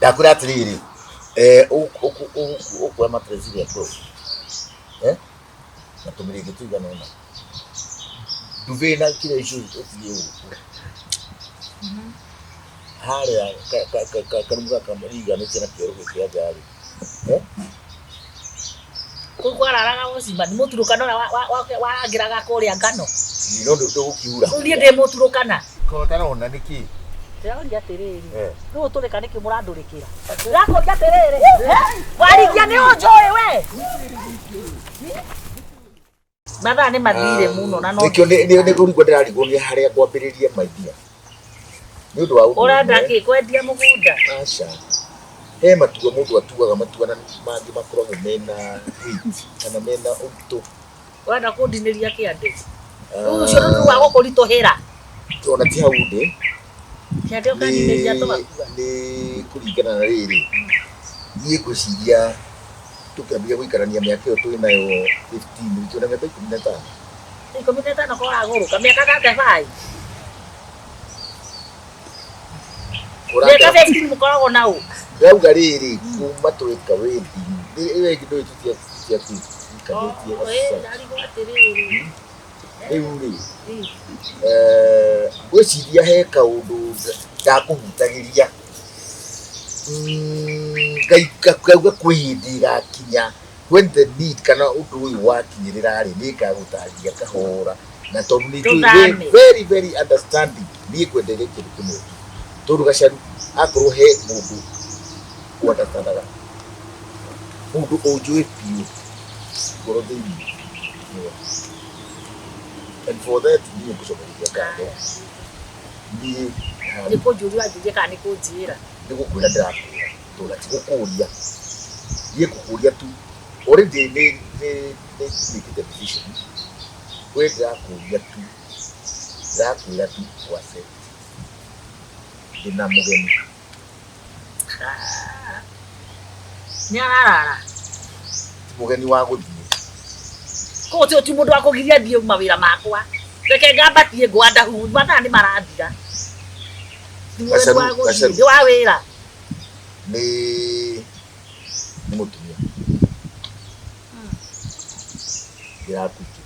Ndakwĩra atĩrĩrĩ, eh, ũkuoya mattress ĩrĩa 12, eh, na tũmĩrĩngĩ tũigana ũna, duvet na kĩrĩa icio ũtige gũkũ harĩa karumu gaka riganĩtie na kĩoro gĩkĩ kĩa nja rĩ, eh? Kũu kwararaga ũcima nĩ mũturũkana ũrĩa warangĩraga kũrĩa ngano. No ndũgũkiura. Rĩu niĩ ndĩ mũturũkana. Ko ũtarona nĩkĩ? Ndĩroria atĩrĩrĩ, rĩu ũtũrĩka nĩkĩ mũrandũrĩkĩra? Ndĩrakũria atĩrĩrĩ, warigia nĩ ũnjũĩ we? Mathaa nĩ mathire mũno na no Nĩkĩo nĩ kũrigwo ndĩrarigwo nĩ harĩa ngwambĩrĩria my dear. Nĩ ũndũ wa ũndũ ũrenda ũmwe. kĩ kwendia mũgũnda? Aca. He matua mũndũ atuaga matua na mangĩ makoragwo mena weight kana mena ũritũ. Ũrenda kũndinĩria kĩande? Rĩu ũcio nĩ wa gũkũritũhĩra. Ona ti hau ndĩ. Kĩande ũkandinĩria tũgakua. Nĩ kũringana na rĩrĩ, niĩ ngwĩciria tũkĩambia gũikarania mĩaka ĩyo twĩ nayo 15, twĩ na mĩaka 15. 15 ko ũragũrũka mĩaka 35. Mĩaka 15 mũkoragwo na ũ? Ndauga rĩrĩ, kuma tweka wedding, ĩyo ĩngĩ ndũĩ tũtiakikanĩtie. Oh, ndarigwo atĩrĩrĩ. Rĩu rĩ, ngwĩciria he kaũndũ ndakũhutagĩria, ngauga kwĩ hĩndĩ ĩgakinya when the need kana ũndũ ũyũ wakinyĩrĩra rĩ, nĩ ngagũtarĩria kahora, na tondũ nĩ njũĩ wĩ very very understanding, niĩ ngwendeire kĩndũ kĩmwe tu, tondũ Gacaru akorwo he mũndũ ũ understand aga, mũndũ ũnjũĩ biũ ngoro thĩinĩ nĩwe. And for that niĩ ngũcokagia ngatho. Niĩ Nĩ kũnjũria ũranjũria kana nĩ kũnjĩra? Nĩ gũkwĩra ndĩrakwĩra tondũ na ti gũkũria. Niĩ ngũkũria tu already nĩ nĩ nĩ mĩkĩte decision. We ndĩrakũria tu, ndĩrakwĩra tu ũ accept ndĩna mũgeni. Nĩ ararara. Ti mũgeni wa gũthiĩ. Koguo ti mũndũ wa kũgiria thiĩ mawĩra makwa. Reke ngambatie ngwanda hu, mathaa nĩ marathira. Ti mũgeni wa gũthiĩ, nĩ wa wĩra. Nĩ nĩ mũtumia. Ndĩrakuĩkĩra.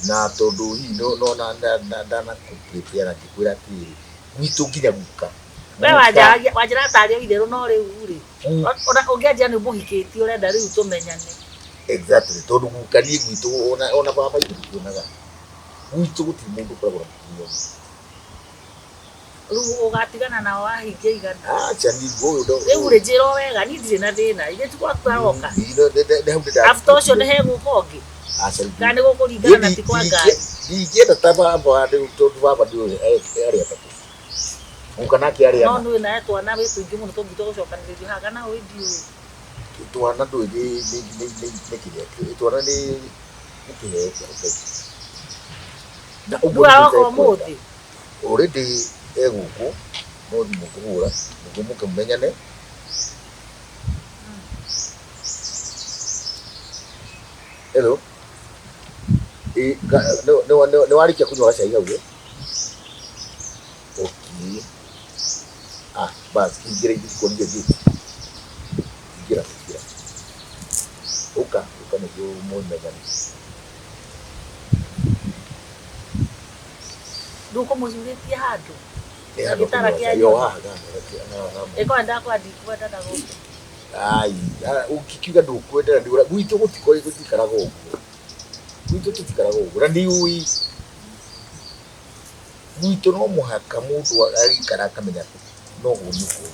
Na tondũ hihi no ndanakũ prepare na ngĩkwĩra atĩrĩrĩ, gwitũ nginya guka. We wanjaragia wanjĩra tarĩ o itherũ no rĩu rĩ, ona ũngĩanjĩra nĩ ũmũhikĩtie ũrenda rĩu tũmenyane. Exactly, tondũ guka niĩ gwitũ ona baba itũ tũtionaga. Gwitũ gũtirĩ mũndũ ũkoragwo na mũtumia ũmwe. Rĩu ũgatigana nao wahingia igana. Acha niĩ ũyũ ndo. Rĩu rĩ njĩra o wega niĩ ndirĩ na thĩna. Ithe ti gwaku aroka. After ũcio nĩ hegũka ũngĩ. Aca rĩu. Kana nĩ gũkũringana na ti kwa ngari. Ndingĩenda ta baba rĩu tondũ baba ndĩũĩ arĩ atatũ. Guka nake arĩ No ana. nĩ nawe twana wĩ tũingĩ mũno tũngĩtua gũcokanĩrĩrio haha kana ũĩ ndiũĩ. Twana ndũĩ nĩ nĩ nĩ nĩ nĩ kĩrĩa twana nĩ nĩ kĩheo kĩa Ngai. Na ũguo Rĩu nĩguo aroka itekwenda. ũmũthĩ. Already e gũkũ no thimũ ngũhũra nĩguo mũke mũmenyane. Hello. Ĩ, nĩ warĩkia kũnyua gacai hau ĩ? Okay. Ah, bas, ingĩra ithuĩ tũkuonie gate. Ingĩra, ingĩra. Ũka, ũka nĩguo mũmenyane. Rĩu ũkũmũcurĩtie handũ. Ĩ handũ Gĩtara kũnyua kĩa cai, o nyoni. haha, haha, haha. Ĩkorwo ndakwenda ndikwenda ndagũka. Ai, ũngĩkiuga ndũkwenda na ndũra gwitũ gũtikoragwo gũtikaraga ũguo. Gwitũ tũtikaraga ũguo na nĩ ũĩ gwitũ no mũhaka mũndũ agĩikara akamenya no ũguo.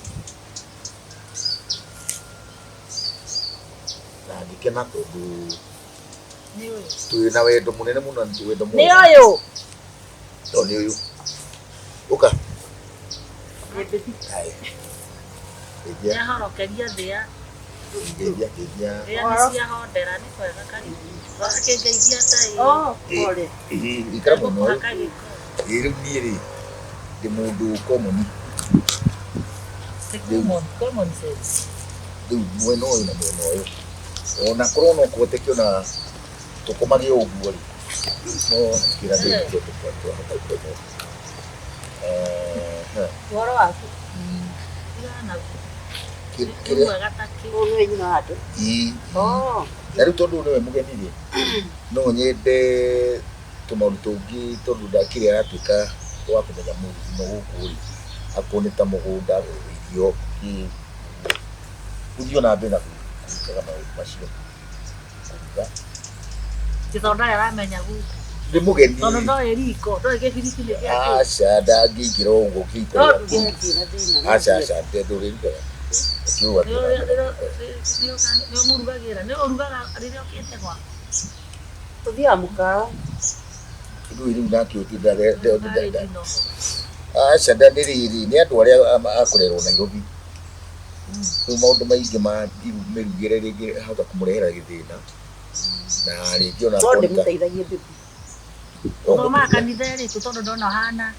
Na ngĩkena tondũ Nĩ ũyũ. twĩ na wendo mũnene mũno na wendo Nĩ mwega. ũyũ. No nĩ ũyũ. Ũka. Haya. Geithia, Nĩahorokeria thĩa. geithia, geithia. Thĩa nĩ ciahondera nĩ kwega karibu. Akĩngeithia ta ĩ. Oh, pole. Ĩĩ, ikara mwena ũyũ. Gũkũhaka gĩko. Ĩĩ, rĩu niĩ rĩ, ndĩ mũndũ common. Ti common sense. Rĩu mwena ũyũ na mwena ũyũ. Ona korwo no kũhoteke ona tũkomage o ũguo rĩ, no kĩra ndĩ twahota gũkoma. Ũhoro waku? Tigana naguo. Kĩ- Nĩ kĩrĩa mwega ta kĩ. Ũyũ nĩwe nyina wa andũ. Ii. Oh. Na rĩu tondũ nĩwe mũgeni rĩ, no nyende tũmaũndũ tũngĩ tondũ ndakĩrĩ aratuĩka wa kũmenya mũno gũkũ rĩ, akorwo nĩ ta mũgũnda, irio, kĩ, ũthiĩ ona mbere na gwĩkaga maũndũ macio, kũruga. Ti tondũ ndarĩ aramenya gũkũ. Nĩ mũgeni. Tondũ ndoĩ riko, ndoĩ gĩbiriti nĩ gĩa kĩ. Aca ndangĩingĩra ũguo kĩiko No gĩaku. Ndingĩ na thĩna. Aca aca ndũrĩrugaga. Ũkiuga Nĩ ũmũrugagĩra, nĩ ũrugaga rĩrĩa ũkĩte gwaku. Tũthiaga mũkawa. Rĩu rĩu nake ũtinda Ndarĩ ndinoho. Aca nda nĩ rĩrĩ nĩ andũ arĩa akũrerwo Nairobi. Rĩu maũndũ maingĩ ma mĩrugĩre rĩngĩ ahota kũmũrehera gĩthĩna. Na rĩngĩ ona No akorwo nĩ ta- ndĩmũteithagie bibi. Ũthomaga kanitha ĩrĩkũ tondũ ndona ũhana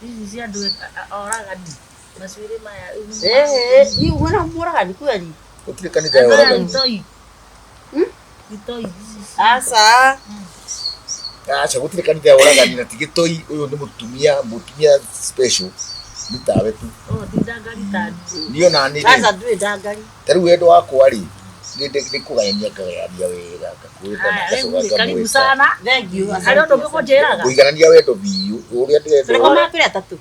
ici cia andũ oragani macuĩrĩ maya. Eh, ni wena mũragani kweli? Gũtirĩ kanitha ya Andũ aya oragani. itoi. Hmm? Itoi. Aca. Aca gũtirĩ kanitha ya oragani na ti gĩtoi ũyũ nĩ mũtumia mũtumia special nĩ tawe tu. Oh, ti ndangari tani. Niĩ ona niĩ rĩ, Aca ndũrĩ ndangari. ta rĩu wendo wakwa rĩ nĩ kũgayania ngagayania wega ngakwĩra na Haya, rĩu ngacoka rĩ, karibu ngamwĩta. sana. Thank you. Harĩ ũndũ ũngĩ ũkũnjĩraga? Kũiganania wendo biũ ũrĩa ndĩrenda Tũrĩ tũrĩ atatũ.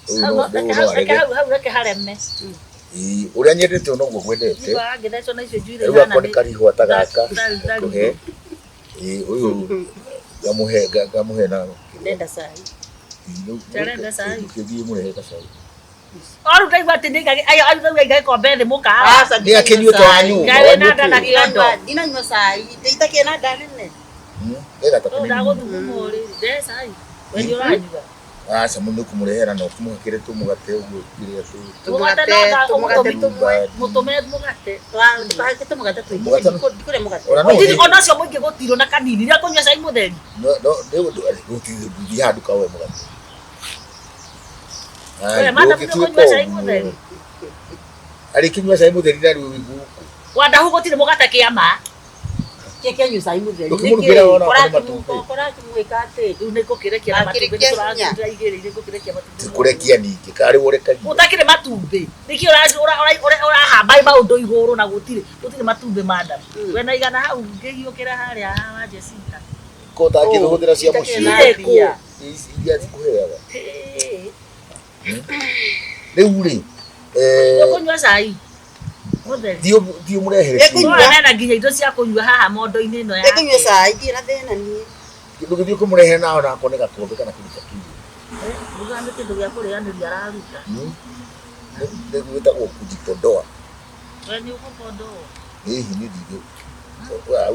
ũyũ Hau no ũyũ reke no hau reke arege. hau hau reke hareme. Ĩĩ, ũrĩa nyendete noguo ngwendete. Ndigua angĩthecwo na icio njuĩrĩ Rĩu ihana akwa nĩ nĩ karihũa ta gaka ndari- ngũhe. Ĩĩ, ũyũ ngamũhe ngamũhe na Ndenda cai. Ndarenda cai. Ũkĩthiĩ mũrehe gacai. O rĩu ndaigua atĩ nĩ ayo ayo ndaigua aiga gĩkombe thĩ mũkawa. Aca Nĩ akĩnyuĩte wa nyũmba. Ngai wĩna nda na kĩondo. Ndinanyua cai. Itakĩrĩ na nda nene. Wega ta Rĩu kanini. ndagũthugumwo rĩ, nde cai. We nĩ ũranyua. Aca mũno nĩ kũmũrehera na ũkĩmũhakĩre tũmũgate ũguo kĩrĩa tũ Mũgate Tũmũgate, no nda- tũmũgate tũmwe. Mũtũme mũgate. Ndũkahake tũmũgate tũingĩ. Mũgate- Ndikũrĩa mũgate. Ona no Gũtirĩ ũthiĩ- ona ũcio mũingĩ gũtirĩ ona kanini. Rĩrĩa kũnyua cai mũtheri. no no nĩ ũndũ gũthiĩ handũ kaoe mũgate. Ai, We, madam, ndũngĩtuĩka nĩ ũkũnyua cai ũguo. mũtheri? Arĩkĩnyua cai mũtheri na rĩu gũkũ. Wandahu gũtirĩ mũgate kĩama. Kĩ kĩanyua cai mũtheri. Ũkĩmũrugĩra wona okorwo nĩ matumbĩ. Kũrakĩmwĩka atĩ. Rĩu nĩ ngũkĩrekia na matumbĩ Akĩrekia nĩ hinya. tũraigĩrĩire ngũkĩrekia matumbĩ. Ti kũrekia ningĩ karĩ ũrekagia. Ũtakĩrĩ matumbĩ. Nĩkĩ ũrahamba maũndũ igũrũ na gũtirĩ gũtirĩ matumbĩ madam. We na igana hau ngĩhiũkĩra harĩa ha Jacinta. Ko ũtangĩhũthĩra cia mũciĩ. Itakĩrĩ na mbia. Ici iria cikũheaga. Hĩ. Rĩu rĩ, eh, Ũkũnyua cai mũtheri. thiĩ ũmũrehere Ĩkũnyua. kĩndũ. Nona hena nginya indo cia kũnyua haha mondo-inĩ ĩno yake. Ndĩkũnyua cai ndirĩ na thĩna niĩ. Ndũgĩthiĩ kũmũrehere na ona akorwo nĩ gakombe kana kĩndũ ta kĩu. Ruga nĩ kĩndũ gĩa kũrĩanĩria araruta. Hmm? Nĩ gwĩtagwo kujipodoa. We nĩ ũkũbondwo. Hihi nĩ ndingĩ.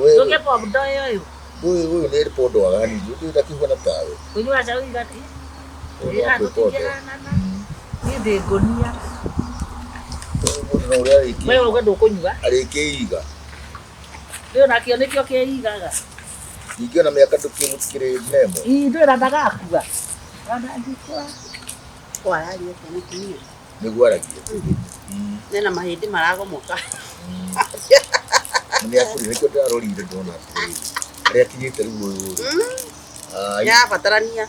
We Ndũngĩbondoa ũyũ. ũyũ ũyũ nĩ pondoaga hanini ũyũ ndakĩhuana tawe. Kũnyua cai igati. Ũyũ no kwĩpondoa. Tũtingĩhanana. Niĩ ndĩ ngũnia. Ũyũ mũndũ no ũrĩa arĩkĩ We ũguo ndũkũnyua. arĩkĩiga. Rĩu nakĩo nĩkĩo kĩigaga. Ningĩ ona mĩaka ndũkĩmũtikĩrĩ nemo. Ii ndwĩra ndagakua. Ona ndikua. Ko araria atĩa mũtumia? Nĩguo aragia. Nena mahĩndĩ maragomoka. Nĩ akũrire nĩkĩo ndĩrarorire ndona atĩrĩrĩ. Harĩa akinyĩte rĩu ũyũ rĩ. Ai, Nĩarabatarania.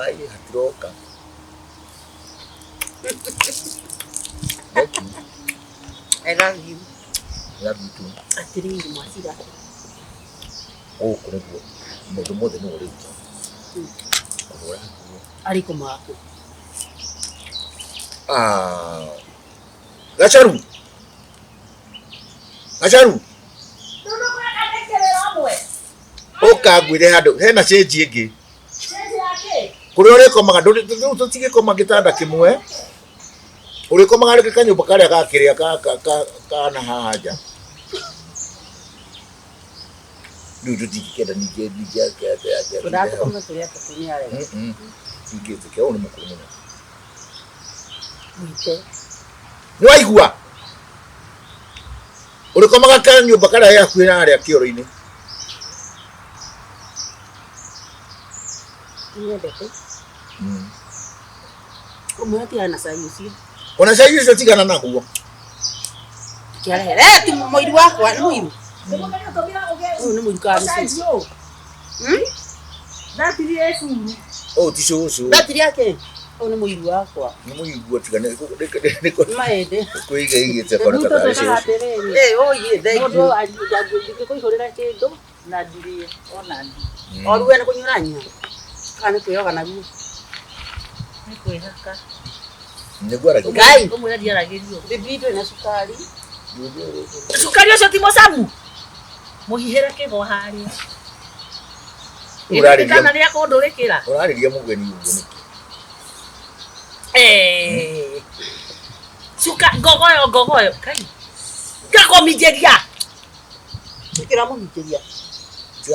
ai hatiroka. Thank you. I love you. Love you too. Atĩrĩrĩ mwacira. Gũkũ nĩguo maũndũ mothe nĩwe ũrĩka. Kũhũra nguo. Arĩ kũmaku. Ah. Gacharu. Gacharu. Ũka ngwĩre handũ hena cĩnji ĩngĩ. Kũrĩa ũrĩkomaga rĩu tũtigĩkoma gĩtanda kĩmwe. Ũrĩkomaga rĩngĩ kanyũmba karĩa ga kĩrĩa ka ka ka kana haha nja. Rĩu tũtingĩkenda ningĩ ningĩ ake ake ake. Tũratũkoma tũrĩ atatũ nĩ arega. Ingĩtĩkia ũyũ nĩ mũkũrũ mũno. Mwite. Nĩ waigua? Ũrĩkomaga kanyũmba karĩa ge hakuhĩ na harĩa kĩoro-inĩ. Nyendete. Ũmwe atigana na cai ũcio. Ona cai ũcio tigana naguo. Kĩarehere. Eh, ti mũiru wakwa nĩ mũiru. Ũyũ nĩ mũiru kana nĩ cũcũ? Ndatirie curu. Ũyũ ti cũcũ. Betiri yake. Ũyũ nĩ mũiru wakwa. Nĩ mũigua tiga nĩ Nĩ maĩndĩ. kwĩiga igĩte kona ta tarĩ cũcũ. Atĩrĩrĩ. Eh, oye, thank Mũndũ you. angĩkũihũrĩra kĩndũ na ndirĩe ona ndi. Oruwe nĩ kũnyurania. Kana nĩ kwĩyoga naguo. Nĩ kwĩhaka. Nĩguo aragia. Ngai. Ũmwĩre ndiaragĩrio. Bibi ndũrĩ na cukari. Cukari ũcio ti mũcamu. Mũhihĩre kĩgo harĩa. Ũrarĩria- Kana nĩ akũndũrĩkĩra. Ũrarĩria mũgeni ũguo nĩkĩ? Eh. Cuka ngogoyo ngogoyo. Kai. Ngakũminjĩria. Nĩkĩra mũminjĩria.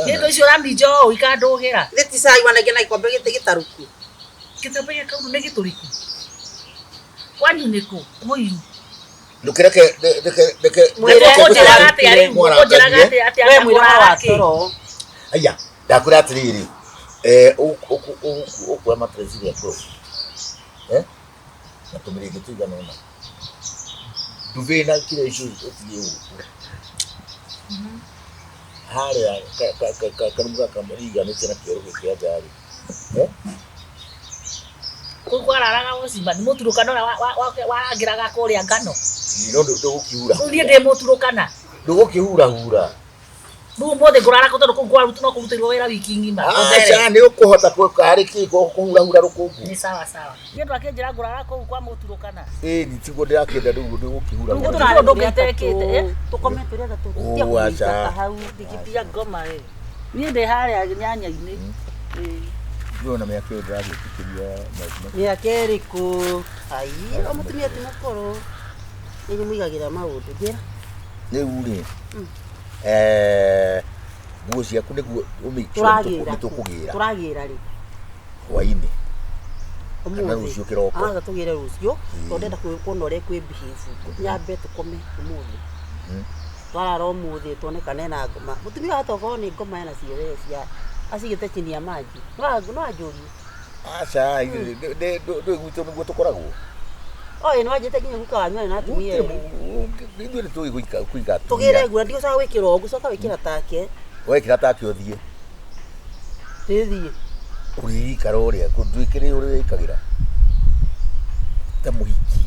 Kĩndũ icio ũraminja ũũ ikandũgĩra. Nĩ ti cai wanagia na gĩkombe gĩtĩ gĩtarũku. Gĩkombe gĩkau nĩ gĩtũrĩku. Kwanyu nĩkũ? Mũiru. Ndũkĩreke reke reke Mwĩre Ũkũnjĩraga atĩa rĩu? Ũkũnjĩraga atĩa atĩa We mwĩra wa ngũrara kĩ? toro. Aya, ndakwĩra atĩrĩrĩ, eh, ũkuoya mattress ĩrĩa ngũrũ, eh, na tũmĩrĩngĩ tũigana ũna, nduve na kĩrĩa icio ũtige gũkũ harĩa karumu gaka riganĩtie na kĩoro gĩkĩ kĩa nja rĩ, eh, Kũu kwararaga gũcimba nĩ mũturũkana ũrĩa warangĩraga kũrĩa ngano. No ndũgũkĩhura Rĩu niĩ ndĩ mũturũkana. Ndũgũkĩhurahura. Rĩu ũmũthĩ ngũrara kũ tondũ kũu kwarutwo no kũrutĩrwo wĩra wiki ng'ima. Aca nĩ ũkũhota karĩ kĩ kũhurahura rũkũngũ. Nĩ sawa sawa. Niĩ ndũ akĩnjĩra ngũrara kũu kwa mũturũkana. Ĩni tiguo ndĩrakĩenda rĩu ndũgũkĩhura. Rĩu gũtirĩ ũndũ ũngĩ itekĩte, eh? Tũkome tũrĩ atatũ. Ũ, aca. Hau. Ndikitia ngoma ĩ. Niĩ ndĩ harĩa nyanya-inĩ. Ĩĩ. Ndĩrona mĩaka ĩyo ndĩragĩtĩkĩria maũndũ Mĩaka ĩrĩkũ? Ai, o mũtumia ti mũkũrũ. Nĩ mũigagĩra maũndũ. Njĩra. Rĩu rĩ, eh, nguo ciaku nĩguo ũmake sure Tũragĩra. nĩ tũkũgĩra Tũragĩra rĩ. hwainĩ kana Ũmũthĩ. rũciũ kĩroko. Aca tũgĩre rũciũ tondũ ndenda kuona ũrĩa kwĩ behave. Nyambe tũkome ũmũthĩ. Twarara ũmũthĩ tuone kana ena ngoma. Mũtumia wahota gũkorwo nĩ ngoma ena cio we cia acigĩte chini ya maji. No anjũrie. Aca ndũĩ gwitũ nĩguo tũkoragwo. Oĩ nĩ wanjĩte nginya guka wanyu arĩ na atumia erĩ. Ithuĩ nĩ tũĩ kũiga Tũgĩre atumia. nguo ndigũcoka gwĩkĩra ũguo ngũcoka gwĩkĩra take. Wekĩra take ũthiĩ. Ndĩthiĩ. Ũrĩikara ũrĩa ndwĩkĩre ũrĩa wĩkagĩra ta mũhiki.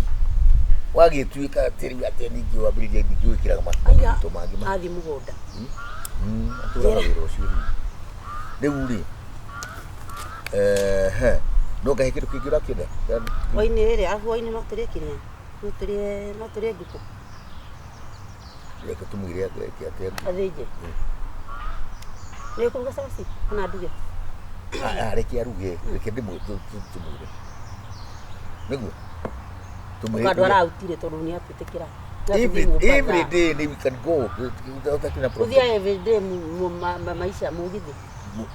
Wagĩtuĩka atĩ rĩu atĩ ningĩ wambĩrĩria ningĩ gwĩkĩraga Aya. maũndũ mangĩ ma Athiĩ mũgũnda. Atũraga wĩra ũcio rĩu. Rĩu rĩ, ehe, no ngahe kĩndũ kĩngĩ ũrakĩenda? Hwainĩ rĩrĩ, arabu hwainĩ no tũrĩe kĩrĩa? No tũrĩe no tũrĩe ngũkũ. Reke tũmwĩre eke atĩa. Athĩnje. Nĩ ũkũruga cabaci kana nduge? Ah, reke aruge, reke tũmwĩre. Nĩguo? Tũmwĩre. Ũkandũ arautire tondũ nĩ atwĩtĩkĩra. Every day we can go. Ũtakĩrĩ na problem. Gũthiĩ every day maisha mũgithi.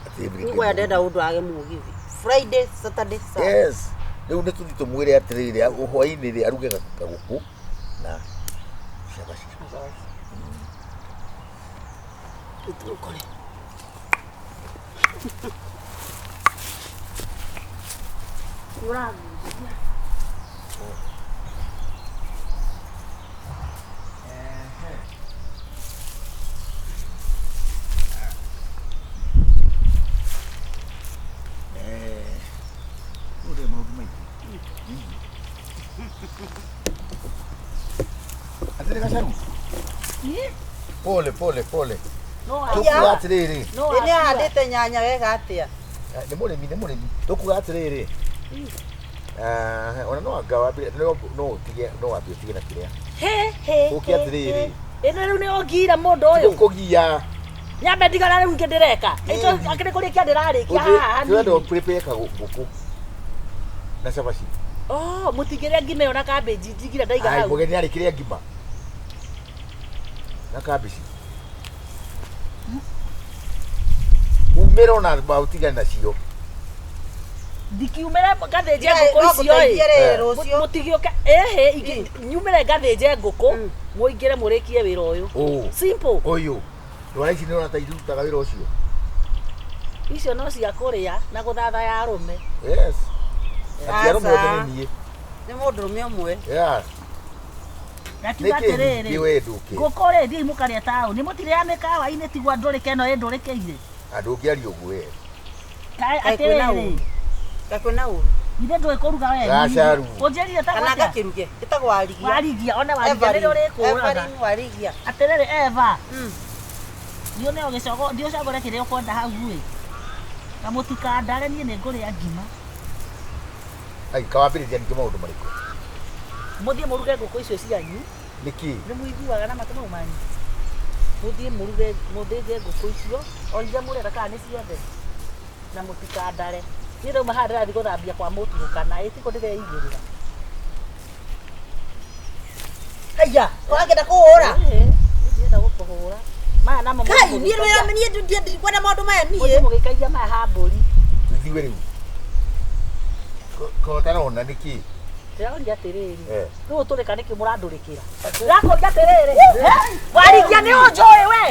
Atĩ every day. Nĩkũya ndenda ũndũ age mũgithi. Friday, Saturday, Sunday. Yes. Rĩu nĩ tũthiĩ tũmwĩre atĩrĩrĩ, hwainĩ rĩ aruge kagũkũ na cabaci. Tũkore. Ũrĩa maũndũ maingĩ. Atĩrĩ gacaru. Pole pole pole. No Tũkuga atĩrĩrĩ. no Ĩ nĩ ahandĩte nyanya wega atĩa? Nĩ mũrĩmi nĩ mũrĩmi. Tũkuga atĩrĩrĩ. Ona no anga wambire no no ũtige no wambe ũtige na kĩrĩa. He he. Ũke atĩrĩrĩ. Ĩno rĩu nĩ ũngiira mũndũ ũyũ. Tũkũgia. Nyambe ndigana rĩu ingĩ ndĩreka. Akĩrĩ kũrĩkia ndĩrarĩkia haha Tũrenda hanini. prepare kagũkũ na cabaci. Oh, mũtingĩrĩa ngima ĩyo na cabbage njigire ndaiga Ai hau. mũgeni arĩkĩrĩa ngima. Na cabbage. Umĩre ona ũtigane nacio. Ndikiumĩre ngathĩnje ngũkũ No icio ngũteithie ĩ. rĩ rũciũ. Mũtigĩũke ĩhĩ nyumĩre ngathĩnje ngũkũ mũingĩre mũrĩkie wĩra ũyũ. Ũũ. Simple. Ũyũ. Ndwara ici nĩ ũrona ta irutaga wĩra ũcio. Icio no cia kũrĩa na gũthathaya arũme. Yes. Ati arũme othe Aca. nĩ niĩ. Nĩ mũndũrũme ũmwe. Yeah. Ngakiuga Nĩkĩ atĩrĩrĩ. ningĩ we ndũkĩ? Ngũkũ rĩ thiĩi mũkarĩe taũni mũtirĩa mĩkawa-inĩ tigwa ndũrĩke ĩno ĩndũrĩkĩire. Andũ ũngĩaria ũguo we. Kaĩ Kaĩ kwĩna atĩrĩrĩ. ũũ? Gakwĩna ũru. Ithe ndũĩ kũruga we. Gacaru. Ũnjĩrire Kana ta gakĩruge. Ĩtagwo warigia. Warigia, one warigia nĩrĩo ũrĩkũraga. Everin warigia. Atĩrĩrĩ Eva. Thiĩ ũneo gĩcogo, thiĩ ũcagũre kĩrĩa ũkwenda hau ĩ. Na mũtikandare niĩ nĩ ngũrĩa ngima. Ai, kawambĩrĩria ningĩ maũndũ marĩkũ? Mũthiĩ mũruge ngũkũ icio cianyu. Nĩkĩ? Nĩ mũiguaga na matũ mau manyu. Mũthiĩ mũruge, mũthĩnje ngũkũ icio, o iria mũrenda kana nĩ ciothe. Na mũtikandare. Niĩ ndauma haha ndĩrathiĩ gũthambia kwa mũturũkana, ĩ tiguo ndĩreigĩrĩra. Haiya, ũrakĩenda kũhũra? Ĩĩ, ndĩrenda gũkũhũra. Maya namo Kai, niĩ wĩra niĩ ndikwenda maũndũ maya mũthiĩ niĩ. mũgĩikagia maya ha mbũri. Tũthiwe rĩu. Ko ũtarona nĩkĩ? Ndĩroria atĩrĩrĩ, Eh. rĩu ũtũrĩka nĩkĩ mũrandũrĩkĩra? Ndĩrakũria atĩrĩrĩ, warigia nĩ ũnjũĩ we?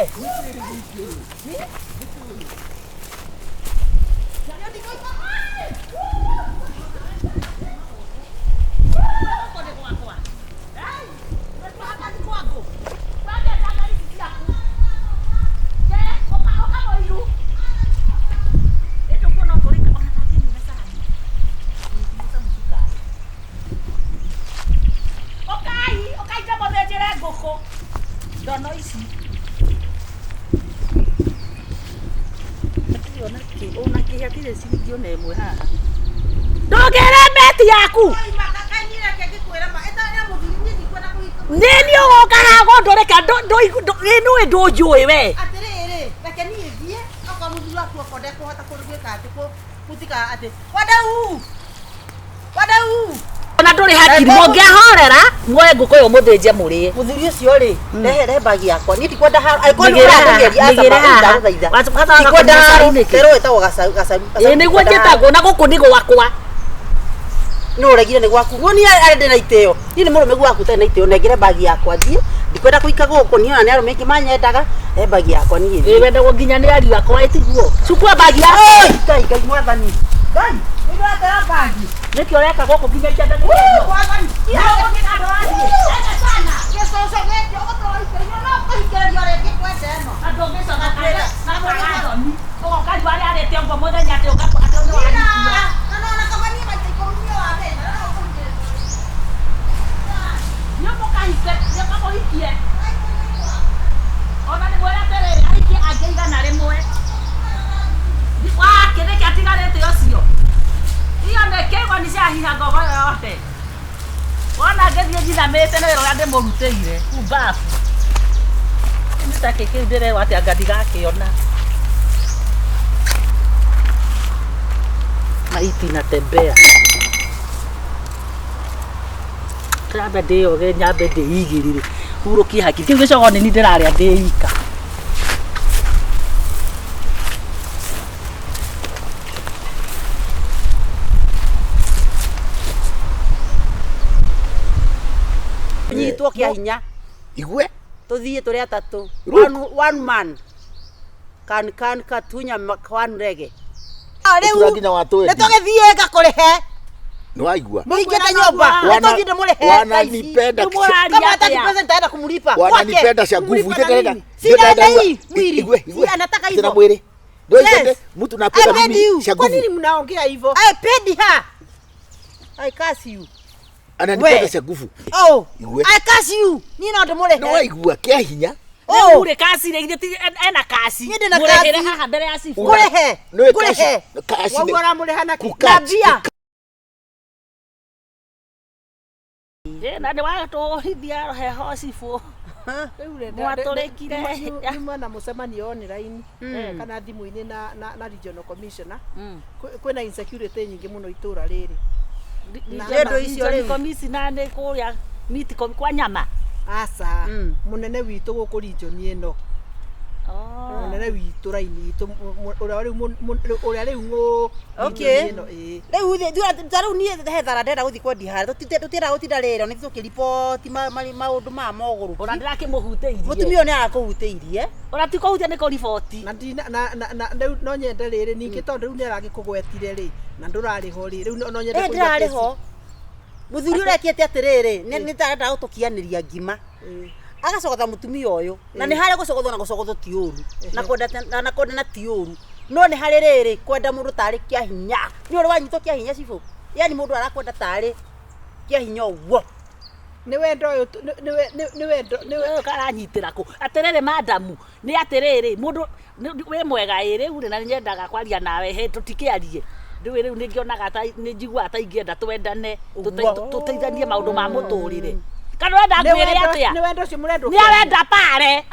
Ũkai, ũkai ndĩmũthĩnjĩre ngũkũ. Ndono ici. Hatirĩ ona kĩ, ona kĩ hatirĩ ciringi ona ĩmwe haha. Ndũngĩre meti yaku. Nĩ niĩ ũgoka haha gũndũrĩka ĩ nĩũĩ ndũnjũĩ we. Atĩrĩrĩ, reke niĩ thiĩ, okorwo mũthuri waku okorwo ndekũhota gwĩka atĩ gũtika atĩ wadau wadau. Ona ndũrĩ hakiri mũngĩahorera muoe ngũkũ ĩyo mũthĩnje mũrĩe. Mũthuri ũcio rĩ, rehe bagi yakwa. Niĩ ndikwenda haro. Angĩkorwo nĩ Mĩgĩre haha, ũrandũgeria aca mĩgĩre haha. ndagũthaitha. Wacoka Ndikwenda kũnyua haro. cai nĩkĩ? Therũ ĩtagwo gacaru gacaru. Ĩ nĩguo njĩtagwo na gũkũ nĩ gwakwa. Nĩ ũregire nĩ gwaku. Niĩ arĩ ndĩ na itĩo. Niĩ nĩ mũrũme gwaku ũtarĩ na itĩo. Nengere bagi yakwa thiĩ. Ndikwenda kũika gũkũ. Niĩ ona nĩ arũme aingĩ manyendaga. Rehe bagi yakwa niĩ Ĩ thiĩ. wendagwo nginya nĩ ariũ akwa ĩ tiguo. Cukua bagi yaku. Oi, Ngai Ngai mwathani. Ngai, nĩ ndĩratera bagi. Nĩkĩ ũreka gũkũ nginya itenda Woo, mwathani. Gĩcũcũ gĩkĩ ũgũtũra ũikĩrĩirio no kũhingĩrĩrio rĩngĩ kwenda ĩno. Na no na kaba niĩ maita ikũmi niĩ wa thĩna, no kũhingĩrĩrio. Ona nĩ mwĩre atĩrĩrĩ ahikie angĩ igana rĩmwe wake nĩkĩ atigarĩte ũcio iyo nĩ kĩgoni ciahiha ngogo yothe wona ngĩthiĩ njinamĩte nĩ wĩra ũrĩa ndĩmũrutĩire kumbabu nĩ ta kĩ kĩu ndĩrerwo atĩ anga ndigakĩona maiti natembea nyambe ndĩyoge nyambe ndĩigĩrĩre hurũkie hakiri kĩu gĩcogo nĩ niĩ ndĩrarĩa ndĩ ika. Nyitwo kĩa hinya. Igue? Tũthiĩ tũrĩ atatũ. Look. One man can can katunya one rege. Rĩu nginya wa Nĩ twendi. tũgĩthiĩ ngakũrĩhe. Nĩ waigua? Mũhingĩte nyũmba. Nĩ tũthiĩ ndĩmũrĩhe. Wananipenda Rĩu mũraria Kama hataki atĩa? pesa nitaenda kumlipa. Wananipenda cia nguvu. Kumlipa Ithe na ndĩrenda. nini? Sina na hii mwili. Igue, igue. Si anataka Tena hivyo. mwĩrĩ. Ndio Yes. mtu napenda I paid mimi you. cia Kwa nguvu. nini mnaongea hivyo? I paid her. I curse you. Ananipenda We. cia nguvu. Oh. Igue. I curse you. Niĩ no Nĩ ndĩmũrĩhe. waigua kĩa hinya. Rĩu Oh. rĩ kasi rĩ githĩ ti ena kasi Niĩ ndĩna mũrĩhĩre kasi. haha mbere ya cibũ. Ngũrĩhe. Nĩ Ngũrĩhe. kasi. Wau ũramũrĩha na kĩ? Na Kukachi. mbia. Ĩ, na nĩ watũhithia heho cibũ. Rĩu rĩ, Mwatũrĩkire. Nĩ na mũcemanio online kana thimũ-inĩ na regional commissioner. Kwĩna insecurity nyingĩ mũno itũra rĩrĩ. Nĩ ũndũ icio rĩu. Commissioner nĩ kũrĩa meat kwa nyama. Aca, mũnene witũ gũkũ region ĩno. Oh. Mũnene witũ raini itũ ũrĩa rĩu ũrĩa rĩu ngũ Okay. region ĩno ĩĩ. Rĩu thĩ ta rĩu niĩ he thara ndĩrenda gũthiĩ kwendia harĩa tũtiendaga gũtinda rĩrĩ nĩ tũkĩriboti maũndũ maya Ona mogũrũki. ndĩrakĩmũhutĩirie. Mũtumia ũyũ nĩ arakũhutĩirie. Ona ti kũhutia nĩ kũriboti. Na ndina na na na rĩu no nyende rĩrĩ ningĩ tondũ rĩu nĩ aragĩkũgwetire rĩ na ndũrarĩ ho rĩ rĩu no nyende Ĩ kũigua ndĩrarĩ kesi. ho. Mũthuri ũrĩa ekĩte atĩrĩrĩ nĩ ta arenda gũtũkianĩria ngima. Agacogotha mũtumia ũyũ na nĩ harĩa gũcogothwo na gũcogothwo ti ũru na kwendana ti ũru. No nĩ harĩ rĩrĩ kwenda mũndũ tarĩ kĩa hinya. Nĩ ũrĩ wanyitwo kĩa hinya cibũ. Yaani mũndũ arakwenda tarĩ kĩa hinya ũguo. Nĩ wendo ũyũ nĩ wendo nĩ Ũyũ karanyitĩra kũ atĩrĩrĩ madamu nĩ atĩrĩrĩ mũndũ wĩ mwega ĩ rĩu rĩ na nĩnyendaga kwaria nawe he tũtikĩarie rĩu rĩu nĩngĩonaga ta nĩnjiguaga ta ingĩenda twendane tũteithanie maũndũ ma mũtũrĩre kana ũrenda nĩ ngwĩre wendo atĩa nĩ wendo ũcio mũrendwo nĩ arenda pare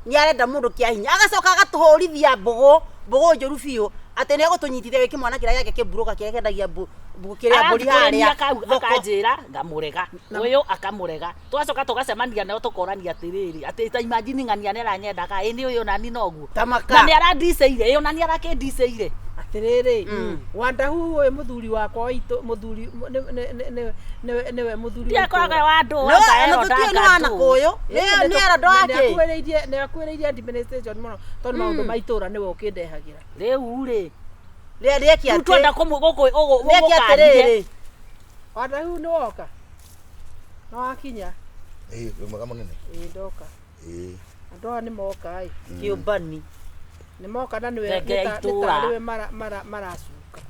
Nĩ arenda mũndũ kĩa hinya. Agacoka agatũhũrithia mbũgũ, mbũgũ njũru biũ atĩ nĩ egũtũnyitithia wĩ kĩmwana kĩrĩa gĩake kĩmburuka kĩrĩa kĩendagia kĩrĩa mbũri arathiĩ harĩa kau thoko. akanjĩra ngamũrega ũyũ akamũrega tũgacoka tũgacemania nao tũkorania atĩrĩrĩ atĩ ta imagine ng'ania nĩ aranyendaga ĩ nĩ ũyũ nani noguo Tamaka. na nĩ arandicĩire ĩ ona nĩ arakĩndicĩire Atĩrĩrĩ, Wandahu ũyũ mũthuri wakwa wa itũ mũthuri nĩwe mũthuri wa ndiakoragwo itũũra. wa ndũ No, na tũtiũĩ nĩ wa nakũyũ. Nĩ nĩ era wake. Nĩ akuhĩrĩirie administration mũno tondũ maũndũ ma itũũra nĩwe ũkĩndehagĩra. rĩu rĩ Rĩa rĩeki rĩu atĩ. twenda Rĩeki gũkanie atĩrĩrĩ. Wandahu nĩ woka? Nĩ wakinya? Ĩĩ, wĩ mwega mũnene. Ĩĩ ndoka. Ĩĩ. Andũ aya nĩ moka ĩ. Kĩũmbani. Nĩ moka na nĩwe Thenge ya nĩ itũũra. tarĩwe maracuka.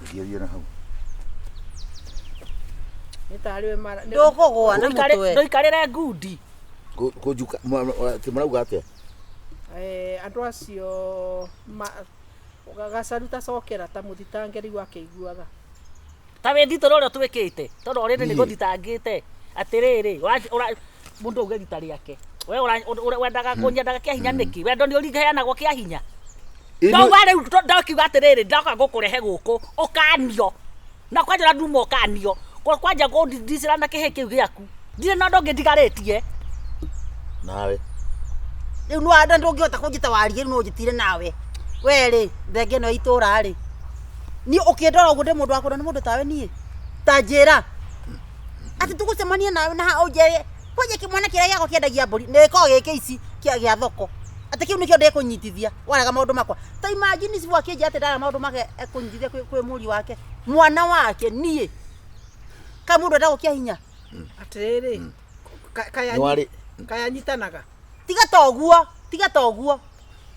Thiĩ thiĩ na hau. Nĩ tarĩwe mara Ndũkũgũa na mũtwe. ndũikarĩre ngundi Kũnjuka atĩ mũrauga atĩa? Andũ acio gacaru tacokera ta mũthitange rĩu akĩiguaga. ta wĩthitũra ũrĩa twĩkĩte tondũ ũrĩrĩ nĩ Niĩ. gũthitangĩte atĩrĩrĩ mũndũ auge rita rĩake we wendaga kũnyendaga kĩa hinya nĩkĩ wendo nĩ ũriheanagwo kĩa hinya Ĩĩ, ndauga rĩu ndakiuga atĩrĩrĩ ndoka gũkũrehe gũkũ ũkanio na kwanja nduma ũkanio kwanja kũndicĩra na kĩhĩ kĩu gĩaku ndirĩ na ũndũ ũngĩ ndigarĩtie Nawe. Rĩu nĩ wanda ndũngĩhota kũnjĩta warie rĩu no ũnjĩtire nawe. We rĩ, thenge ĩno ya itũũra rĩ. Niĩ ũkĩndora ũguo ndĩ mũndũ wa kwendwo nĩ mũndũ tawe niĩ. Ta njĩra. Atĩ tũgũcemania nawe na haha ũnjĩre kwanja kĩmwana kĩrĩa gĩakwa kĩendagia mbũri nĩ gĩkoragwo gĩkĩ ici kĩa gĩa thoko. Atĩ kĩu nĩkĩo ndĩkũnyitithia warega maũndũ makwa. Ta imagine cibũ akĩnjĩra atĩ ndarega maũndũ make ekũnyitithia kwĩ mũriũ wake. Mwana wake niĩ. Kaĩ mũndũ endagwo kĩa hinya. Atĩrĩrĩ, Nĩ warĩ kayanyitanaga. Tiga ta ũguo, tiga ta ũguo.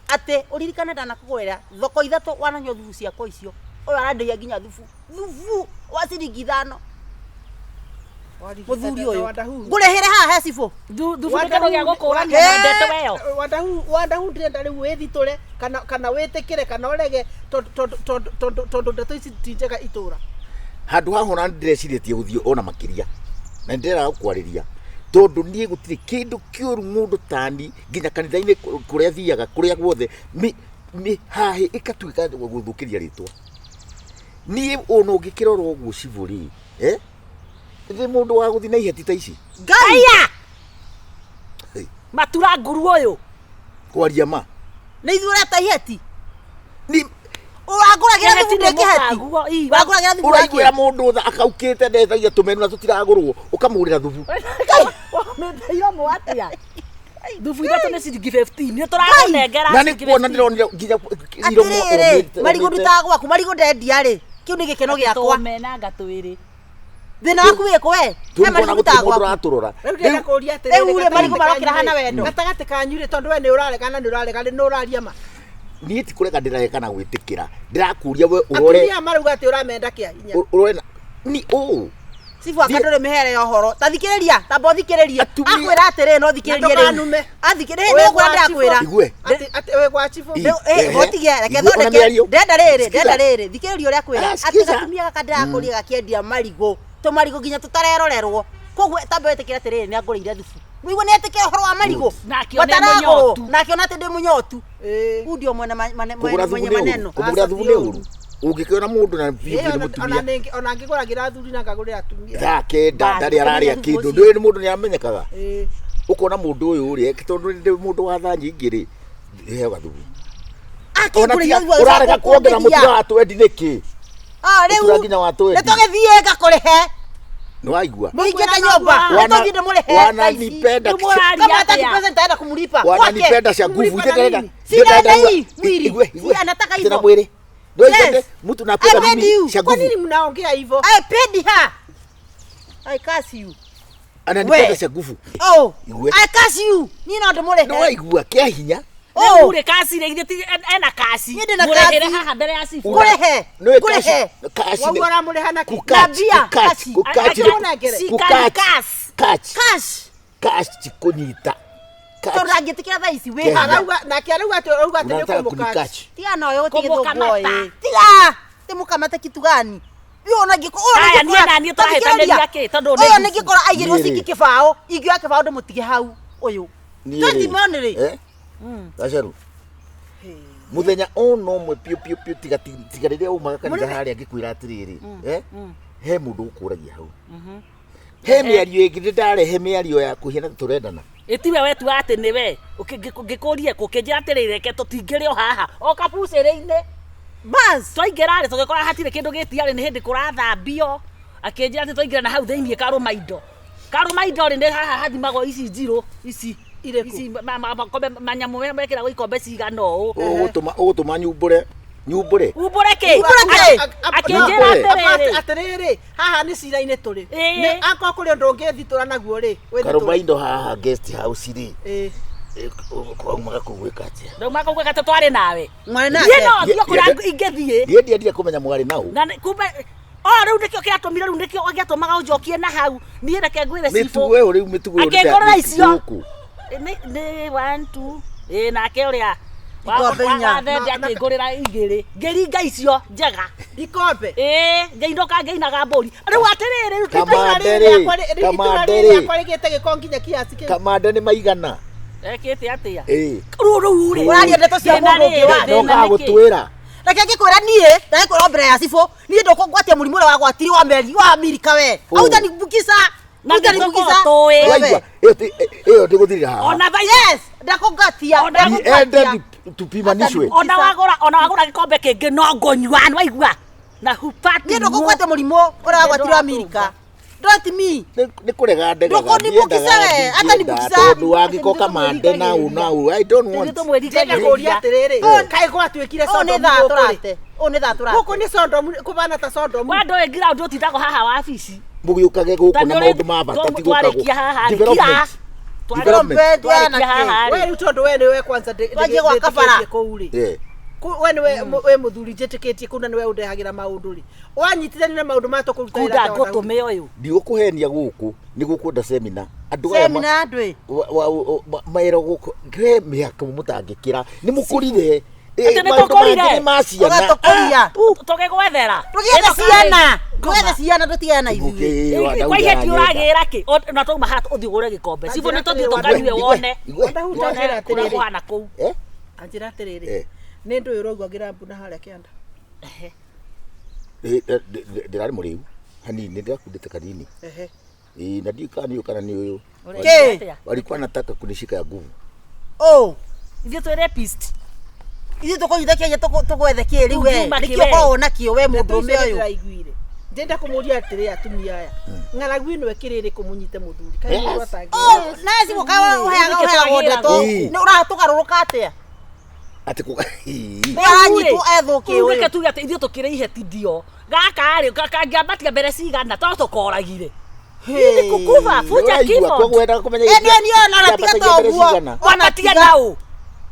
Atĩ ũririkane ndanakũgũrĩra thoko ithatũ wananyua thubu ciakwa icio. Ũyũ arandĩhia nginya thubu. Thubu wa ciringi ithano. Mũthuri ũyũ. Wandahu. Ngũrĩhĩre haha he cibũ. Thubu nĩ kĩndũ gĩa gũkũrania na ndeto ĩyo Wandahu Wandahu ndĩrenda rĩu wĩthitũre kana wĩtĩkĩre kana ũrege tondũ ndeto ici ti njega itũũra. Handũ haha ona ndĩrecirĩtie gũthiĩ ona makĩria na nĩndĩrenda gũkwarĩria tondũ niĩ gũtirĩ kĩndũ kĩũru mũndũ tani nginya kanitha-inĩ kũrĩa thiaga kũrĩa guothe mĩhahĩ ĩkatuĩka gũthũkĩria rĩtwa. Niĩ ona ũngĩkĩrora ũguo cibũ rĩ, nĩ mũndũ wa gũthiĩ na iheti ta ici. Ngai! Hey, matura nguru ũyũ kwaria ma Nĩ ithuĩ ũreta iheti. Ni Ũrangũragĩra Iheti thubu nĩ ndĩ kĩheti. mũkaguo, ii, Ũrangũragĩra thubu ũraiguĩra wakĩ. mũndũ tha akaukĩte ndethagia tũmenu na tũtiragũrwo ũkamũgũrĩra thubu. Wamĩte iromo atĩa thubu ithatũ nĩ ciringi 15 nĩ tũrakũnengera Na nĩ ciringi kuona 15. ndĩronire nginya iromo Atĩrĩrĩ, ũmĩte- marigũ ũmĩte. ndutaga gwaku, marigũ ndendia rĩ. Kĩu nĩ gĩkeno gĩakwa. Tũme na ngatwĩrĩ Thĩna waku wĩkũ we? He Tũrĩ marigũ kuona gũtirĩ ndutaga mũndũ gwaku. ũratũrora. Rĩu ndĩrenda Rĩu kũũria atĩrĩrĩ, Rĩu rĩ, marigũ gatagatĩ marokĩra kanyu hana rĩ, wendo. gatagatĩ kanyu rĩ tondũ we nĩ ũraregana nĩ ũraregana nĩ ũraria ma. Niĩ ti kũrega ndĩrarega na gwĩtĩkĩra ndĩrakũria we ũrore Atumia marauga atĩ ũramenda kĩa hinya. ũrore na ni ũũ Cibu aka ndũrĩ mĩhere ya ũhoro. Ta thikĩrĩria, tamba ũthikĩrĩrie. Atumia- Akwĩra atĩrĩrĩ, no thikĩrĩrie Na rĩu. ndũkanume. Athikĩrĩrie, Wĩ nĩ gwa ũkwĩra ndĩrakwĩra. cibũ. Igue. Atĩ wĩ gwa cibũ. Ii. Rĩu, Ehe. ũtige, reke Igue, ona thondeke. mĩario. Ndenda rĩrĩ, Sikiza. ndenda rĩrĩ. Thikĩrĩria ũrĩa akwĩra. Ah, Atĩ sikiza. gatumia gaka ndĩrakũria gakĩendia marigũ. Tũmarigũ nginya tũtarerorerwo. Koguo tamba wĩtĩkĩre atĩrĩrĩ, nĩ angũrĩire thubu. Nĩũigua nĩ etĩkĩra ũhoro wa marigũ. Na akĩona Mataragũrwo. mũnyotu. Na akĩona atĩ ndĩ mũnyotu. Ĩĩ. Huu ndio mwene kũgũra thubu mwenye nĩ ũru maneno. kũmũgũra thubu nĩ ũru ũngĩkĩona mũndũ na biũ Ĩĩ, nĩ ona mũtumia ona ngĩgũragĩra athuri na ngagũrĩra atumia. thaa kenda Basi, ndarĩ ararĩa ũkĩmenya kĩndũ thubu ndũĩ nĩ mũndũ nĩ amenyekaga Ĩĩ. ũkona mũndũ ũyũ rĩ tondũ nĩ mũndũ wa thaa nyingĩ rĩ heo gathubu Ona Akĩngũrĩire tiga thubu agĩcoka ũrarega kuongerera kũndĩhia. mũtura wa twendi nĩkĩ Ah, rĩu Mũtura nginya wa twendi. nĩ tũgĩthiĩ ngakũrĩhe. Nĩ waigua Mũingĩte nyũmba. Nĩ tũthiĩ ndĩmũrĩhe thaa ici. wananipenda Rĩu mũraria Kama hataki atĩa? pesa nitaenda kumlipa. Kwake. wananipenda cia nguvu Kumlipa na ithe ndĩrenda nini? Sina dai mwili. Igwe, igwe. Si anataka Tena hivyo. mwili. Ndio Yes. yes. Mtu napenda I paid mimi you. cia Kwa nguvu. nini mnaongea hivyo? I paid her. I curse you. Ananipenda We. cia nguvu. Oh, Igwe. I curse you. Niĩ no Nĩ ndĩmũrĩhe. waigua kĩa hinya. Rĩu rĩ kaci rĩ githĩ ti ena kaci. Niĩ ndĩna Mũrĩhĩre kaci. haha mbere ya cibũ. Ngũrĩhe. Nĩũĩ Ngũrĩhe. kaci Wauga ũramũrĩha na kĩ? Na mbia, kaci. Akĩmũnengere. Cikari cash. kaci Cash. kaci kũnyita Tondũ ndangĩtĩkĩra thaa ici wĩ Kenya. haha. Arauga nake arauga atĩ arauga atĩ nĩ Unataka kũmũkaci. kunikachi Tiga nayo gũtirĩ Kũmũkamata. gĩthũngũ ĩ. Tiga. Timũkamate kitu gani? Ũyũ ona ngĩko ũyũ Aya, niĩ na niĩ tũrahĩtanĩria kĩ? Tondũ nĩ Ũyũ ngucu. nĩngĩkora aigĩrwo Niĩ rĩ. cingi kĩbaũ, ingĩoya kĩbaũ ndĩmũtige hau ũyũ. Niĩ Twenty rĩ, million rĩ. eh? Gacaru muthenya ona ũmwe piũ piũ piũ tiga tiga rĩrĩa umaga kanitha harĩa ngĩkwĩra atĩrĩrĩ eh? He mũndũ ũkũragia hau he mĩario ĩngĩ ndĩ ndarehe mĩario ya kũhiana ta tũrendana. Ĩtiwe wetua atĩ nĩwe ngĩkũrie kũkĩnjĩra atĩrĩrĩ reke tũtingĩrĩ o haha o kabucĩrĩ-inĩ. Bas. Twaingĩra rĩ tũgĩkora hatirĩ kĩndũ gĩtiarĩ nĩ hĩndĩ kũrathambio akĩnjĩra atĩ twaingĩra na hau thĩiniĩ karũma indo karũma indo rĩ nĩ haha hathimagwo ici njirũ ici. Irĩkũ? Ici makombe manyamũ mekĩragwo ikombe cigana ũũ. Ũgũtũma nyumbũre nyumbũre. Umbũre kĩ? Umbũre kĩ? Akĩnjĩra Umbũre. atĩrĩrĩ. Atĩrĩrĩ, haha nĩ cira-inĩ tũrĩ. Ĩĩ. Nĩ akorwo kũrĩ ũndũ ũngĩthitũra naguo rĩ, wĩthitũre. Karũma indo haha guest house rĩ. Ĩĩ. Kwaumaga kũu gwĩka atĩa? Ndauma kũu gwĩka atĩ twarĩ nawe. Mwarĩ Niĩ nake. no thiĩ kũrĩa ingĩthiĩ. Niĩ ndiendire kũmenya mwarĩ nau. Na kumbe o rĩu nĩkĩo kĩatũmire rĩu nĩkĩo gĩatũmaga ũnjokie na hau niĩ reke ngwĩre cibũ. Mĩtugo ĩyo rĩu mĩtugo ĩyo nĩ ta- Akĩngũrĩra icio. gũkũ. Nĩ one two ĩ nake ũrĩa Ikombe inya. wathende akĩngũrĩra igĩrĩ ngĩringa icio njega. Ikombe. Ĩ ngĩinũka ngĩinaga mbũri rĩu atĩrĩrĩ rĩu Kamande Itũra rĩ, rĩrĩ rĩakwa itũra kamande rĩrĩ rĩ. rĩakwa rĩgĩte gĩko nginya kiasi kĩu. Kamande nĩ maigana. Ekĩte atĩa? Ĩ. Rĩu rĩu rĩ. Ũraria ndeto cia Thĩna mũndũ ũngĩ rĩrĩ, wa- thĩna Ndokaga nĩ kĩ? gũtwĩra. Reke ngĩkwĩra niĩ, ndagĩkwĩra o mbere ya cibũ, niĩ ndũkũngwatia mũrimũ ũrĩa wagwatirie wa meri wa Amerika we. Ũ. Autanibukisa. Na Autanibukisa. nĩtũkorwo tũĩ. Waigua ĩyo ĩyo ndĩgũthirĩra haha. Ona thaa Yes, ndakũngatia. Ona- Niende tupimanishwe. Ona wagũra gĩkombe kĩngĩ no ngũnyua nĩwaigua na hupati Niĩ ndũkũngwatia mũrimũ ũrĩa wagwatirie wa Amerika. Don't me. Nĩ kũrega ndegaga Ndũkũnibukisa we, hata nibukisa. tondũ wangĩko kamande nau nau I don't want. Ndĩrenda kũũria atĩrĩrĩ, kaĩ gwatuĩkire Ũũ nĩ Sodomu thaa gũkũ rĩ? tũrate. Ũũ nĩ thaa tũrate. Gũkũ nĩ Sodomu, kũbana ta Sodomu. Wandũ ĩ ground ũtindagwo haha wabici. Mũgĩũkage gũkũ Ta na nĩ ũrĩ- maũndũ ma bata ti gũka twarĩkia haha rĩ, Development. kira. Development. Development Twarĩkia haha We rĩ. rĩu tondũ we nĩwe kwanza Twanjie gwaka bara. ndĩtĩkĩtie kũu rĩ. Yeah. We nĩwe wĩ mũthuri njĩtĩkĩtie kũu na nĩwe ũndehagĩra maũndũ rĩ. Wanyitithania na maũndũ maya tũkũruta Kunda wĩra ta wa Daudi. ngũtũme ũyũ. Ndigũkũhenia gũkũ nĩ gũkwenda semina. Andũ aya Semina andũ ĩ. maero gũkũ he mĩhaka mũtangĩkĩra nĩ mũkũrire. Atĩ nĩ Maũndũ tũkũrire? mangĩ nĩ ma ciana. Ũgatũkũria. Tũgĩgwethera. Tũgĩethe ciana. Tũgĩethe ciana tũtigane na ithuĩ. Mũkĩĩwa, Kwa iheti Daudi ũragĩra kĩ? Na twauma haha ũthiĩ ũgũre gĩkombe. Cibũ nĩ tũthiĩ tũkanyue wone. Igwe, Wanda Wone Anjĩra kũrĩa atĩrĩrĩ. kũhana kũu. Eh? Anjĩra atĩrĩrĩ, Eh. nĩ ndũĩ ũraigua ngĩrambu na harĩa kĩanda. Ndĩrarĩ mũrĩu hanini ndĩrakundĩte kanini. Ehe. Ĩ, na ndiũĩ kana nĩ ũyũ kana nĩ ũyũ. Ũreka Kĩ? atĩa? Walikuwa nataka kunishika ya nguvu. Ũũ. Ithuĩ twĩ rapist. Ithuĩ tũkũnyita kĩanya tũgwethe kĩ rĩu we. Tũngiuma kĩ Nĩkĩo we? ũkoragwo nakĩo we Ndeto mũndũrũme icio ũyũ. nĩndĩraiguire. Ndĩrenda kũmũria atĩrĩ atumia aya ng'aragu ĩno ĩkĩrĩ ĩrĩkũ mũnyite mũthuri kaĩ mũndũ atangĩ Ũũ, nawe cibũ kaĩ ũheaga Nĩkĩ ũheagwo twagĩragwo? ndeto. Ĩ. Nĩ ũratũgarũrũka atĩa? Atĩ kũ Nĩ aranyitwo ethũkie Rĩu reke ũyũ. tuge atĩ ithuĩ tũkĩrĩ iheti ndio gaka rĩ kangĩambatia mbere cigana to tũkoragire. Ni kukuva fuja Ũraigua, keyboard. koguo wendaga kũmenya Ĩ, niĩ niĩ ona tiga kĩambatagia mbere toguo. cigana. Ona Wambatia tiga. nau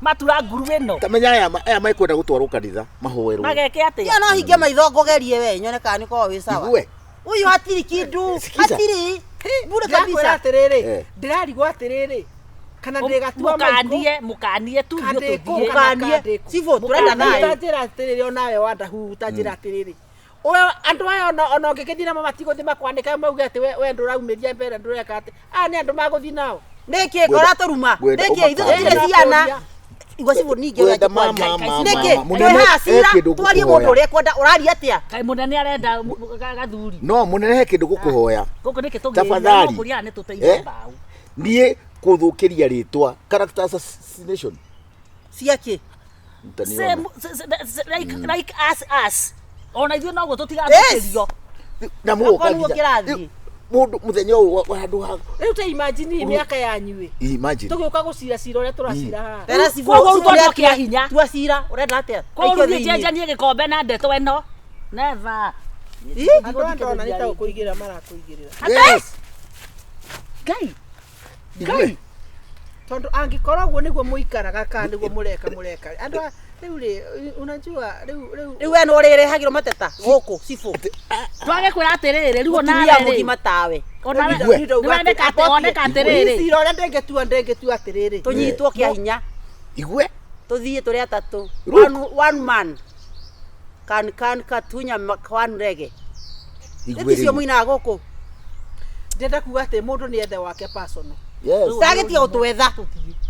matura nguru ĩno Tamenya aya mekwenda gũtwarwo kanitha mahoerwo. mageke atĩa? Tiga no hinge maitho ngũgerie we nyone kana nĩ ũkoragwo wĩ sawa. Igue. Ũyũ hatirĩ kĩndũ. Sikiza. Hatirĩ. Bure ndĩrakwĩra kabisa. atĩrĩrĩ Eh. ndĩrarigwo atĩrĩrĩ kana ndĩgatua maikũ Mũkanie mũkanie tu ithuĩ Kandĩkũ, tũthiĩ. kana Mũkanie. kandĩkũ. Cibũ tũrenda Mũkanie. thayũ. Ũtanjĩra atĩrĩrĩ onawe wandahu ũtanjĩra atĩrĩrĩ we andũ aya ona ũngĩgĩthiĩ namo matigũthiĩ makwandĩka mauge atĩ we ndũraumĩria mbere ndũreka atĩ aya nĩ andũ magũthiĩ nao. Nĩkĩ kora tũruma? Ngwenda Nĩkĩ ithuĩ ũmakanie. tũtirĩ ciana? Igua cibũ ningĩ ũrĩa Ngwenda mama, ngĩkwaria. mama, Nĩkĩ mama. Mũnene, twĩ haha he cira kĩndũ twarie ngũkũhoya. mũndũ ũrĩa ekwenda ũraria atĩa? Kaĩ mũnene arenda gathuri. No mũnene he kĩndũ gũkũhoya. Gũkũ nĩkĩ Tafadhali. tũgĩrĩria kũria nĩ tũteithie Eh? mbaũ. Niĩ kũthũkĩria rĩtwa character assassination. Ciakĩ? Mtaniona. Same like us ona ithuĩ noguo tũtigathũkĩrio. Na mũgoka Okorwo nĩguo nginya. kĩrathiĩ. Mũndũ mũthenya ũyũ wa handũ ha Rĩu ta imagine mĩaka yanyu ĩ imagine. tũgĩũka gũcira cira ũrĩa tũracira haha. Tera cibũ. Koguo cibũ rutwo nĩ kĩa hinya. Tua cira ũrenda atĩa? Koguo Aikio rĩu thĩinĩ. njenjanie gĩkombe na ndeto ĩno. Never. Ĩ? Andũ aya ndona nĩ ta gũkũigĩrĩra marakũigĩrĩra. Yes. Ngai. Igue. Tondũ angĩkorwo ũguo nĩguo mũikaraga kana nĩguo mũreka mũreka andũ a rĩu rĩ unajua rĩu rĩu Rĩu we nĩ ũrĩrehagĩrwo mateta gũkũ cibũ. Twagĩkwĩra atĩrĩrĩ rĩu Mũtumia onawe rĩ mũgima tawe. onawe Igue. nĩwoneka atĩ woneka atĩrĩrĩ Cira ũrĩa ndĩngĩtua ndĩngĩtua atĩrĩrĩ Tũnyitwo kĩa hinya. Igue. Tũthiĩ tũrĩ atatũ. Look. One man. Can katunya one rege. Igue Nĩ ticio rĩu. mũinaga gũkũ. Ndĩrenda kuga atĩ mũndũ nĩ ethe wake personal. Yes. Ndagĩtiga gũtwetha.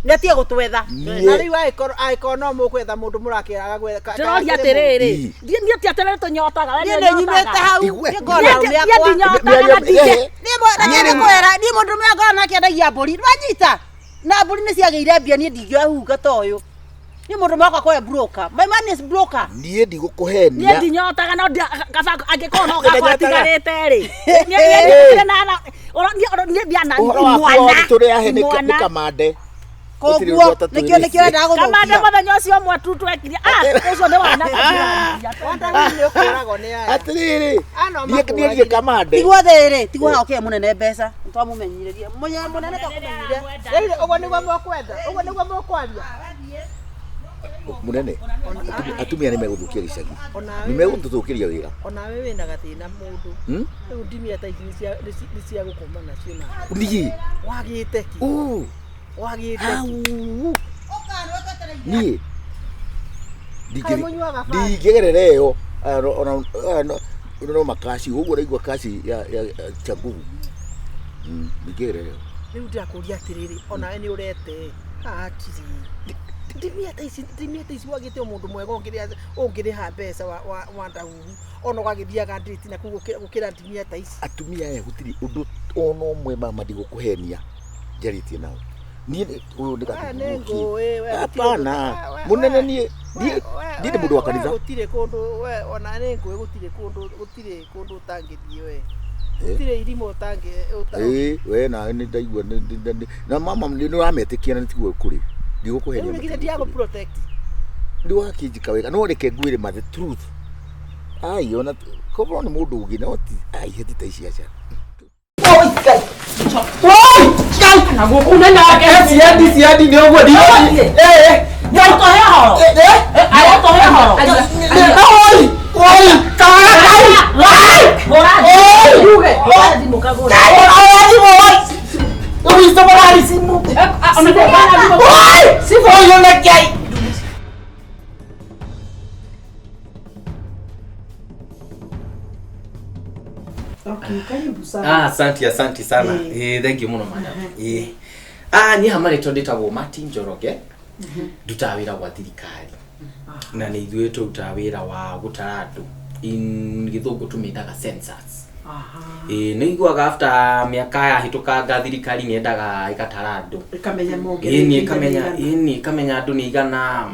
Nĩ atige gũtwetha. Na Niĩ rĩu angĩkorwo angĩkorwo no mũgwetha mũndũ mũrakĩraga gwetha ndĩroria atĩrĩrĩ Ii. niĩ ti atĩrĩrĩ tũnyotaga we Niĩ nĩ nĩ nyumĩte ũnyotaga hau. Igue. Niĩ ngoragwo na arũme Niĩ akwa. ndinyotaga na ndingĩ Niĩ mũndũrũme niĩ mũndũrũme angoragwo nake endagia mbũri. Nĩwanyita? Na mbũri nĩ ciagĩire mbia niĩ ndingĩoya hunga ta ũyũ. Niĩ mũndũrũme wakwa akorwo e broker. My man is broker. niĩ ndigũkũhenia. Niĩ ndinyotaga no kaba angĩkorwo no Ndinyotaga. gakwa atigarĩte rĩ niĩ niĩ na niĩ ndiana Ũhoro waku mwana wothe tũrĩ ahe nĩ mwana kamande. Gũtirĩ Koguo ũndũ atatwĩrĩte. nĩkĩo nĩkĩo endaga kamande gũthũkia. mũthenya ũcio ũmwe tu twekire ah ũcio nĩ wana Wanda nĩ ũkũragwo nĩ aya. Atĩrĩrĩ. Ano Niĩ niĩ ndirĩ kamande. Tigwo thĩrĩ, tigwo haha ũkĩhe mũnene mbeca. Nĩtwamũmenyithĩrie. Mũnene mũnene twakũmenyire. Rĩu ũguo nĩguo mũkwenda ũguo nĩguo mũkwaria. Munene. Atumia nĩ megũthũkia gĩcagi. Onawe Nĩ megũtũthũkĩria wĩra. onawe wĩna gathĩna mũndũ. Hmm? Rĩu ndimia ta ici nĩ cia gũkoma nacio na Niĩ. wagĩte ki Uu. wagĩte ki. Au. Niĩ. Kaĩ mũnyuaga bangi? Ndingĩgerera ĩyo. Aya ona aya no makaci ũguo ũraigua kaci ya ya cha nguvu. Ndingĩgerera ĩyo. Rĩu ndĩrakũria atĩrĩrĩ onawe nĩ ũrete haha hatirĩ ndimia ta ici ndimia ta ici wagĩte o mũndũ mwega ũngĩrĩha ũngĩrĩha mbeca wa wa wa ndahuhu ona ũgagĩthiaga ndĩti na kũu gũkĩra ndimia ta ici. Atumia aya gũtirĩ ũndũ ona ũmwe mama ndigũkũhenia njarĩtie nao. Niĩ ũyũ nĩ We nĩ gathuguki. ngũĩ, we gũtirĩ Hapana. ũndũ- we- Mũnene we- niĩ niĩ we- niĩ nĩ mũndũ wa we kanitha. gũtirĩ kũndũ we ona nĩ ngũĩ gũtirĩ kũndũ gũtirĩ kũndũ ũtangĩthiĩ we Eh. gũtirĩ irimũ ũtangĩ Ĩĩ we nawe nĩ ndaigua na mama nĩ ũrametĩkia na nĩ tiguo kũrĩ. Ndigũkũhenia. rĩu nĩ ndiagũ protect Nĩ wakĩnjĩka wega no reke ngwĩre ma the truth. Ai ona korwo nĩ mũndũ ũngĩ no ti ai heti ta ici aca. Ciendi ciendi nĩ ũguo Nĩũtũhe ũhoro nĩũtũhe ũhoro Oi kaga kai hũra Oi hũra thimũ kagũre Oya thimũ oi Ũguo marari simu ona thimũ Oi simu ũyũ nĩ Okay, karibu sana. Ah, asante asante sana. Eh, thank you muno madam. Eh. Ah, niĩ hama rĩtwa ndĩtagwo Martin Njoroge. Ndutaga wĩra gwa thirikari. Na nĩ ithuĩ tũrutaga wĩra wa gũtara andũ. In gĩthũngũ tũmĩtaga census. Ĩĩ nĩ iguaga after mĩaka yahĩtũkanga thirikari nĩ yendaga ĩgatara andũ. Ĩkamenya Ĩni ĩkamenya ĩni ĩkamenya andũ nĩ igana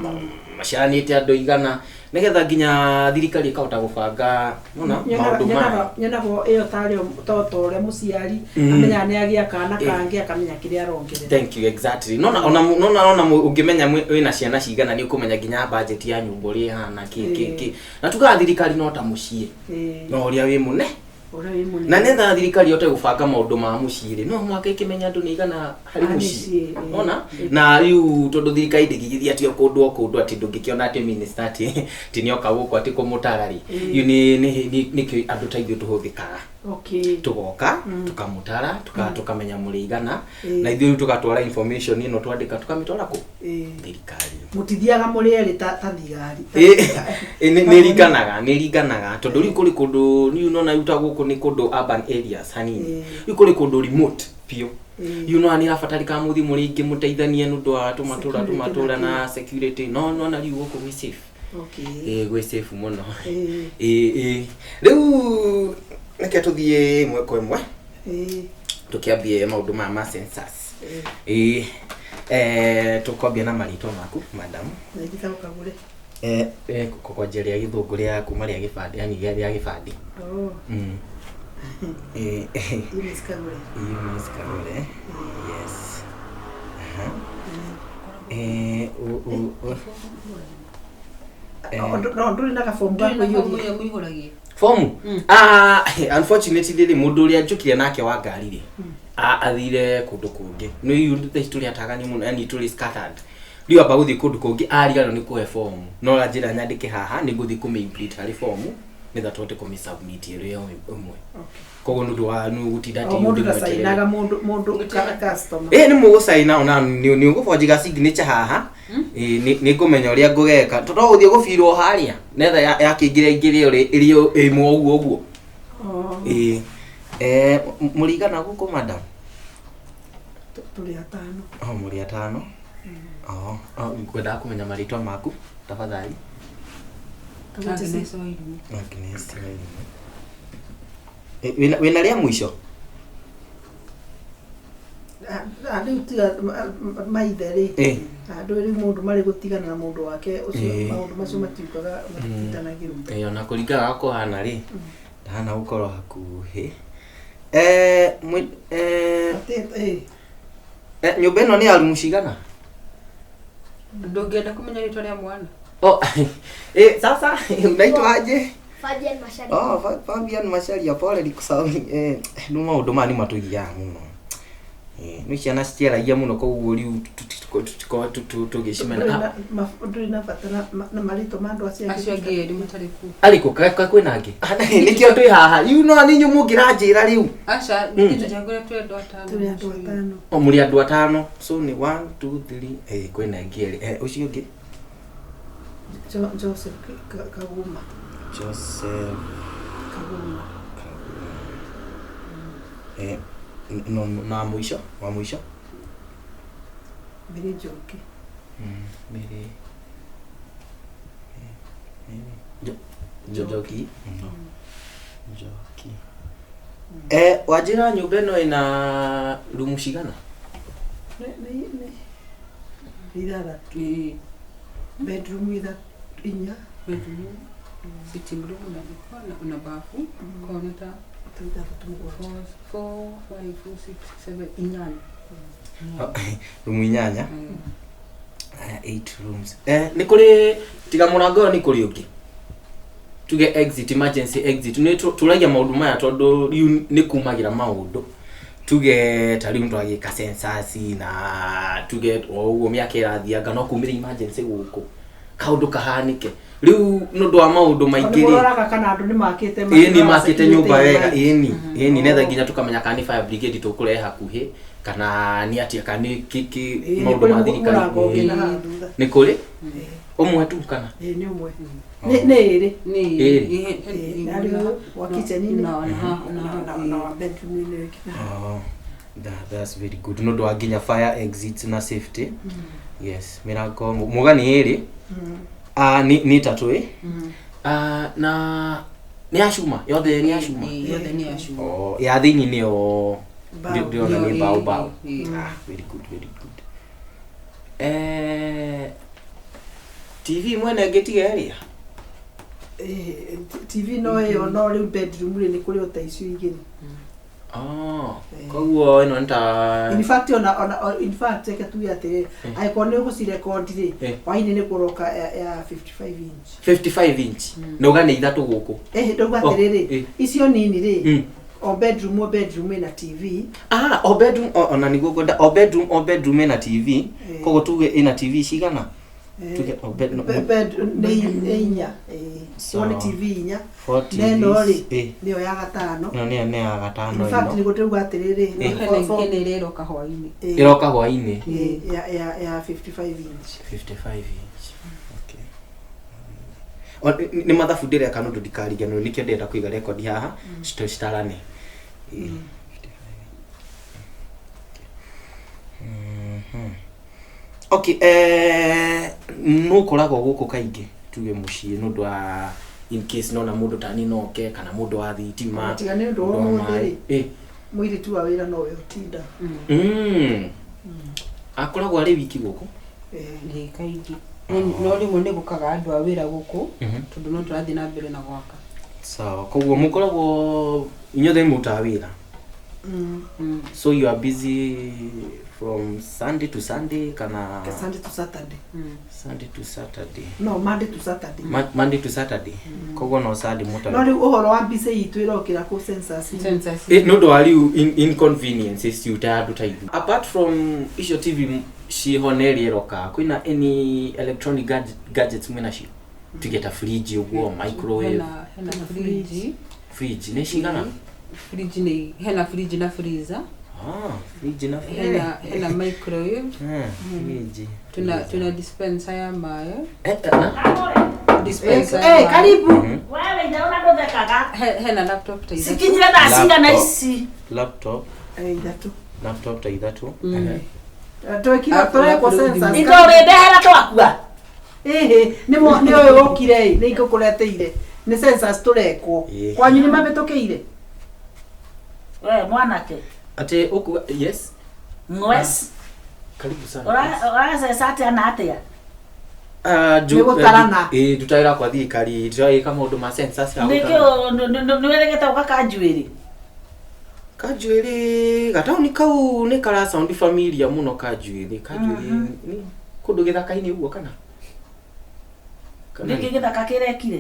maciaranĩte andũ igana nĩgetha nginya thirikari ĩkahota gũbanga nona maũndũ mayo. Nyonaga ĩyo tarĩ toto ũrĩa mũciari Mm. amenyaga nĩ agĩa kana Eh. kangĩ akamenya kĩrĩa arongerera. Thank you exactly. Nona ona nona ona ũngĩmenya wĩna ciana cigana nĩ ũkũmenya nginya budget ya nyũmba ũrĩa ĩhana kĩ kĩ kĩ. Na tugaga thirikari no ta mũciĩ. Ĩĩ, No ũrĩa wĩ mũne. ũrĩa wĩ mũnene. Na nĩgetha thirikari ĩhote gũbanga maũndũ ma mũciĩ rĩ, no mũhaka ĩkĩmenya andũ nĩ igana harĩ Harĩ mũciĩ. mũciĩ, ĩĩ. Ona? Na rĩu tondũ thirikari ndĩngĩgĩthiĩ atĩ o kũndũ o kũndũ atĩ ndũngĩkĩona atĩ minister atĩ atĩ nĩoka gũkũ atĩ kũmũtara rĩ. Rĩu nĩkĩo andũ ta ithuĩ tũhũthĩkaga. Okay. Tugoka tukamutara tukamenya mũrĩ igana Ĩĩ. na ithuĩ rĩu tũgatwara information ĩno twandĩka tũkamĩtwara kũ Ĩĩ. thirikari. Mũtithiaga mũrĩ erĩ ta thigari. Ĩ, nĩ ringanaga nĩ ringanaga tondũ rĩu kũrĩ kũndũ rĩu nona rĩu ta gũkũ nĩ kũndũ urban areas hanini Ĩĩ. rĩu kũrĩ kũndũ remote biũ Ĩĩ. rĩu nona nĩ ĩrabatarĩka mũthiĩ mũrĩ aingĩ mũteithanie nĩ ũndũ wa tũmatũra Security tũmatũra na na security no nona rĩu gũkũ gwĩ safe. Okay. Ĩĩ gwĩ safe mũno. Ĩĩ. Ĩĩ ĩĩ rĩu reke tũthiĩ ĩmwe kwa ĩmwe Ĩĩ. tukiambie maũndũ maya ma census. Ĩĩ. Ĩĩ tũkwambia na marĩtwa maku madam. Na njĩtagwo Kagũre. Kwanja rĩa gĩthũngũ rĩa kuma rĩa gĩbandĩ yani rĩa gĩbandĩ. Oh, Eunice Kagũre. Eunice Kagure. Yes. Aha. No ndũrĩ na gabomu ga kũiyũria. Fomu? Unfortunately rĩ mũndũ ũrĩa njũkire nake wa ngari rĩ Athire kũndũ kũngĩ. Nĩ rĩu thaa ici tũrĩ atagani mũno, yani tũrĩ scattered. Rĩu amba gũthiĩ kũndũ kũngĩ ariganĩrwo nĩ kũhe fomu. No aranjĩra nyandĩke haha nĩ ngũthiĩ kũmĩ complete harĩ fomu nĩgetha tũhote kũmĩ submit ĩrĩ o ĩmwe. Koguo nĩ ũndũ wa nĩ gũtinda O atĩ mũndũ ndĩmweterere. ndacainaga mũndũ mũndũ customer. Ĩ nĩ mũgũcaina ona nĩ ũgũbonjiga signature haha. Ĩ nĩ ngũmenya ũrĩa ngũgeka. Tondũ no gũthiĩ gũbirwo harĩa netha yakĩingĩra ingĩre ĩrĩ ĩmwe ũguo ũguo. Oh, Ĩ mũrĩigana gũkũ madam? Tũrĩ atano. Oh, mũrĩ atano. Oh, ngwendaga kũmenya marĩtwa maku tafadhali. Agnes Wairimu. Agnes Wairimu. Wĩna rĩa mũico? Rĩu tiga maithe rĩ, andũ rĩu mũndũ marĩ gũtigana na mũndũ wake ũcio, maũndũ macio matiukaga matitindanagĩrwo. Ona kũringana na kũhana rĩ, ndahana gũkorwo hakuhĩ. Nyũmba ĩno nĩ ya rumu cigana? Ndũngĩenda kũmenya rĩtwa rĩa mwana? Oh, sasa unaitwa aje? Fabian Macharia. Oh, Fabian Macharia, pole nikusahau. Nĩ maũndũ maya nĩ matũgiaga mũno. Nĩ ciana citiaragia mũno koguo rĩu tũtikoragwo tũgĩcimena. Ndũrĩ na bata na marĩtwa ma andũ acio Acio angĩ erĩ matarĩ kuo. Arĩkũ ka kwĩna angĩ? Nĩkĩo twĩ haha. Rĩu no nĩ inyuĩ mũngĩranjĩra rĩu. Aca, nĩkĩ tũjagũra twĩ andũ atano. Tũrĩ andũ atano. O mũrĩ andũ atano. So nĩ 1 2 3 kwĩna angĩ erĩ. Ũcio ũngĩ? Joseph Kaguma. Joseph Kaguma. No, na mũico, wa mũico? Mary Njoki. Mary. Njoki. Njoki. Wanjĩra nyũmba ĩno ĩna rumu cigana? Nĩ ithathatũ. Bedroom ithatũ, inya. Bedroom, sitting room na jiko na bafu, kona ta Ithathatũ mũgwanja. 4 5 6 7 inyanya. Rumu inyanya. 8 rooms. Nĩ kũrĩ tiga mũrango ũyũ nĩ kũrĩ ũngĩ. Tuge exit, emergency exit. Nĩ tũragia maũndũ maya tondũ rĩu nĩ kumagĩra maũndũ. Tuge ta rĩu twagĩka census na tuge o ũguo mĩaka ĩrathianga no kumĩre emergency gũkũ. Kaũndũ kahanĩke. Rĩu nĩ ũndũ wa maũndũ maingĩ rĩ. Nĩmũroraga kana andũ nĩmakĩte Ĩni makĩte nyũmba wega, ĩni. Ĩni netha nginya tũkamenya kana nĩ fire brigade tũkũrehe hakuhĩ kana nĩ atĩa kana nĩ maũndũ ma thirikari. Nĩ kũrĩ? Ũmwe tu kana? Nĩ ũmwe. Nĩ ĩrĩ. Nĩ ĩrĩ. Harĩ wa kitchen-inĩ na wa bedroom-inĩ. Oh, that's very good. Nĩ ũndũ wa nginya fire exits na safety. Yes, mĩrango muga nĩ ĩrĩ. Nĩ ĩtatũ ĩ. Na nĩ ya cuma yothe nĩ ya cuma. Yothe nĩ ya cuma. Oh, ya thĩinĩ nĩyo ndĩrona nĩ mbaũ mbaũ. Very good, very good. TV mwene ngĩtiga ĩrĩa? TV no ĩyo no rĩu bedroom rĩ nĩ kũrĩ o ta icio igĩrĩ. Oh, koguo ĩno nĩ ta In fact ona in fact reke tuge atĩrĩrĩ, angĩkorwo nĩ ũgũcirekondi rĩ, hwainĩ nĩ kũroka ya 55 inch. 55 inch. Na uga nĩ ithatũ gũkũ. Ndauga atĩrĩrĩ, icio nini rĩ, o bedroom o bedroom ĩna TV. O bedroom ona nĩguo ngwenda o bedroom o bedroom ĩna TV. Koguo tuge ĩna TV cigana? Tuge o bed nĩ inya. So nĩ TV inya. Neno rĩ nĩyo ya gatano. No nĩyo ya gatano. In fact nĩguo ndauga atĩrĩrĩ, ĩno ĩroka hwainĩ. Ĩroka hwainĩ. Ya 55 inch. 55 inch. Okay. Nĩ mathabu ndĩreka nĩ ũndũ ndikariganĩrwo nĩkĩo ndĩrenda kũiga rekondi haha citarane. Okay, no ũkoragwo gũkũ kaingĩ tuge mũciĩ nĩ ũndũ wa in case nona mũndũ ta niĩ no oke kana mũndũ wa thitima. Tiga nĩ ũndũ wa ũmũthĩ rĩ, mũirĩtu wa wĩra nowe ũtinda. Akoragwo arĩ wiki gũkũ? Ĩ kaingĩ. No rĩmwe nĩ gũkaga andũ a wĩra gũkũ tondũ no tũrathiĩ na mbere na gwaka. Sawa, koguo mũkoragwo inyuothe mũrutaga wĩra? So you are busy from Sunday to Sunday kana Sunday to Saturday. Sunday to Saturday? No, Monday to Saturday. Monday to Saturday, koguo no Sunday No mũtarĩ. rĩu ũhoro wa mbica itũ ĩrokĩra kũ census. Census. Nĩ ũndũ wa rĩu inconveniences ciuta andũ ta ithuĩ. Apart from icio TV ciĩho na ĩrĩa ĩroka, kwĩna any electronic gadgets mwĩ nacio, tuge ta fridge ũguo, microwave? Hena fridge. Fridge nĩ cigana? Fridge nĩ hena fridge na freezer. Ah, fridge na Hena microwave. Fridge. Tuna dispenser ya maĩ. Na? Dispenser ya Eh, maĩ. karibu. Wewe itherũ na ndũthekaga. Hena laptop ta ithatũ. Cikinyire thaa cigana Laptop. ici? Laptop. Eh, ithatũ. Laptop ta ithatũ. Twekira tũrekwo census. Indo ũrĩndehera twakua. Ĩhĩ, nĩ nĩ ũyũ wokire ĩ, nĩ ingũkũreteire. Nĩ census tũrekwo. Ĩĩ. Kwanyu nĩ mabĩtũkĩire? We mwanake. Atĩ ũkuga yes. Ngwes. Karibu sana. Ũraceca atĩa na atĩa? Ah, Nĩ gũtarana. Ĩ, ndutagĩra kwa thirikari, ndĩragĩka maũndũ ma census ya Nĩkĩ gũtarana. nĩwĩrĩgĩte gũka kanjuĩrĩ? Kanjuĩrĩ gataũni kau nĩ kara sound familiar mũno. Kanjuĩrĩ nĩ kũndũ gĩthaka-inĩ ũguo kana Nĩkĩ gĩthaka kĩrekire?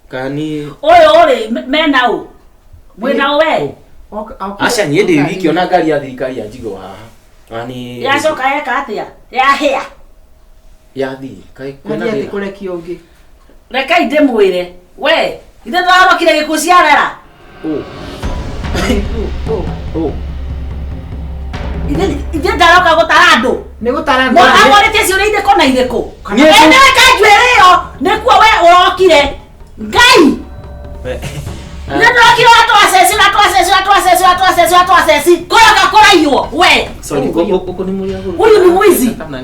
Kana nĩ Ũyũ rĩ mena ũ? Mwĩna ũ we? Aca, niĩ ndĩ wiki, ona ngari ya thirikari ya njigwo haha. Ona nĩ Yacoka yeka atĩa? Yahĩa. Yathiĩ kaĩ kwĩna Athiĩ thĩna? kũrekia ũngĩ. Rekei ndĩmwĩre. We, ithe ndĩrahonokire gĩkuũ ciarera. Ũ. Ũ. Ithe ndaroka gũtara andũ. Nĩ gũtarana. Amwarĩtie ciũria irĩkũ na irĩkũ? Niĩ Ĩnĩwe kanjuĩrĩ ĩyo nĩkuo we ũrokire. Ngai! Nĩ ndĩrokire ũratwaceci, ũratwaceci, ũratwaceci, ũratwaceci, ũratwaceci. Kũroka kũraiywo we. Sorry, gũkũ nĩ mũrĩ agũrũ. Ũyũ nĩ mũici. Kana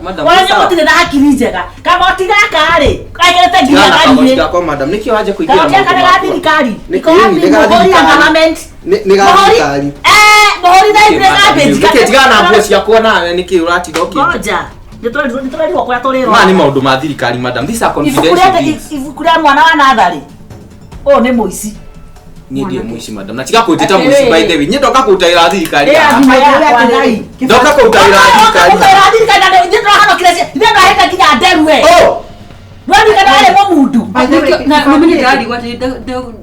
madam. Wona gũtirĩ na hakiri njega. Kagoti gaka rĩ, kaigĩrĩte nginya Tigana na kagoti ngari-inĩ. gakwa, madam, nĩkĩo wanja kũingĩra Kagoti gaka maũndũ nĩ ga makwa. thirikari. Nĩ- Iko ĩĩ, wapi nĩ ga mũhũri ya thirikari. government? Nĩ ga Mũhũri- thirikari. Eh, mũhũri thaa ithuĩ garbage. Nĩkĩ tigana na nguo ciakwa nawe, nĩkĩ ũratinda ũkĩnja? Ngoja. Nĩ tũrerirwo kũrĩa tũrĩrwo. Maya nĩ maũndũ ma thirikari, madam, these are Ibuku confidential rĩa things. ibuku rĩa mwana wa natharĩ. Ũyũ nĩ mũici. Niĩ ndirĩ mũici, madam, na tiga kũnjĩta mũici. By the way, niĩ ndoka kũrutagĩra thirikari Ĩ, haha. thimũ yakwa Ngai. Ndoka kũrutagĩra thirikari. Kũrutĩra thirikari na ithuĩ tũrahonokire ithuĩ tũrahĩte nginya nderu we. Oh! Nĩwaririkana warĩ mũmundu. By the way, Na mimi nĩndĩrarigwo atĩ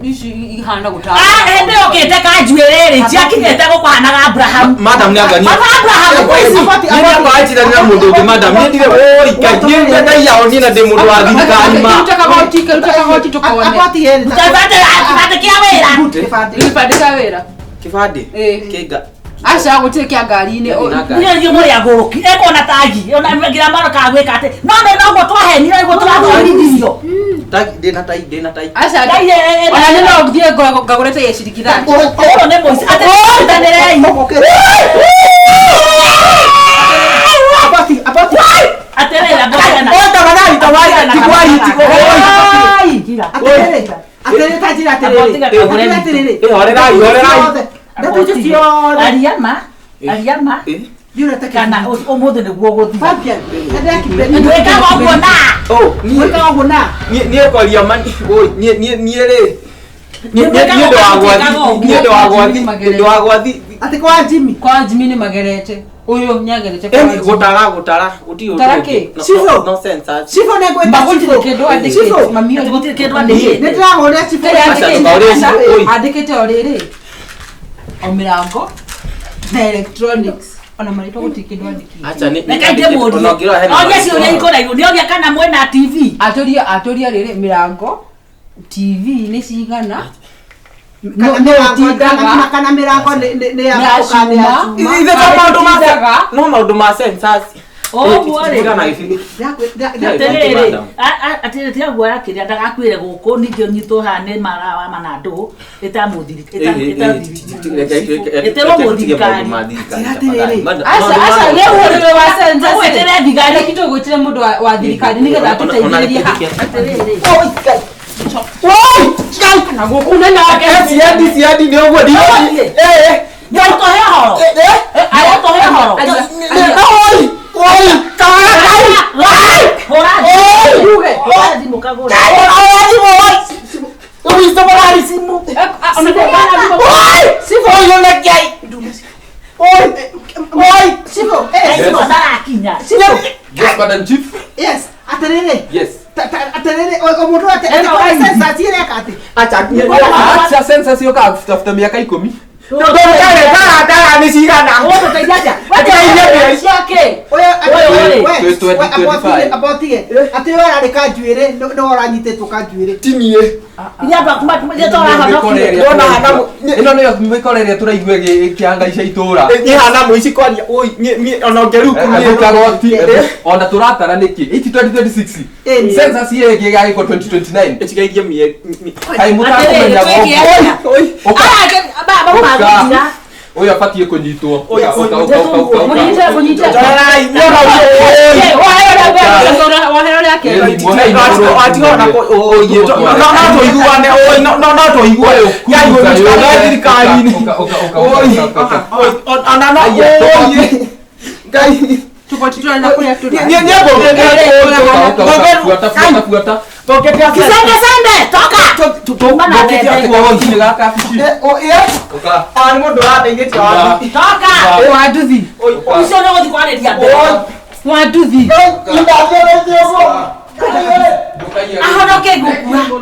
ici ihana gũtara. Ah, hĩndĩ yũkĩte kanjuĩrĩ rĩ, ciakinyĩte gũkũhanaga Abraham. Madam, nĩ anga niĩ Baba Abraham mũici. Niĩ nĩ anga wanjiranĩra mũndũ ũngĩ, madam, niĩ ndirĩ, oi Ngai, niĩ ndaiya o niĩ na ndĩ mũndũ wa thirikari ma. Ruta kagoti, ruta kagoti tũkone. Agoti yerĩ. Kĩbandĩ kĩbandĩ kĩa wĩra. Kĩbandĩ. Gĩbandĩ kĩa wĩra. Kĩbandĩ? Ĩ. Kĩnga. Aca, gũtirĩ kĩa ngari-inĩ. Gĩathiĩ na ngari. Niĩ nĩ mũrĩ agũrũki ekuona tagi ona nginya mwana kagwĩka atĩ no nĩ noguo twahenire nĩguo tũrathomithirio. Tai, ndĩna tai, ndĩna tai. Aca, Ngai, ona nĩ no thiĩ ngagũre ta ya ciringi 30. Ũyũ nĩ mũici atĩ tũnyitanĩrei. Abati, abati. Atĩrĩrĩ ngũkena. Oi, tafadhali, tafadhali, tigwai, tigwai. Atĩrĩrĩ, atĩrĩrĩ, ta njĩra atĩrĩrĩ. Abotiga Atĩrĩrĩ, atĩrĩrĩ. Ĩ, horerai, horerai. Ndeto icio ciothe. Aria ma, aria ma. Ĩ? Thiĩ ũrete Kana kĩbiriti. ũmũthĩ nĩguo ũgũthiĩ. Fabian, nĩndĩrakĩbiriti. Twĩkaga ũguo na. Oh, niĩ Mwĩkaga ũguo na. niĩ kwaria ma, oi, niĩ rĩ, niĩ Mwĩkaga niĩ ndĩ wa ũguo, gwathi, twĩkaga ũguo. niĩ ndĩ wa gwathi, ndĩ wa gwathi. Atĩ kwa Jimmy. Kwa Jimmy nĩ magerete. Ũyũ nĩagerete kwa Eni Jimmy. gũtara gũtirĩ ũndũ Gũtara ũngĩ. kĩ? No- Cibũ. no- no census. Cibũ nĩ ngwĩta Ma gũtirĩ cibũ. kĩndũ andĩkĩte. Cibũ. Mami Atĩ gũtirĩ kĩndũ Nĩ andĩkĩte. ndĩrahũrĩra cibũ. Kĩrĩa Aca, andĩkĩte, ndũkaũrie aca, cibũ, oi. andĩkĩte o rĩrĩ o mĩrango na electronics, ona marĩtwa gũtirĩ kĩndũ andĩkĩte. Aca, Reke ndĩmũrie. ona ũngĩrora hena Orie marĩtwa. ciũria ikũraihu. Nĩoria kana mwĩna TV. Atũria rĩrĩ, mĩrango, TV nĩ cigana? Kana No- mĩrango, nĩũtindaga. kana mĩrango nĩ ya Nĩ ya kana nĩ ya cuma. cuma. Ithe to maũndũ ma Tindaga. no maũndũ ma census. Ũguo rĩ. Tigana gĩbindi. Atĩrĩrĩ, Madam. atĩrĩrĩ, tiga guoya kĩrĩa ndagakuĩre gũkũ ningĩ ũnyitwo haha nĩ mara wa manandũ ĩtĩrwo mũthirikari. Atĩrĩrĩ. Aca, aca, rĩu ũrĩrĩ wa census rĩ, Ũgwĩtĩre thigari. reke tũgwĩtĩre mũndũ wa thirikari nĩgetha atũteithĩrĩrie haha. Atĩrĩrĩ, Na gũkũ nene wake. Ciandi, ciandi, nĩ ũguo Ũgũthiĩ? Eh, nĩũgũtũhe ũhoro. Nĩũgũtũhe ũhoro. oi, oi, kawara kai. Hũra thimũ. Yuge. Hũra thimũ kagũre. Oi, oi, Simu. Ona Madam Chief. Yes, atĩrĩrĩ. Yes. Atĩrĩrĩ, o mũndũ atĩ census ĩreka atĩ. Acha acha census yoka after miaka 10. Ndara nĩ cigana? Ũgũtũteithia atĩa? Ũteithia Ciake. Ũyũ Ũyũ rĩ. 2025. abotige atĩ ũyũ ararĩ kanjuĩrĩ nĩwe ũranyitĩtwo kanjuĩrĩ. Ti niĩ. Iria andũ aku iria tũrahonokire. Ndona hana Ĩno nĩyo mĩkora ĩrĩa tũraigua ĩkĩhangaica itũra. Niĩ hana mũici kwaria. Oi, niĩ ona ũngĩrukũ niĩ. Kagoti ona tũratara nĩkĩ? Iti 2026. Ĩni. Census ĩyo ĩngĩ ĩgagĩkwo 2029. Ĩtigairie mĩeri. Kaĩ mũtakũmenya Atĩrĩrĩ, twĩke atĩa? Oi. Ũka. Aya angĩ, baba Ũka. maugĩra. Ũyũ abatiĩ kũnyitwo. Oi, Ũka, oi, ũka, ũka, ũka, ũka. Mũnyite, mũnyite. Njorerai, nĩona ũyũ. Oi. Wohera ũrĩa Ĩni, akerwo. muohei mũrũ. Atiga ona no tũiguane. Oi, no tũiguane. Ngai mũtikanae thirikari-inĩ. Ũka, ũka, ũka, Oi. ũka, ũka, ũka. Oi, ona no Aya, oi. Ngai. Tũboti tũrenda kũrĩa tũrĩ. Niĩ niĩ Ũka, ũka, ũka, buata, buata, buata. Kisende sende, toka. Ngũkĩte kagoti-inĩ gaka wabici. Ũka. Nĩ mũndũ ũrateithĩtie wabici. Toka. Wanduthi. Ũcio nĩ ũgũthiĩ kwarĩria mbere. Wanduthi. Ahonoke gũkua.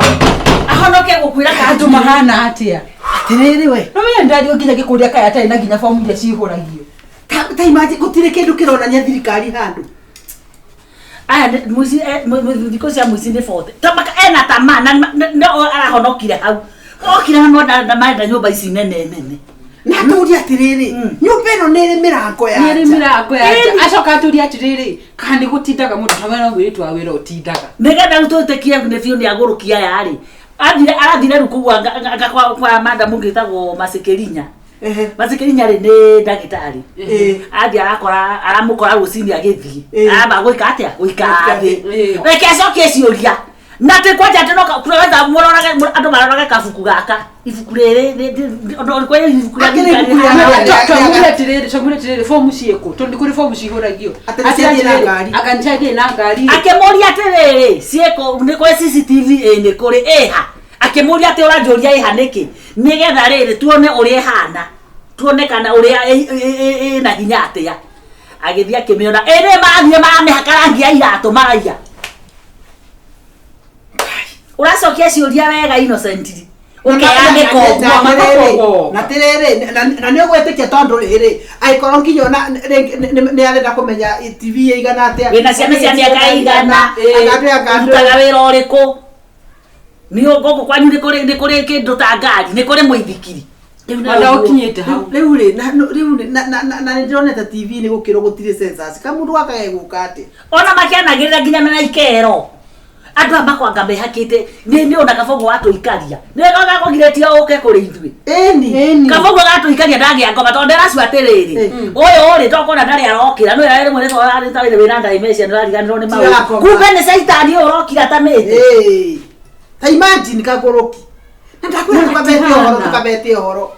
Ahonoke gũkuĩra Andũ mahana atĩa? Atĩrĩrĩ we. No menya ndario nginya gĩkũria kaya atarĩ na nginya bomu iria cihũragio. Ta imagine gũtirĩ kĩndũ kĩronania thirikari handũ. Aya nĩ- mũici thikũ cia mũici nĩ 40. Ta maka ena tamaa na no arahonokire hau. Okire na monda na marenda nyũmba ici nene nene. Na atũrie atĩrĩrĩ, nyũmba ĩno nĩ ĩrĩ mĩrango ya Nĩ ĩrĩ nja. mĩrango ya nja. Acoka atũria atĩrĩrĩ, kana nĩ gũtindaga mũndũ ta wena mũirĩtu wa wĩra ũtindaga. Nĩgetha rĩu twĩtĩkie nĩ biũ nĩ agũrũkia aya rĩ. Athire arathire rĩu kũu anga kwa madam ũngĩ wĩtagwo Masikirinya. Ehe. Masikirinya rĩ nĩ ndagĩtarĩ. Ĩĩ. Athiĩ arakora aramũkora rũcinĩ agĩthiĩ. Ĩĩ. Aramba gwĩka atĩa? Gũikara Gũikara thĩ. thĩ. Reke acokie ciũria. Na atĩ kwanja atĩ no kũrora mũrorage andũ marorage kabuku gaka. Ibuku rĩrĩ ũndũ kwĩ ibuku rĩa Akĩrĩ thirikari ibuku rĩa rĩhana rĩa- Twamwĩre atĩrĩrĩ, twamwĩre atĩrĩrĩ, bomu ciĩkũ? Tondũ nĩ kũrĩ bomu cihũragio. Atĩ nĩ ciathiĩ na ngari. Anga nĩ ciathiĩ na ngari. Akĩmũria atĩrĩrĩ, ciĩkũ nĩ kũrĩ CCTV ĩ nĩ kũrĩ ĩha. Akĩmũria atĩ ũranjũria ĩha nĩkĩ? Nĩgetha rĩrĩ tuone ũrĩa ĩhana. Tuone kana ũrĩa ĩna hinya atĩa. Agĩthiĩ akĩmĩona. Ĩ nĩ marathiĩ maramĩhaka rangi ya iratũ maraiya. Ũracokia ciũria wega innocently. Ũkeyanĩka ũguo. Na tirĩrĩ, na nĩ ũgwĩtĩkia tondũ rĩrĩ angĩkorwo nginya ona nĩ arenda kũmenya TV ĩigana atĩa. Wĩna ciana cia mĩaka ĩigana. Anga Ũrutaga wĩra ũrĩkũ? Nĩ gũkũ kwanyu nĩ kũrĩ nĩ kũrĩ kĩndũ ta ngari, nĩ kũrĩ mũithikiri. Ona ũkinyĩte hau. Rĩu rĩ na rĩu rĩ na nĩ ndĩronete TV nĩ gũkĩrwo gũtirĩ census ka mũndũ gaka gegũka atĩa. Ona makĩanagĩrĩra nginya mena ikero. Andũ aya makwanga mehakĩte nĩ nĩ ona kabogo watũikaria. Nĩ gakũgirĩtie ũke kũrĩ ithuĩ. Ĩni. Kabogo gatũikaria ndagĩa ngoma tondũ ndĩracu atĩrĩrĩ. Ũyũ rĩ tokona ndarĩ arokĩra nĩ rĩmwe nĩ twarĩ wĩna dementia nĩ ũrariganĩrwo nĩ maũndũ. Tirakoma. Kumbe nĩ caitani ũyũ ũrokire atamĩte. Ĩĩ. Ta imagine kagũrũki. Na ndakwĩra tũkabete ũhoro tũkabete ũhoro.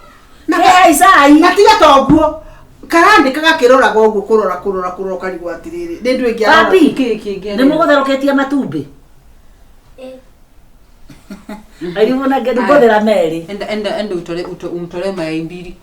Na Kehai cai. na tiga toguo karandĩka gakĩroraga ũguo kũrora kũrora kũrora ũkarigwo atĩrĩrĩ nĩ ndũ ĩngĩ arora. Papi, Kĩĩ kĩngĩ nĩ mũgũtherũkĩtie matumbĩ? Arimũ na ngũthĩra merĩ. Enda enda enda utore umtore mayai mbili.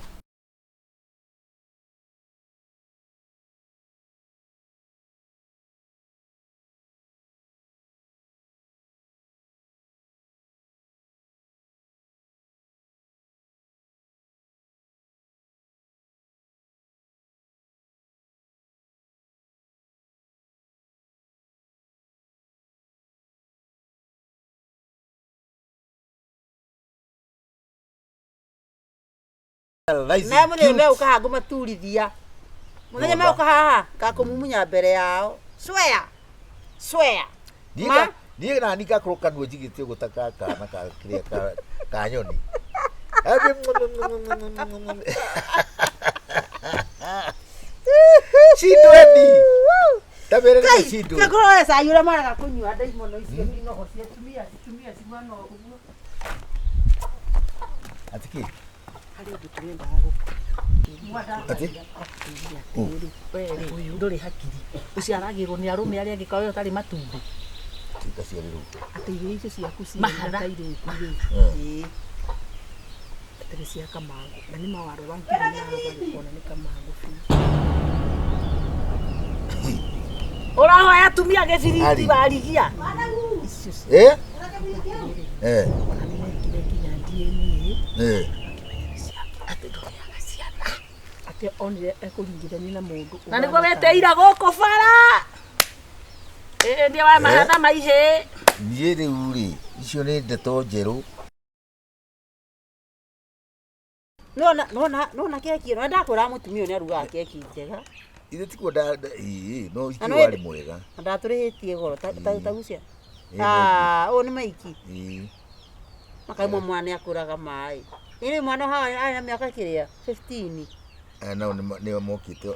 Na mũthenya megũka haha ngũmaturithia. Mũthenya megũka haha ngakũmumunya mbere yao. Swear. Swear. Ma. Niĩ nani ngakorwo kanua njigĩte ũguo ta ka kana ka kĩrĩa ka nyoni. Cindweni. Ta mere nĩ cindwe. Ngakũrora cai ũrĩa maraga kũnyua ndaimono icio inogo cia atumia atumia ciguana ũguo. Atĩ kĩ? Harĩ ũndũ tũrendaga Atĩ? Ũyũ ndũrĩ hakiri. Ũciaragĩrwo nĩ arũme arĩa angĩ kawe ũtarĩ matumbĩ. Tikaciarĩrwo. Atĩ irio icio ciaku ciĩ Mahatha. kairĩtu rĩ. Ĩĩ. Atĩ nĩ cia kamangũ. Na nĩ mawarora nginya na ũkona nĩ kamangũ biũ. Ũrahoya atumia gĩbiriti Ari. warigia. Eh? Eh. Eh. Atĩ onire ekũringithania na mũndũ Na nĩguo wetĩire gũkũ bara. Ĩĩ nĩ wa mahatha maihĩ. Niĩ rĩu rĩ, icio nĩ ndeto njerũ. Nona nona nona keki ĩno ndakwĩra mũtumia ũyũ nĩ arugaga keki njega. Ithe tikuo nda ĩĩ no Na icio no warĩ ĩndĩ- mwega. Na ndatũrĩhĩtie goro ta ta ta gucia. Ĩĩ, Ah, ũyũ nĩ maiki. Ĩĩ. Makaimwo mwana nĩ akũraga maĩ. Ĩrĩ mwana haha arĩ na mĩaka kĩrĩa 15. Aya nao nĩo mokĩte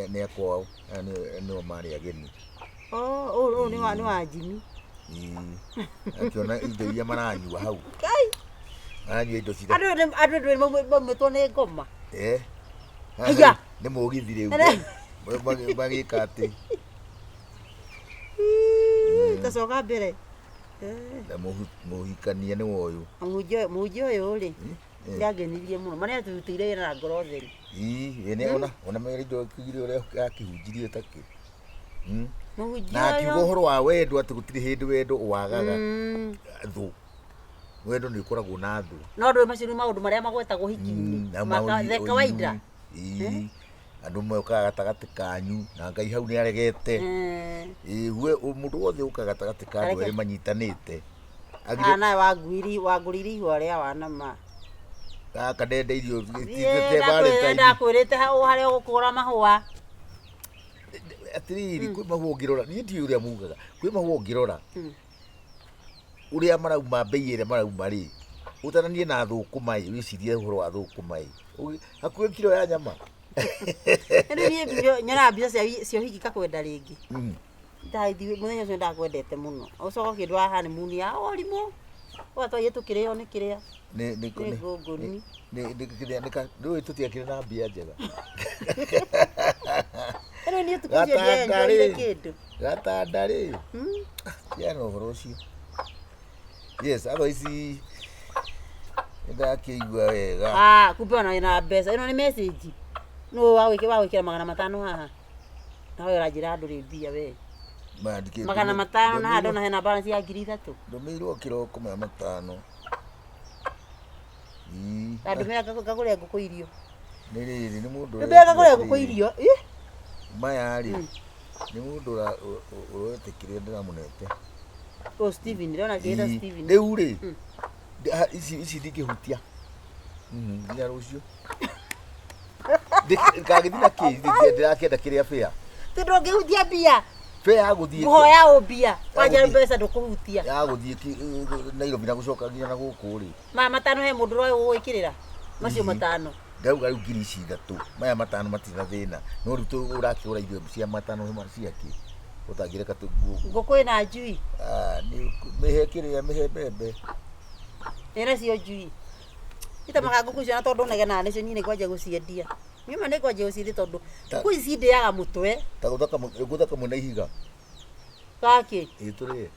nĩ akwao. Aya nĩo marĩ ageni. Oh, ũyũ ũyũ nĩ wa Jimmy. Ĩĩ. Akĩona indo iria maranyua hau. Kai, Maranyua indo cira. andũ andũ maumĩtwo nĩ ngoma. Eh. Haiya. Nĩ mũgithi rĩu. Ere. Magĩka atĩ Tacoka mbere. na mũhikania nĩ woyũ. Mũhunjia ũyũ rĩ, Eh. nĩangenirie mũno. Marĩa atũrutĩire wĩra na ngoro theru. Ĩĩ, ĩĩ, ona ona mera indo kĩgire ũrĩa akĩhunjirie takĩ. Mũhunjia Na akiuga ũyũ. ũhoro wa wendo atĩ gũtirĩ hĩndĩ wendo wagaga thũ. Wendo nĩ ũkoragwo na thũ. No ndũĩ macio nĩ maũndũ marĩa magwetagwo hiki-inĩ. Na The kawaida. Ĩĩ. Andũ mokaga gatagatĩ kanyu na Ngai hau nĩ aregete. Ĩĩ, we mũndũ wothe ũkaga gatagatĩ ka andũ Areke. erĩ manyitanĩte. Haha Agire nawe wangũrire ihũa rĩa wanama. gaka ndenda irio Ndakwĩrĩte hau harĩa ũgũkũra mahũa. Atĩrĩrĩ, kwĩ mahũa ũngĩrora, niĩ ndiũĩ ũrĩa mugaga, kwĩ mahũa ũngĩrora ũrĩa marauma, mbei ĩrĩa marauma rĩ, ũtaranie na thũkũma ĩ, wĩcirie ũhoro wa thũkũma ĩ. Hakuhĩ kiro ya nyama. Rĩu niĩ nyonaga mbica cia ũhiki ngakwenda rĩngĩ. Ndathi mũthenya ũcio ndakwendete mũno. Ũcoka ũkĩndwara honeymoon ya ũrimũ. Ũgatwaire tũkĩrĩo nĩ kĩrĩa. Nĩ nĩ Nĩ ngũngũni. Nĩ nĩ kĩrĩa nĩ ka ndũĩ tũtiakĩrĩ na mbia njega. Rĩu niĩ ũtukũ ũcio Gatanda ndienjoire rĩ. kĩndũ. Gatanda rĩ. Tiana ũhoro ũcio. Yes, otherwise nĩndakĩigua wega. Ah, kumbe ona wĩna mbeca. Ĩno nĩ message. Nũ wagwĩkĩra 500 haha. Nawe ũranjĩra ndũrĩ mbia we. Mandĩkĩte 500 na haha ndona hena balance ya 3000. Ndũmĩirwo kĩroko 500. Ii. Ndandũmĩra ngagũre ngũkũ irio. Nĩ rĩrĩ nĩ mũndũ Ndũmĩra ngagũre ngũkũ irio. Ih. Maya rĩ nĩ mũndũ ũretĩkĩria ndĩramũnete. O Steven, ndĩrona akĩĩta Ii, Steven. Rĩu rĩ ici ndingĩhutia nginya rũciũ. Kagĩthiĩ na kĩ ndĩrakĩenda kĩrĩa bĩa. Ti ndũngĩhutia mbia. Bĩa ya gũthiĩ. Ngũhoya ũ mbia. Kwanja gũthiĩ. mbeca ndũkũhutia. Ya gũthiĩ Nairobi na gũcoka nginya na gũkũ rĩ. Maya 5 he mũndũ ũroĩ gũgwĩkĩrĩra. Macio Ii. 5. Ndauga rĩu 3000 maya 5 matirĩ na thĩna no rĩu ũrakĩgũra irio cia 5 ciakĩ ũtangĩreka tũguo. Ngũkũ ĩna njui. Ah, nĩ mĩhe kĩrĩa mĩhe mbembe. Ĩna cio njui. Itamaga ngũkũ icio na tondũ negenaga nĩcio niĩ nĩngwanjia gũciendia. Niĩ ma nĩngwanjia gũciendia tondũ ngũkũ ici cindĩaga mũtwe. Ta gũthaka mwena ihiga. Gakĩ. Ĩ tũrĩe.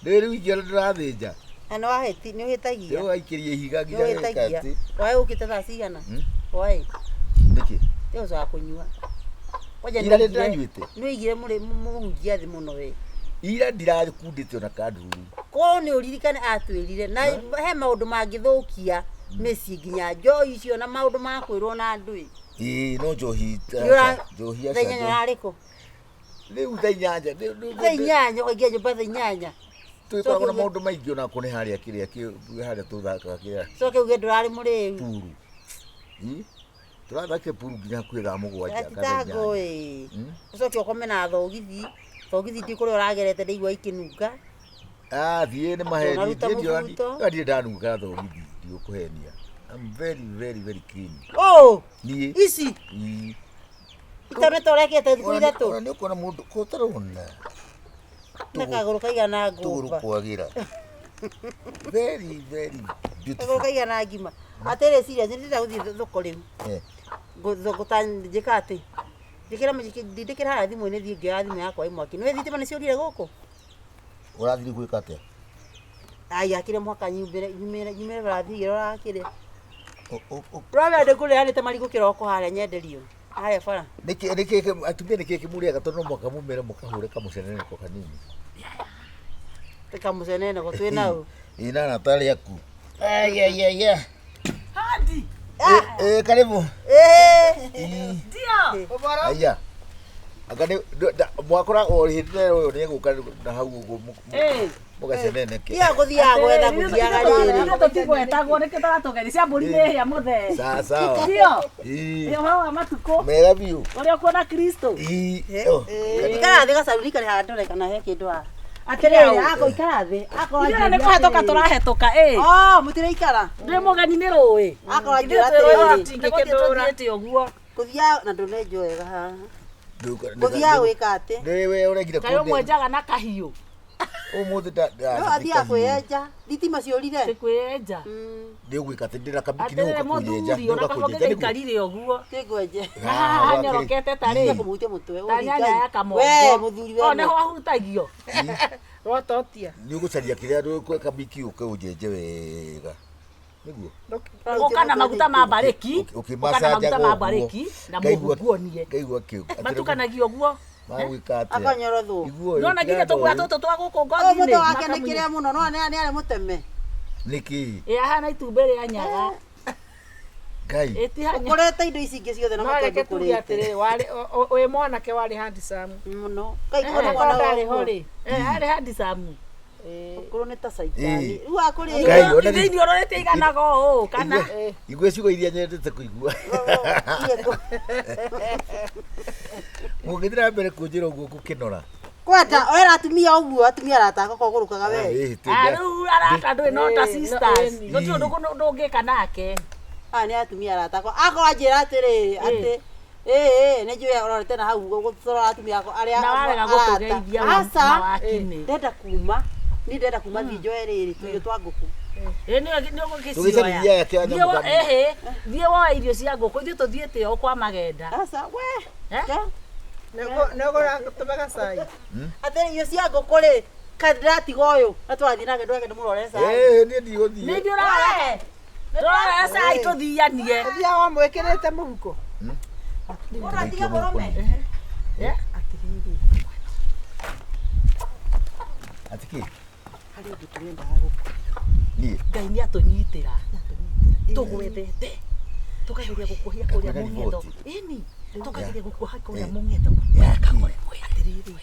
Rĩu rĩu ingĩona ndĩrathĩnja. Na nĩ wahĩti nĩ ũhĩtagia. Rĩu aikĩria ihiga Nĩ nginya geka ũhĩtagia. atĩ. Waĩ ũkĩte thaa cigana? Waĩ. Nĩkĩ? Nĩ ũcoka kũnyua. Kwanja Ira nĩ ndĩranyuĩte. nĩ ũigire mũhunjia thĩ mũno we. Ira ndirakundĩte ona kandururu. Korwo nĩ ũririkane atwĩrire na he maũndũ mangĩthũkia mĩciĩ nginya njohi icio na maũndũ ma kwĩrwo na andũ ĩ. Ĩĩ no njohi njohi Thaa aca. inyanya ũrarĩ kũ? Rĩu thaa inyanya. Thaa inyanya ũkaingĩra nyũmba thaa inyanya. Tũgĩkoragwo na maũndũ maingĩ onako nĩ harĩa kĩrĩa harĩa tũthakaga kĩrĩa Coke uge ndũrarĩ mũrĩu. puru. Ĩ? Tũrathakire puru nginya hakuhĩ thaa 7 kana thaa Atitango 8. ĩ. Ũcoke ũkome na thogithi. Thogithi ndi kũrĩa ũragerete ndaigua ikĩnunga. Ah, thiĩ nĩ maheni. Ndũnaruta Thiĩ mũbuto. ndirĩ ndanunga thogithi, ndigũkũhenia. I'm very very very clean. Oh, Niĩ. Ici. Ii. Itonete ũrekete thikũ 3. Ona nĩ ũkuona mũndũ ko ũtarona. Na kagũrũ kaigana Tũgũrũ ngũmba. kwagĩra. Very very Kagũrũ beautiful. kaigana ngima. Atĩrĩ serious nĩ ndĩrenda gũthiĩ thoko rĩu. Eh. Ngũta njĩka atĩ. Njĩkĩra ndindĩkĩra harĩa thimũ-inĩ thiĩ ngĩoya thimũ yakwa ĩ mwaki. Nĩũĩ thitima nĩ ciũrire gũkũ? Ũrathiĩ gwĩka atĩa? Ai akĩrĩ mũhaka nyumĩre nyumĩre nyumĩre bara thiĩ ngĩroraga kĩrĩa. Ndũramenya ndĩkũrĩanĩte marigũ kĩroko harĩa nyenderio. Haya bara. Nĩkĩ nĩkĩ atumia nĩkĩ kĩmũrĩaga tondũ no mũhaka mumĩre mũkahũre kamũceneneko kanini. Kamũceneneko twĩ nau. Ĩ na arata arĩa aku. Ai ai ai ai. Hadi. Eh, karibu. Eh. Ndio. Aya. Anga nĩ mwakora o hĩndĩ ĩyo ũyũ nĩegũka na hau ũguo mũgaceneneke. Tiga gũthiaga gwetha gũthiaga rĩrĩ. Tũtigwetagwo nĩkĩ tũratũgeria cia mbũri nĩ hĩa mũthee. Sawa sawa. Ndio. Ĩ. Ũhoro wa matukũ. Mega biũ. Ũrĩa ũkuona Kristo. Ĩ. Ikara thĩ gacaruni karĩ haha ndore kana he kĩndũ haha. Atĩrĩrĩ, ako ikara thĩ. Akorwo Ithuĩ nĩ kũhetũka tũrahetũka ĩ. Oh, mũtiraikara. Ndĩ mũgeni nĩ rũĩ. Akorwo Ithuĩ anjĩra twĩ rũĩ atĩrĩrĩ. tũtingĩkĩndũra. Tũthiĩte ũguo. Kũthiaga na ndũnenjwo wega haha. Gũthiaga gwĩka atĩ. Nĩ we ũregire Kaĩ ũmwenjaga na kahiũ. Ũmũthĩ nda No athiaga kwĩyenja. Thitima ciũrire. Nĩ kwĩyenja. Nĩ ũgwĩka atĩ ndĩra kabiki nĩ Atĩrĩrĩ ũgũka kũnyenja. mũthuri ona kaba gĩgĩikarire ũguo. Kĩngwenje. Haha hanyorokete ta rĩ. Kũmũhutia mũtwe. Ta nyanya ya kamongo. We mũthuri we. O nĩho ahutagio. Rwatotia. Nĩ ũgũcaria kĩrĩa kabiki ũke ũnjenje wega. Nĩguo. Ũka na maguta ma mbarĩki. Ũka na maguta ma Ũkĩmacanjaga mbarĩki na mũhuguonie. Ngaigua kĩu. Matukanagio ũguo. Magwĩka atĩa? Akanyorothwo. Iguo Nona nginya tũguoya tũtũ twa gũkũ Ũyũ ngothi-inĩ. mũtwe wake nĩ kĩrĩa mũno no nĩ arĩ mũteme. Nĩkĩ? Ĩ ahana itumbĩ rĩa nyaga. Ngai. Ĩtihanya. Ũkũrĩte indo ici ingĩ ciothe na No mũtwe reke tuge ndũkũrĩte. atĩrĩrĩ, warĩ wĩ mwanake warĩ handsome. Mũno. Ngai Eh, kuona mwana ndarĩ ho ũguo. rĩ. Arĩ handsome. Ũkũrũ nĩ ta caitani. Ĩ. Rĩu akũrĩ. Ngai, ona Ithe irio ũrorete iganaga ũũ kana Igua ciugo iria nyendete kũigua. Mũngĩthiĩ na mbere kũnjĩra ũguo ngũkĩnora. Kwenda wera atumia ũguo atumia arata akwa ũgũrũkaga we. Ah, rĩu arata ndũĩ no ta Ĩ, no, sisters. ĩni. Gũtirĩ ũndũ ndũngĩka nake. Aya nĩ atumia arata akwa. Akorwo anjĩra atĩrĩrĩ atĩ ĩĩ nĩ njũĩ ũrorete na hau gũtũrora atumia akwa arĩa Na warega arata. gũtũgeithia Aca, mawakinĩ. ndenda kuma niĩ ndenda kuma thiĩ njoe rĩrĩ tũirio twa ngũkũ. Ĩ nĩ ũgũgĩcioya. Tũgĩcaririe aya kĩa Thiĩ nyamũ kanini. ĩhĩ, thiĩ woe irio cia ngũkũ ithuĩ tũthiĩte o kwa magenda. Aca we. Eh? Nĩũgũtũmega cai. Atĩrĩ irio cia ngũkũ rĩ kaĩ ndĩratiga ũyũ na tũrathiĩ nake ndweke ndĩmũrore cai. Ĩ niĩ ndigũthiĩ. Nĩ ithuĩ ũrarora. Tũrarora cai tũthianie. Ũthiaga wamwĩkĩrĩte mũhuko. Ũratiga mũrũme. Atĩrĩrĩ. Atĩ kĩ? Harĩ ũndũ tũrendaga gũkũ. Niĩ. Ngai nĩ atũnyitĩra. Tũgwethete. Tũkageria gũkuohia kũrĩa Kwĩna mũng'etho. riboti. Ĩni. Tũkageria gũkuoha kũrĩa Eh. mũng'etho. Ya kĩ? Atĩrĩrĩ.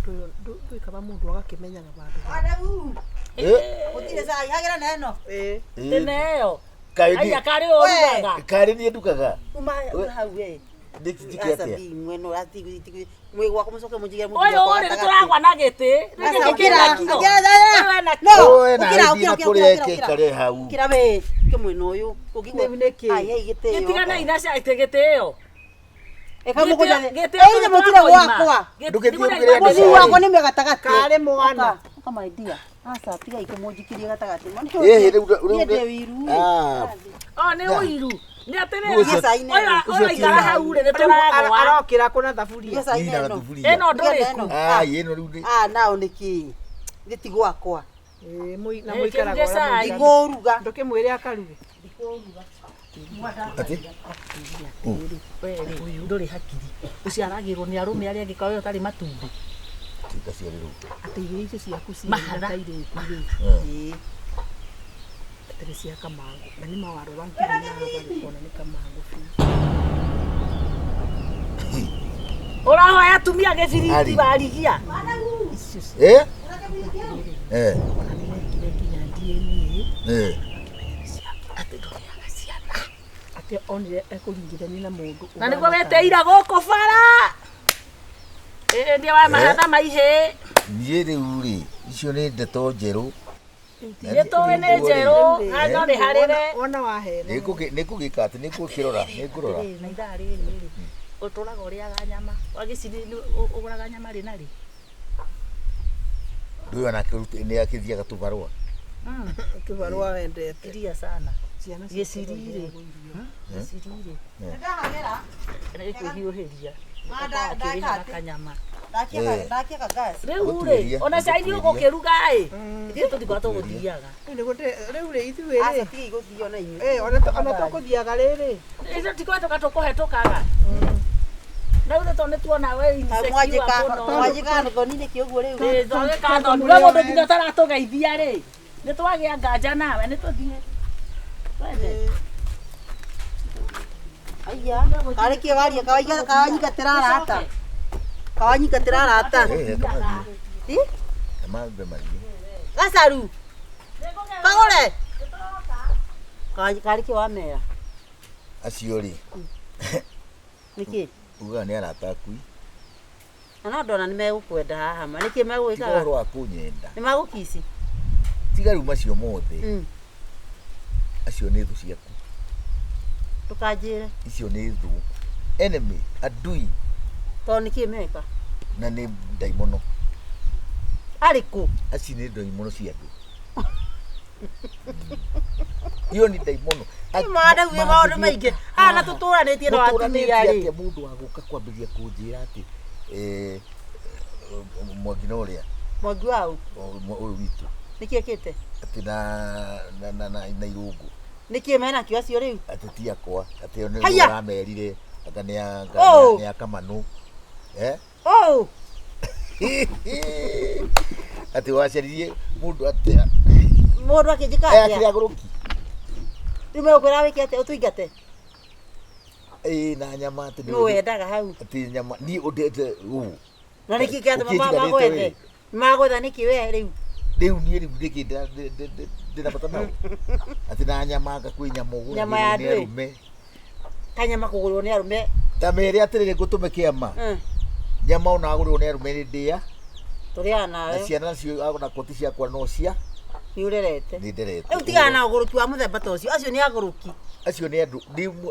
Ndũĩ kaba mũndũ agakĩmenyaga vandũ. Adamu. Ĩ. Gũtirĩ cai hagĩra na ĩno. Ĩ. Tene ĩyo. Kaĩ Aya niĩ karĩ ũrugaga. karĩ niĩ ndugaga. Uma hau we. Nĩ njĩke Aca atĩa? thi mwena ũrati mwĩ gwakwa mũcoke mũnjigĩre mũtu Ũyũ wakwa rĩ gatagatĩ. nĩtũragwa na gĩtĩ. Aca, Gĩkĩ ũkĩra, kĩna kiro. ũkĩra, ũkĩra. Ũyũ ena No, Ũyũ ena ũkĩra, gĩthiĩ ũkĩra, na ũkĩra, kũrĩa ũkĩra, ĩke ũkĩra. ĩkare hau. Ũkĩra we, ũkĩ mwena ũyũ. Ũngĩigua- Rĩu nĩkĩ? Ai, hei, gĩtĩo. Gĩtiganai na cai gĩtĩ ĩyo. Ĩka mũgũnda thĩ. Gĩtĩ Ĩ, inyuĩ mũtirĩ gwakwa. Ndũgĩthiĩ ũrugĩre andũ Mũthuri cai. wakwa nĩ mwe gatagatĩ. Karĩ mwana. Ũka, ũka my dear. Aca, tigai kũmũnjikirie gatagatĩ. Ĩhĩ, rĩu rĩu Niĩ ndĩ ũiru. Ah. O nĩ ũiru. Nĩ atĩrĩrĩ. Ũcio- Cai nĩ Ũyũ ĩno. Ũcio ũyũ aikara ti hau rĩ nĩtũragwa. Arokĩra kũna thaburia. Iria cai Niĩ nĩ na ĩno. gathuburia. Ĩno Iria nĩ ndũrĩku. ĩno. Ai, ĩno rĩu nĩ Ah, nao nĩkĩ? Gĩti ti gwakwa. Ĩ, na Ĩ, mũikaraga kĩruge ũrĩa cai. mũikaraga. Ndikũruga. Ndũkĩmwĩre akaruge. atĩ. We rĩ ndũrĩ hakiri. Ũciaragĩrwo nĩ arũme arĩa angĩ kaĩ ũtarĩ matumbĩ. Tikaciarĩrwo. Atĩ irio icio ciaku ciĩ Mahatha. ta irĩtu rĩ. Ĩ. Atĩrĩ cia kamangũ. Na nĩ mawarora nginya na haha ũkona nĩ kamangũ biũ. Ũrahoya atumia gĩbiriti Ari. warigia. Icio cia Eh? Eh. ona nĩ mekire nginya DNA Eh. Atĩ ndũrĩaga ciana. atĩ onire ekũringithania na mũndũ Na nĩguo wetĩire gũkũ bara. Ĩ nĩ wa mahatha maihĩ. Niĩ rĩu rĩ, icio nĩ ndeto njerũ. Nĩ tũĩ nĩ njerũ. No nĩ harĩre. Wona wahena. Nĩ ngũgĩka atĩ nĩ ngũkĩrora, nĩ ngũrora. Atĩrĩrĩ, na ithaa rĩrĩ rĩ ũtũraga ũrĩaga nyama wagĩciri ũgũraga nyama rĩ na rĩ Ndũĩ onake nĩ akĩthiaga tũbarũa. Kĩbarũa wendete. iria sana Ciana gĩciri rĩ gĩciri rĩ Ndahagĩra. nĩ kwĩhiũhĩria Ah, akĩrĩha ndeka atĩ. kanyama Eh. Ndakia gas. Rĩu rĩ, Gũtuĩria, ona cai gũtuĩria. ũgũkĩruga ĩ, ithuĩ tũtikoragwo tũgũthiaga. Rĩu nĩguo rĩu rĩ ithuĩ Aca rĩ tiga igũthio na inyuĩ. Eh, ona tũkũthiaga rĩrĩ Ithuĩ tikoretwo tũkũhetũkaga. Na rĩu tondũ nĩtuona we insecure Mwanjĩka mũno. mwanjĩka thoni nĩkĩ ũguo rĩu? Ĩ, twagĩka thoni. We mũndũ nginya ũtaratũgeithia rĩ, nĩtwagĩa nganja nawe nĩtũthiĩ. Twende. Aya, karĩ kĩ waria kawaiga kawanyingatĩra arata. Kawanyingatĩra arata. Eh, kamathiĩ. Ĩ? Kamambe mathiĩ. Gacaru. Kagũre. Karĩ kĩ wamera? Acio rĩ, Nĩkĩ? ugaga nĩ arata aku. Na no ndona nĩ megũkwenda haha ma. Nĩkĩ Tiga megũgĩkaga? ũhoro wa kũnyenda. Nĩ magũkici. Tiga rĩu macio mothe. Mm. Acio nĩ thũ ciaku. Ndũkanjĩre. Icio nĩ thũ. Enemy, adui Tondũ nĩkĩ meka? na nĩ ndaimono. Arĩkũ? Acio nĩ ndaimono cia andũ. Iyo nĩ ndaimono. Mwana wĩ maũndũ maingĩ. Haha na tũtũranĩtie na Mũtũranĩtie atumia rĩ. atĩa mũndũ wa gũka kwambĩrĩria kũnjĩra atĩ eh, mwangi na ũrĩa Mwangi waũ? ũyũ witũ Nĩkĩ ekĩte? atĩ na irũngũ Nĩkĩ menakĩo acio rĩu? atĩ ti akwa atĩ nĩ Haiya! ũramerire anga nĩ anga Oh! nĩ akamanũ eh Oh! atĩ wacaririe mũndũ atĩa Mũndũ akĩnjĩka Eh, atĩa? akĩrĩ agũrũki Rĩu megũkwĩra wĩke atĩa? Ũtũingate? ĩĩ na nyama atĩ nĩ Nũ wendaga hau? atĩ nyama niĩ ũndete ũũ Na nĩkĩ kĩatũma Ũkĩnjiganĩte magwethe? wĩ. Magwetha nĩkĩ we rĩu? rĩu niĩ rĩu nĩkĩ ndĩna bata nao atĩ na nyama anga kwĩ nyama Nyama ya ũgũragĩrwo nĩ ndwĩ. arũme Kanyama kũgũrwo nĩ arũme. ta mere atĩrĩrĩ ngũtũme kĩama Mm. nyama ona agũrĩrwo nĩ arũme nĩ ndĩa Tũrĩaga na nawe. ciana nacio ona koti ciakwa no cia Nĩ ũrerete. nĩ nderete Rĩu tigana na ũgũrũki wa mũthemba ta ũcio. Acio nĩ agũrũki. acio nĩ andũ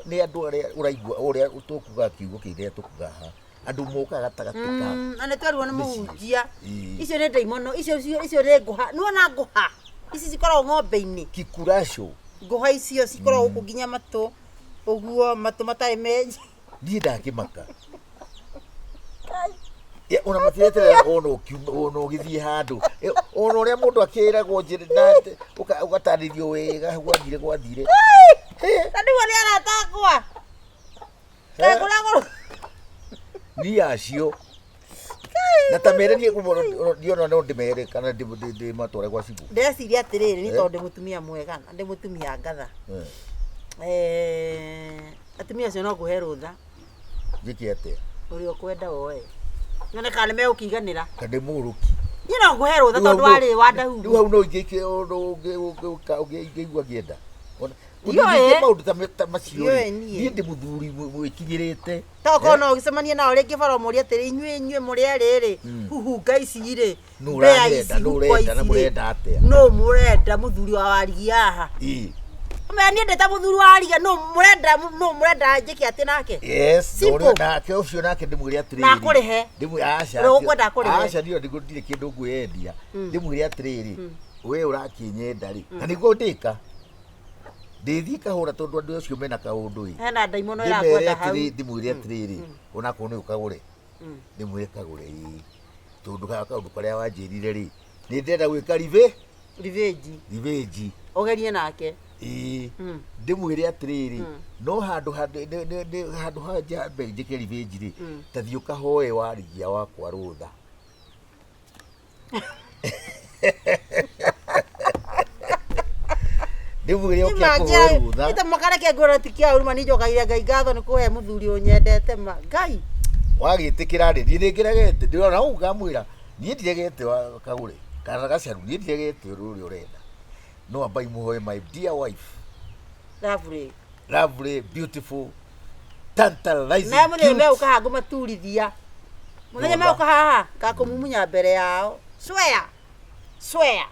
nĩ andũ arĩa ũraigua ũrĩa tũkuga kiugo kĩrĩa tũkuga haha andũ mokaga gatagatĩ ka Na nĩ twerirwo nĩ Mĩciĩ. mũhunjia. Ĩĩ. Icio nĩ ndaimono, icio nĩ ngũha. Nĩwona ngũha? Ici cikoragwo ng'ombe-inĩ. kikuraco Ngũha icio cikoragwo gũkũ nginya matũ. Ũguo matũ matarĩ menji. niĩ ndakĩmaka Ya, ona matireterera ona ũkiuma ona ũgĩthiĩ handũ Eh, ona ũrĩa mũndũ akĩragwo njĩra na ũgatarĩrio wega gwathire gwathire Na nĩguo nĩ arata akwa. Ndagũragũrũ. niĩ acio na ta mere niĩ niĩ ona no ndĩmere kana ndĩmatware gwa cibũ Ndeciria atĩrĩrĩ, nĩ Eh. tondũ ndĩ mũtumia mwega na ndĩ mũtumia ngatha. Eh, Eh, atumia acio no ngũhe rũtha njĩke atĩa ũrĩa ũkwenda woe. Nyone kana nĩ megũkĩiganĩra. kana ndĩ mũgũrũki Niĩ no ngũhe rũtha tondũ warĩ wa rĩu ndahugu. hau no ingĩke ũngĩigua ngĩenda Ona- Ndiũĩ. ũngĩke maũndũ ta macio Ndiũĩ rĩ niĩ. niĩ ndĩ mũthuri mwĩkinyĩrĩte Tokorwo no ũgĩcemanie nao rĩngĩ bara ũmũrie atĩrĩ inyuĩ inyuĩ mũrĩ erĩ rĩ huhunga ici rĩ Nũ mbĩa ũranyenda, ici nũ huko ũrenda na ici rĩ mũrenda atĩa? nũ mũrenda mũthuri wa warigia haha Ĩ. ũmenya niĩ ndĩ ta mũthuri wa warigia nũ mũrenda nũ mũrenda njĩke atĩ nake Yes, Simple. na ũrĩa- nake ũcio nake ndĩmwĩre atĩrĩrĩ. Na akũrĩhe. Aca. Ũrĩa ũkwenda akũrĩhe. Aca niĩ ndirĩ kĩndũ ngwĩyendia. Ndĩmwĩre atĩrĩrĩ, we ũrakĩnyenda rĩ, na nĩguo ndĩka. Ndĩthiĩ kahũra tondũ andũ acio mena kaũndũ ĩ. hena ndaimono Ndĩmere ĩrakwenda hau atĩrĩ, ndĩmwĩre atĩrĩrĩ, onakorwo nĩ ũkagũre. Ndĩmwĩre kagũre ĩ. Tondũ kaũndũ karĩa wanjĩrire rĩ, nĩ ndĩrenda gwĩka rivĩnji rivĩnji. ũgerie nake Ĩĩ. Ndĩmwĩre atĩrĩrĩ, no handũ handũ ha njambe njĩke rivĩnji rĩ, ta thiĩ ũkahoe warigia wakwa rũtha. Ndĩmwĩre oke akũhoe rũtha. ita makareke ngwĩra ti kĩa ũru ma nĩ njokagia ngai ngatho nĩ kũhe mũthuri ũnyendete ma ngai Wagĩtĩkĩra rĩ, niĩ nĩngĩregete, ndĩrona ũguo ngamwĩra, niĩ ndiregete kagũre, kana gacaru, niĩ ndiregete ũrĩa ũrenda. No amba imũhoe my dear wife, thaburĩ lovely, beautiful, tantalizing, na mũthenya cute. megũka haha ngũmaturithia mũthenya Rũtha. megũka haha ngakũmumunya mbere yao swear swear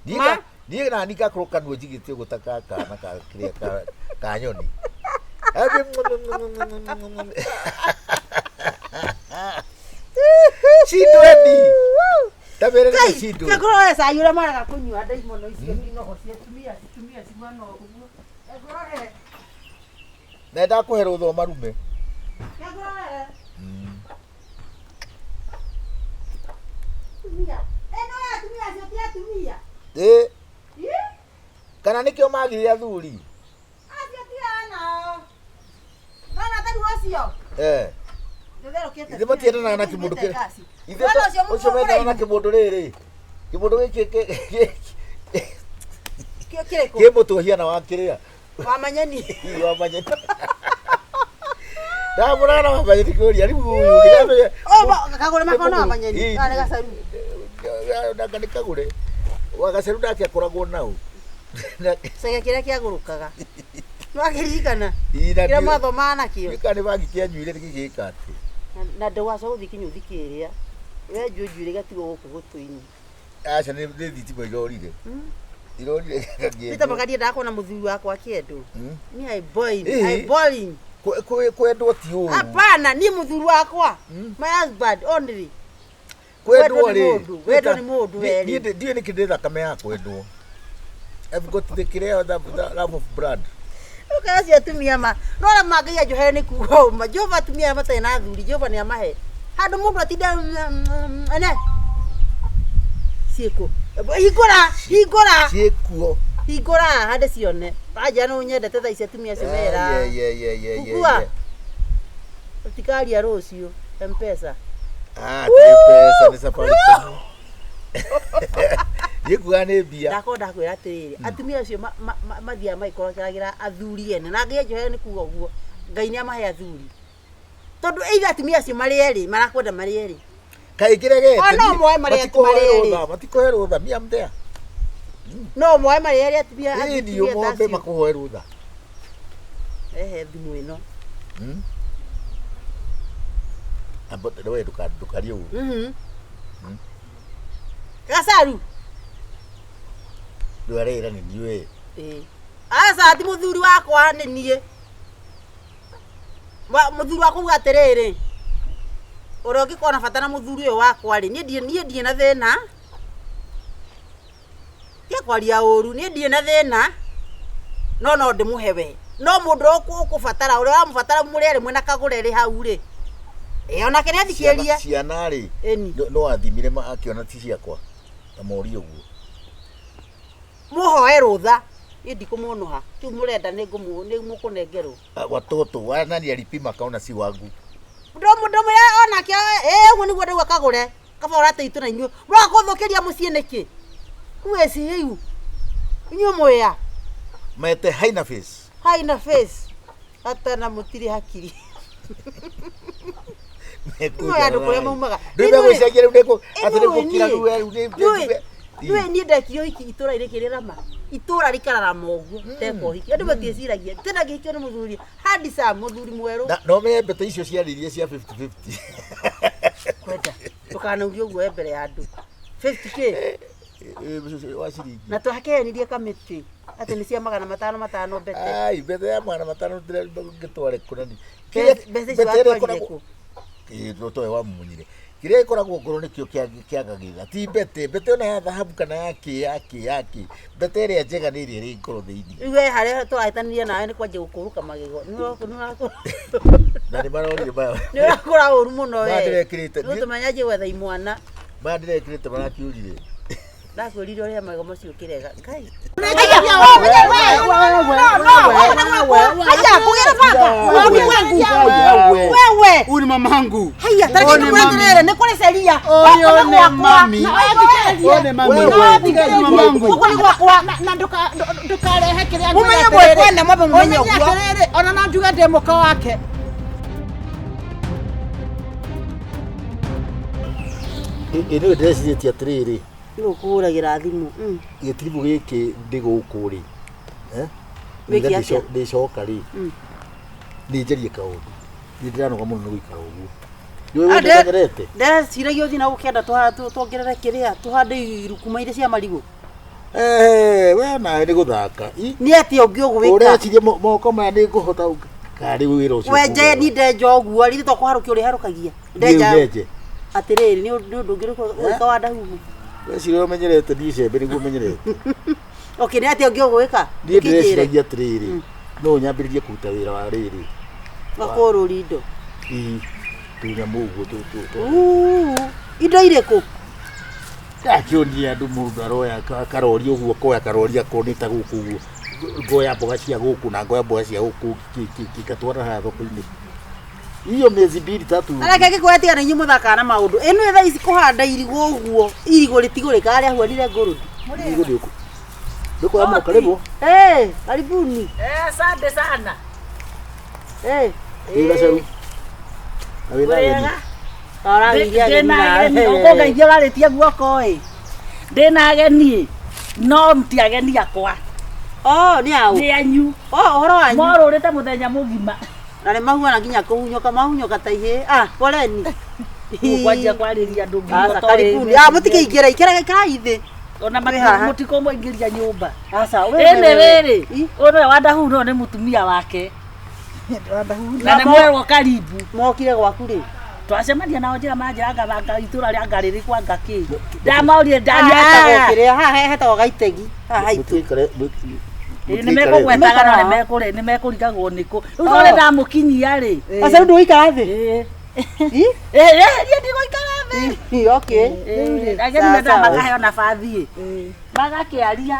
Niĩ Ma? niĩ nani ngakorwo kanua njigĩte ũguo ta ka kana ka kĩrĩa ka nyoni. Cindweni. Ta mere nĩ cindwe. Ngũrore cai ũrĩa maraga kũnyua ndaimono icio inogo cia atumia atumia ciguana ũguo ngũrore Na ndakũhe rũtha ũmarume. ngũrore Atumia. Ĩno ya atumia acio ti atumia. Ĩ. Kana nĩkĩo magire athuri? Acio ti anao. Nona ta rĩu ũcio. Eh. Ndũtherũkĩte. Ithe matiendanaga na kĩmũndũ kĩrĩa. Ithe Nona ũcio ũcio mendanaga na kĩmũndũ rĩrĩ. Kĩmũndũ gĩkĩ Kĩo kĩrĩkũ? kĩ mũtwe hiana wa kĩrĩa. Wamanyeni. Ii, Wamanyeni. Ndamũrana wamanyeni kũria rĩu ũyũ ndĩramenya. Oh, kagũre makona wamanyeni. Ii. Kana gacaru. Nanga nĩ kagũre. Wagacaru nake akoragwo nau. Cege kĩrĩa kĩagũrũkaga. Nĩwakĩririkana? Ii, na Kĩrĩa ndiũ- mwathomaga nakĩo. Gĩka nĩ bangi kĩanyuire gĩgĩka atĩ. Na ndũgacoka gũthiĩ kĩnyũthi kĩrĩa. Wenjwo njuĩrĩ gatigwo gũkũ gũtũ-inĩ. Aca nĩ nĩ thitima irorire. Irorire Nĩ ta makandie ndakuona mũthuri wakwa akĩendwo. Ni I boil, Ĩĩ. I boiling. Kwendwo ti ũru. Hapana, ni mũthuri wakwa. My husband only. Kwendwo Wendwo nĩ rĩ. mũndũ, wendwo nĩ mũndũ Niĩ- werĩ. Niĩ ndiũĩ nĩkĩ ndĩ thakame ya kwendwo. I've got the kĩrĩa the love of blood. Ũkaga acio atumia ma. No arĩa mangaia njohere nĩ kuga ũma. Jehova atumia arĩa matarĩ na athuri, Jehova nĩ amahe. Handũ mũndũ atinda ene. Ciĩkũ. Hingũra, hingũra. Ciĩkuo. Hingũra hande cione. Wanja nĩ ũnyendete thaa ici atumia acio mera. Yeah, yeah, yeah, yeah, yeah, Kukua. yeah. Ũtikaria rũciũ. Mpesa. Ah, ti pesa nĩ Safaricom. Niĩ kuga nĩ mbia. Ndakorwo ndakwĩra atĩrĩrĩ, atumia acio mathiaga magĩkorokeragĩra athuri ene na ngai anjohere nĩ kuga ũguo ngai nĩ amahe athuri tondũ either atumia acio marĩ erĩ marakwenda marĩ erĩ Kaĩ kĩregete. O, no moe marĩ matikũhe marĩ erĩ. rũtha, matikũhe rũtha. Me I'm there. no moe marĩ erĩ atumia Ĩĩ atumia niĩ ta mombe acio. makũhoe rũtha. Ehe thimũ ĩno Amba we ndũkarie ũru. Mhm. gacaru Rĩu arera nĩ niĩ we. Ĩĩ. aca ti mũthuri wakwa nĩ niĩ Mũthuri wakwa uga atĩrĩrĩ ũrĩa ũngĩkorwo na bata na mũthuri ũyũ wakwa rĩ niĩ ndirĩ niĩ ndirĩ na thĩna tiga kwaria ũru niĩ ndirĩ na thĩna no no ndĩmũhe we no mũndũ ũrĩa ũkũbatara ũrĩa ũramũbatara mũrĩ erĩ mwĩna kagũre rĩ hau rĩ ĩ onake nĩ athikĩrĩrie Ciana rĩ. Ĩni. No athimire akĩona ti ciakwa. Na morie ũguo. Mũhoe rũtha niĩ ndikũmũnũha kĩu mũrenda nĩ mũkũnengerwo. Ah, Watoto wa nani alipima akaona si wangu. Ndũmwĩra onake ĩ ũguo nĩguo ndauga kagũre kaba ũrateitũ na inyuĩ mũroka kũthũkĩria mũciĩ nĩkĩ kuĩci rĩu inyuĩ mwĩa Mete haina face. haina face hata na mũtirĩ hakiri. Nĩmũĩ andũ kũrĩa maumaga. Rĩu megũcenjia rĩu nĩkũ atĩ nĩ gũkira rĩu rĩu Nĩũĩ nĩũĩ niĩ ndekire ũhiki itũra-inĩ kĩrĩrama itũra rikararama ũguo ndeka ũhiki andũ matiĩciragia tena ngĩhikio nĩ mũthuri handsome mũthuri mwerũ. Na no menye mbete icio ciarĩirie cia 50-50. Kwenda ndũkanauge ũguo we mbere ya andũ 50K Wa ciringi. Na twakehenirie kamĩtĩ atĩ nĩ cia 500 500 mbete. Ai mbete ya 500 ngĩtware kũ nani. Mbeca icio watwarire kũ? Ĩĩ towe wamunyire. Kĩrĩa gĩkoragwo ngoro nĩkĩo kĩagagĩrĩra. Ti mbete, mbete ona ya thahabu kana ya kĩ ya kĩ ya kĩ. Mbete ĩrĩa njega nĩ ĩrĩa ĩrĩ ngoro thĩinĩ. Rĩu we harĩa tũrahĩtanirie nawe nĩ kwanjia gũkũrũka magego Na nĩ marorire maya. nĩ ũrakũra ũru mũno we. Maya ndĩrekĩrĩte. Nĩ ũtũmenya nje gwetha imwana. Maya ndĩrekĩrĩte marakiurire. Ndakwĩrire ũrĩa magego macio ũkĩrega Ngai. Haya, kugera baba. Wewe wewe. Huyu ni mamangu. Haya, tariki One nĩ nĩ kũrĩ ceria. Ũyũ nĩ mami. Ũyũ nĩ mami. Wewe Mamangu. Gũkũ nĩ gwakwa. Na ndũkarehe kĩrĩa Mũmenye mwĩkwene mwambe mũmenye Ũmenye ũguo. atĩrĩrĩ, ona no njuge ndĩ mũka wake. Ĩ nĩ ndĩrecirĩtie atĩrĩrĩ. Nĩ ũkũhũragĩra thimũ. Gĩtiribũ gĩkĩ ndĩ gũkũ rĩ. Wĩke atĩa? Ndĩcoka rĩ. Nĩ njarie kaũndũ. Nĩ ndĩranoga mũno nĩ gũikara ũguo. Nĩ Ah, ũĩ ndĩmenyerete. Ndeciragia ũthiĩ na gũkĩenda tuongerere kĩrĩa tũhande irukuma iria cia marigũ. Eh, we nawe nĩ gũthaka. Nĩ atĩa ũngĩ ũgwĩka? Ũreciria moko maya nĩ ngũhota karĩ wĩra ũcio. Wenje ni ndenja ũguo rĩrĩ to kũharũkia ũrĩharũkagia. Ndenja. Ndenje. Atĩrĩrĩ nĩ ũndũ ũngĩ ũrĩkũ wa ndahuhu. Weciria ũmenyerete niĩ icembe nĩguo ũmenyerete. Okay, nĩ atĩa ũngĩ ũgwĩka? Niĩ ndĩreciragia atĩrĩrĩ, no nyambĩrĩrie kũruta wĩra wa rĩrĩ. Wa kũrũria indo. Ii, tũnyamũ ũguo Indo irĩkũ? Ndakĩonia andũ mũndũ aroya karori ũguo koya karori akonĩta gũkũ ũguo ngoya mboga cia gũkũ na ngoya mboga cia gũkũ ngatwara haha thoko-inĩ hiyo miezi mbili tatu Areke ngĩkwĩra tiga nĩ inyuĩ mũthakaga na maũndũ. Ĩno thaa ici kũhanda irigũ ũguo, irigũ rĩtigũrĩka harĩa huanire ngũrũthi. irigũ nĩ ndũkũramũka karibu. Eh, karibuni. Eh, asante sana. Eh, Ĩ gacaru na wĩna ageni. Ũrageithia ageni Ndĩna nawe. ageni, ũkũngeithia ũrarĩtie guoko ĩ. Ndĩna ageni no ti ageni akwa. Oh, nĩ aũ? Nĩ anyu. Oh, ũhoro wanyu. Morũrĩte mũthenya mũgima. Na nĩ mahuana nginya kũhunyũka mahunyũka ta ihĩĩ. Ah, poleni. Ũkwanjia kwarĩria andũ nginya Aca, ũtoĩ. karibuni. Ah, mũtikĩingĩre, ikaragai ikarai thĩ. Ona Twĩ haha. mũtikũmũingĩria nyũmba. Aca, we Ĩnĩ rĩrĩ, ũyũ nĩwe Wandahuno nĩ mũtumia wake. Na nĩ mwerwo karibu. Mokire gwaku rĩ? Twacemania nao njĩra manjĩra ngabanga itũra rĩa ngarĩrĩ kwa ngakĩ. Ndamorire Haha ndaniatagwo. kĩrĩa, haha hetagwo Gaitegi. Haha haitũ. Mũtiikare Nĩ mekũgwetaga no nĩ mekũrigagwo nĩkũ. Rĩu tondũ ndamũkinyia rĩ. Aca, rĩu ndũgũikara thĩ? Ĩĩ. Ĩ? Ĩĩ, niĩ ndigũikara thĩ. Ĩ, okay. Ageni Sawa, mendaga sawa. makaheo nabathi. Magakĩaria.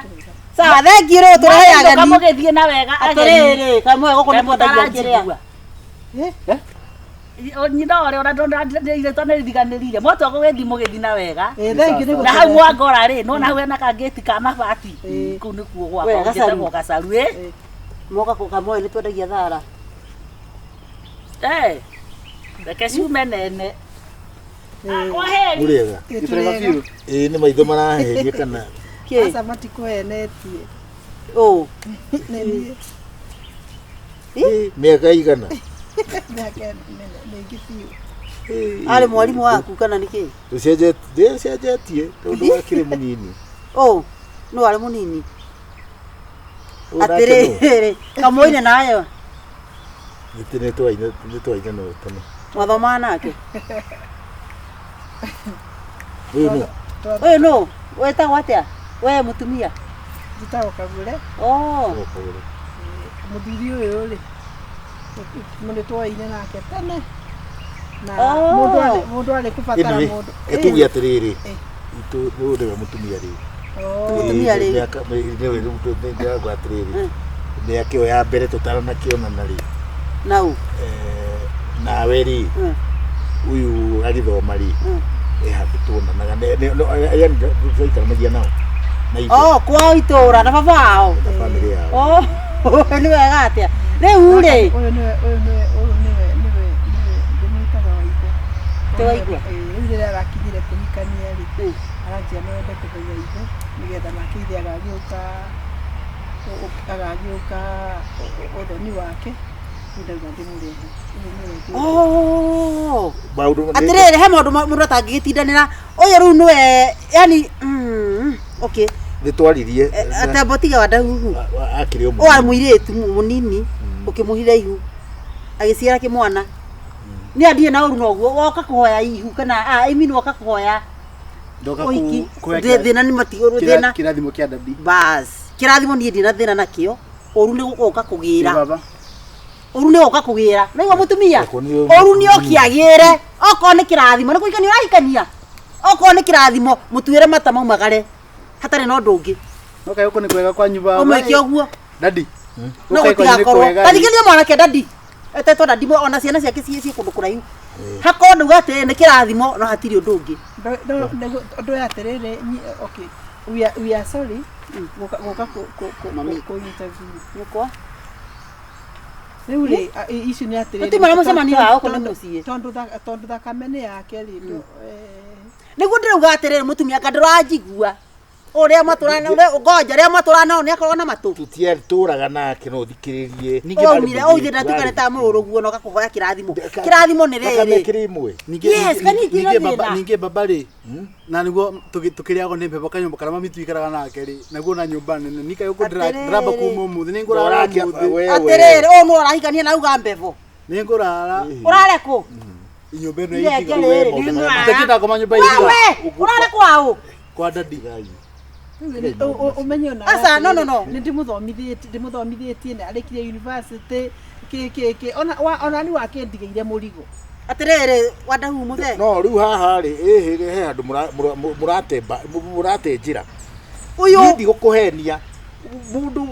Sawa, thengiũ rĩu tũrehe Mũgacoka ageni. mũgĩthiĩ na wega ageni. Atĩrĩrĩ, kamwe gũkũ nĩ kwendagia kĩrĩa. Mũtaranjigua. Nyina ũrĩa ona ndonire nĩriganĩrire moto gũgĩthiĩ mũgĩthiĩ na wega. Ĩ, thengiũ nĩ Na hau gũtũrehe. mwangora rĩ nona hau hena kangĩti ka mabati kũu nĩkuo gwakwa We, Gacaru. njĩtagwo Gacaru ĩ. Moka kũ kamwe nĩ twendagia thara. Eh, reke ciume nene. Kwa heri. Mũrĩega. Ĩ, tũrĩega. Ĩ nĩ maitho maraheria kana Kĩ? Aca matikũhenetie. Ũ. Nĩ niĩ. Ĩ, mĩaka igana. Mĩaka mĩingĩ biũ. Arĩ mwarimũ waku kana nĩ kĩ? Ndĩcenjetie tondũ wakĩrĩ mũnini. Ũ, nũ arĩ mũnini? Ũyũ nake nũ? Atĩrĩrĩ, kamũine nayo. Nĩ twaina no tene. Mwathomaga nake? Ũyũ nũ? Ũyũ nũ? Wetagwo atĩa? We mũtumia? Njĩtagwo Kagure. Oh. Mũthuri ũyũ rĩ, nĩ twoaine nake tene. Na Oh. mũndũ arĩ mũndũ arĩ kũbatara Anyway, mũndũ. tuge atĩrĩrĩ Ĩ. ũyũ nĩwe mũtumia rĩu. Oh. Mũtumia rĩu. Mĩaka nĩwe rĩu ndĩrauga atĩrĩrĩ mĩaka ĩyo ya mbere tũtaranakĩonana rĩ Nau. nawe rĩ ũyũ agĩthoma rĩ ĩ handũ tuonanaga yani twaikaranagia nao na ithe Oh, kwao itũra na baba wao. na bamĩrĩ yao. Oh, nĩ wega atĩa? Rĩu rĩ, Ũyũ nĩwe ũyũ nĩwe ũyũ nĩwe nĩwe nĩwe ndĩmwĩtaga Waigwa. Ti Waigwa? Ĩ, rĩu rĩrĩa arakinyire kũhikania rĩ, aranjia no ende kũmenya ithe nĩgetha nake ithe agagĩũka agagĩũka ũthoni wake rĩu ndauga ndĩmũrehe. Ũyũ nĩwe ngwĩta. Oh. Maũndũ Atĩrĩrĩ, he maũndũ mũndũ atangĩgĩtindanĩra. Ũyũ rĩu nĩwe yani okay. nĩ twaririe Atembo tiga wa ndahuhu. akĩrĩ o Ũyũ arĩ mũirĩtu mũnini ũkĩmũhitha ihu agĩciara kĩmwana. Nĩ andiĩ na ũru noguo woka kũhoya ihu kana ah, I mean woka kũhoya Ndoka ũhiki. kũhoya Thĩna nĩ thĩna kĩrathimo kĩa dadi. bas kĩrathimo niĩ ndina thĩna nakĩo ũru nĩ gũka kũgĩra Baba. ũru nĩ gũka kũgĩra naigua mũtumia Okorwo nĩ ũru nĩ ũkĩagĩre okorwo nĩ kĩrathimo nĩ kũhikania ũrahikania okorwo nĩ kĩrathimo mũtuĩre mata maumagare hatarĩ na ũndũ ũngĩ No kaĩ gũkũ nĩ kwega kwanyu baba. ũmwĩke ũguo Dadi. no Gũkũ kwanyu nĩ gũtigakorwo kwega. tathikĩria mwanake dadi etetwo dadi ona ciana ciake ciĩ kũndũ kũraihu hakorwo ndauga atĩrĩ nĩ kĩrathimo no hatirĩ ũndũ ũngĩ Ũndũ ũyũ atĩrĩrĩ, okay, we are sorry gũka gũka kũ interview. Nyũkwa Rĩu rĩ, icio nĩ atĩrĩrĩ. Tũtiuma na mũcemanio wa gũkũ nĩ mũciĩ. Tondũ thakame nĩ yake rĩ, nĩguo ndĩrauga atĩrĩrĩ mũtumia anga ndũranjigua ũrĩa matũrana ũrĩa ngoja ũrĩa matũrana nao nĩ akoragwo na matũ tũtiatũraga nake no thikĩrĩrie waumire ũithĩ ndatuĩka nĩ ta mũrũguo na ũgakũhoya kĩrathimo kĩrathimo nĩ Thakame rĩrĩ ĩkĩrĩ ĩmwe. Yes, kani ndirĩ ningĩ baba thĩna. ningĩ baba rĩ na nĩguo tũkĩrĩagwo nĩ mbembe kanyũmba karĩa mami tuikaraga nake rĩ naguo na nyũmba nene nikaĩ gũkũ ndĩramba kuma ũmũthĩ nĩ ngũrara ũmũthĩ Atĩrĩrĩ, ũyũ nĩ ũrahikania na auga mbevo nĩ ngũrara ũrare kũ nyũmba ĩno Irenge ya rĩrĩ, nĩ ngũrara. itigakĩenda ngoma nyũmba ya ihiga Wewe, ũrare kwaũ kwa dadi Ũmenye ona Aca, no, no, no. nĩ ndĩmũthomithĩtie ndĩmũthomithĩtie na arĩkirie university kĩ kĩ kĩ ona ona nĩ wakĩndigĩire mũrigo. Atĩrĩrĩ wandahu mũthee. No rĩu haha rĩ ĩhĩ he handũ mũratemba mũrate njĩra. Ũyũ Niĩ ndigũkũhenia mũndũ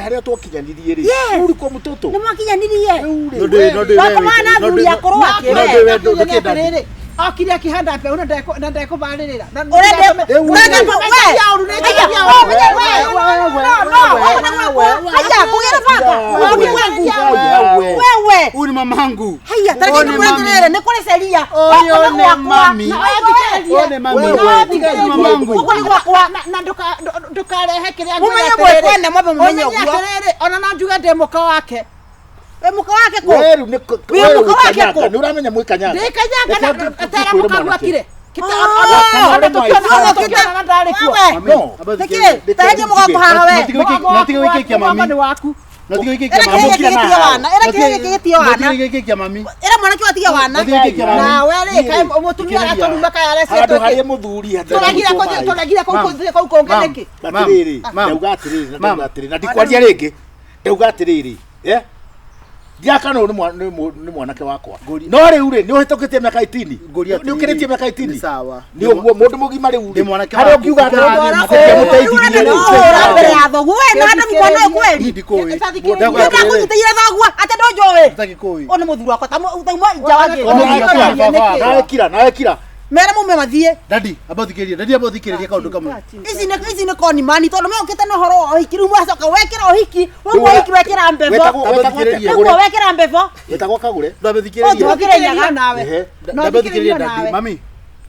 harĩa twakinyanirie rĩ ũrĩ kwa mũtũtũ. Nĩ mwakinyanirie. Rĩu rĩ Wakoma na athuri akũrũ ake we. Okire akĩhanda mbeũ na ndekũbarĩrĩra. Haya, kũgĩra baba. Ũyũ wangu. Wewe. Huyu ni mamangu. Haya, tareke ndĩmwĩre nĩ kũrĩ ceria. Ũyũ nĩ mami. Ũyũ nĩ mami. Ũyũ mamangu. Gũkũ nĩ gwakwa. Na ndũkarehe kĩrĩa Mũmenye mwekene mwambe mũmenye ũguo. Atĩrĩrĩ, ona no njuge ndĩ mũka wake. Wĩ mũka wake kũ? Weru nĩ Wĩ mũka wake kũ? Nĩ ũramenya mwĩ Kanyaga. Ndĩ Kanyaga na tera mũkagu akire. Nĩkĩ? Taheria mũgongo haha we. Natige gũikĩkia mami. Nĩ waku. Natige gũikĩkia Ĩra mami. kĩhĩ gĩkĩ wana. Ĩra kĩhĩ gĩkĩ gĩtio wana. Natige gũikĩkia mami. Ĩra mwanake ũyũ atige wana. Natige gũikĩkia mami. Nawe rĩ, kaĩ mũtumia aratũruma kaĩ Handũ arecetwo harĩa mũthuri tũragire kũu kũu kũngĩ nĩkĩ? Atĩrĩrĩ, ndauga atĩrĩrĩ, ndauga atĩrĩrĩ, na ndikwaria rĩngĩ. Ndauga atĩrĩrĩ, eh? Ndiakana nĩ mwanake wakwa. No rĩu rĩ, nĩ ũhĩtũkĩtie mĩaka 18. Nĩ ũkĩrĩtie mĩaka 18. Sawa. Nĩ ũguo mũndũ mũgima rĩu Ndĩ rĩ. mwanake Harĩa waku. ũngiuga atĩrĩrĩ, Ũrenda kũhũra mbere ya thoguo we na Adamu mwana ũyũ kweli. Niĩ ndikũĩ. Ndakũnyitĩire thoguo atĩ ndũnjũĩ. Ndagĩkũĩ. Ũyũ nĩ mũthuri wakwa tauma nja wa ngĩti. Nawe kira, nawe kira. Mere mume mathiĩ. Dadi, amba thikĩrĩria. Dadi amba thikĩrĩria kaũndũ kamwe. Ici nĩ koni mani tondũ mokĩte na ũhoro wa ũhiki rĩu mwacoka wekĩra ũhiki rĩu ũhiki wekĩra mbebo rĩu wekĩra mbebo Wetagwo Kagũre. Ndambe thikĩrĩria. Ũthikĩrĩria nawe. Ndambe thikĩrĩria dadi. Mami,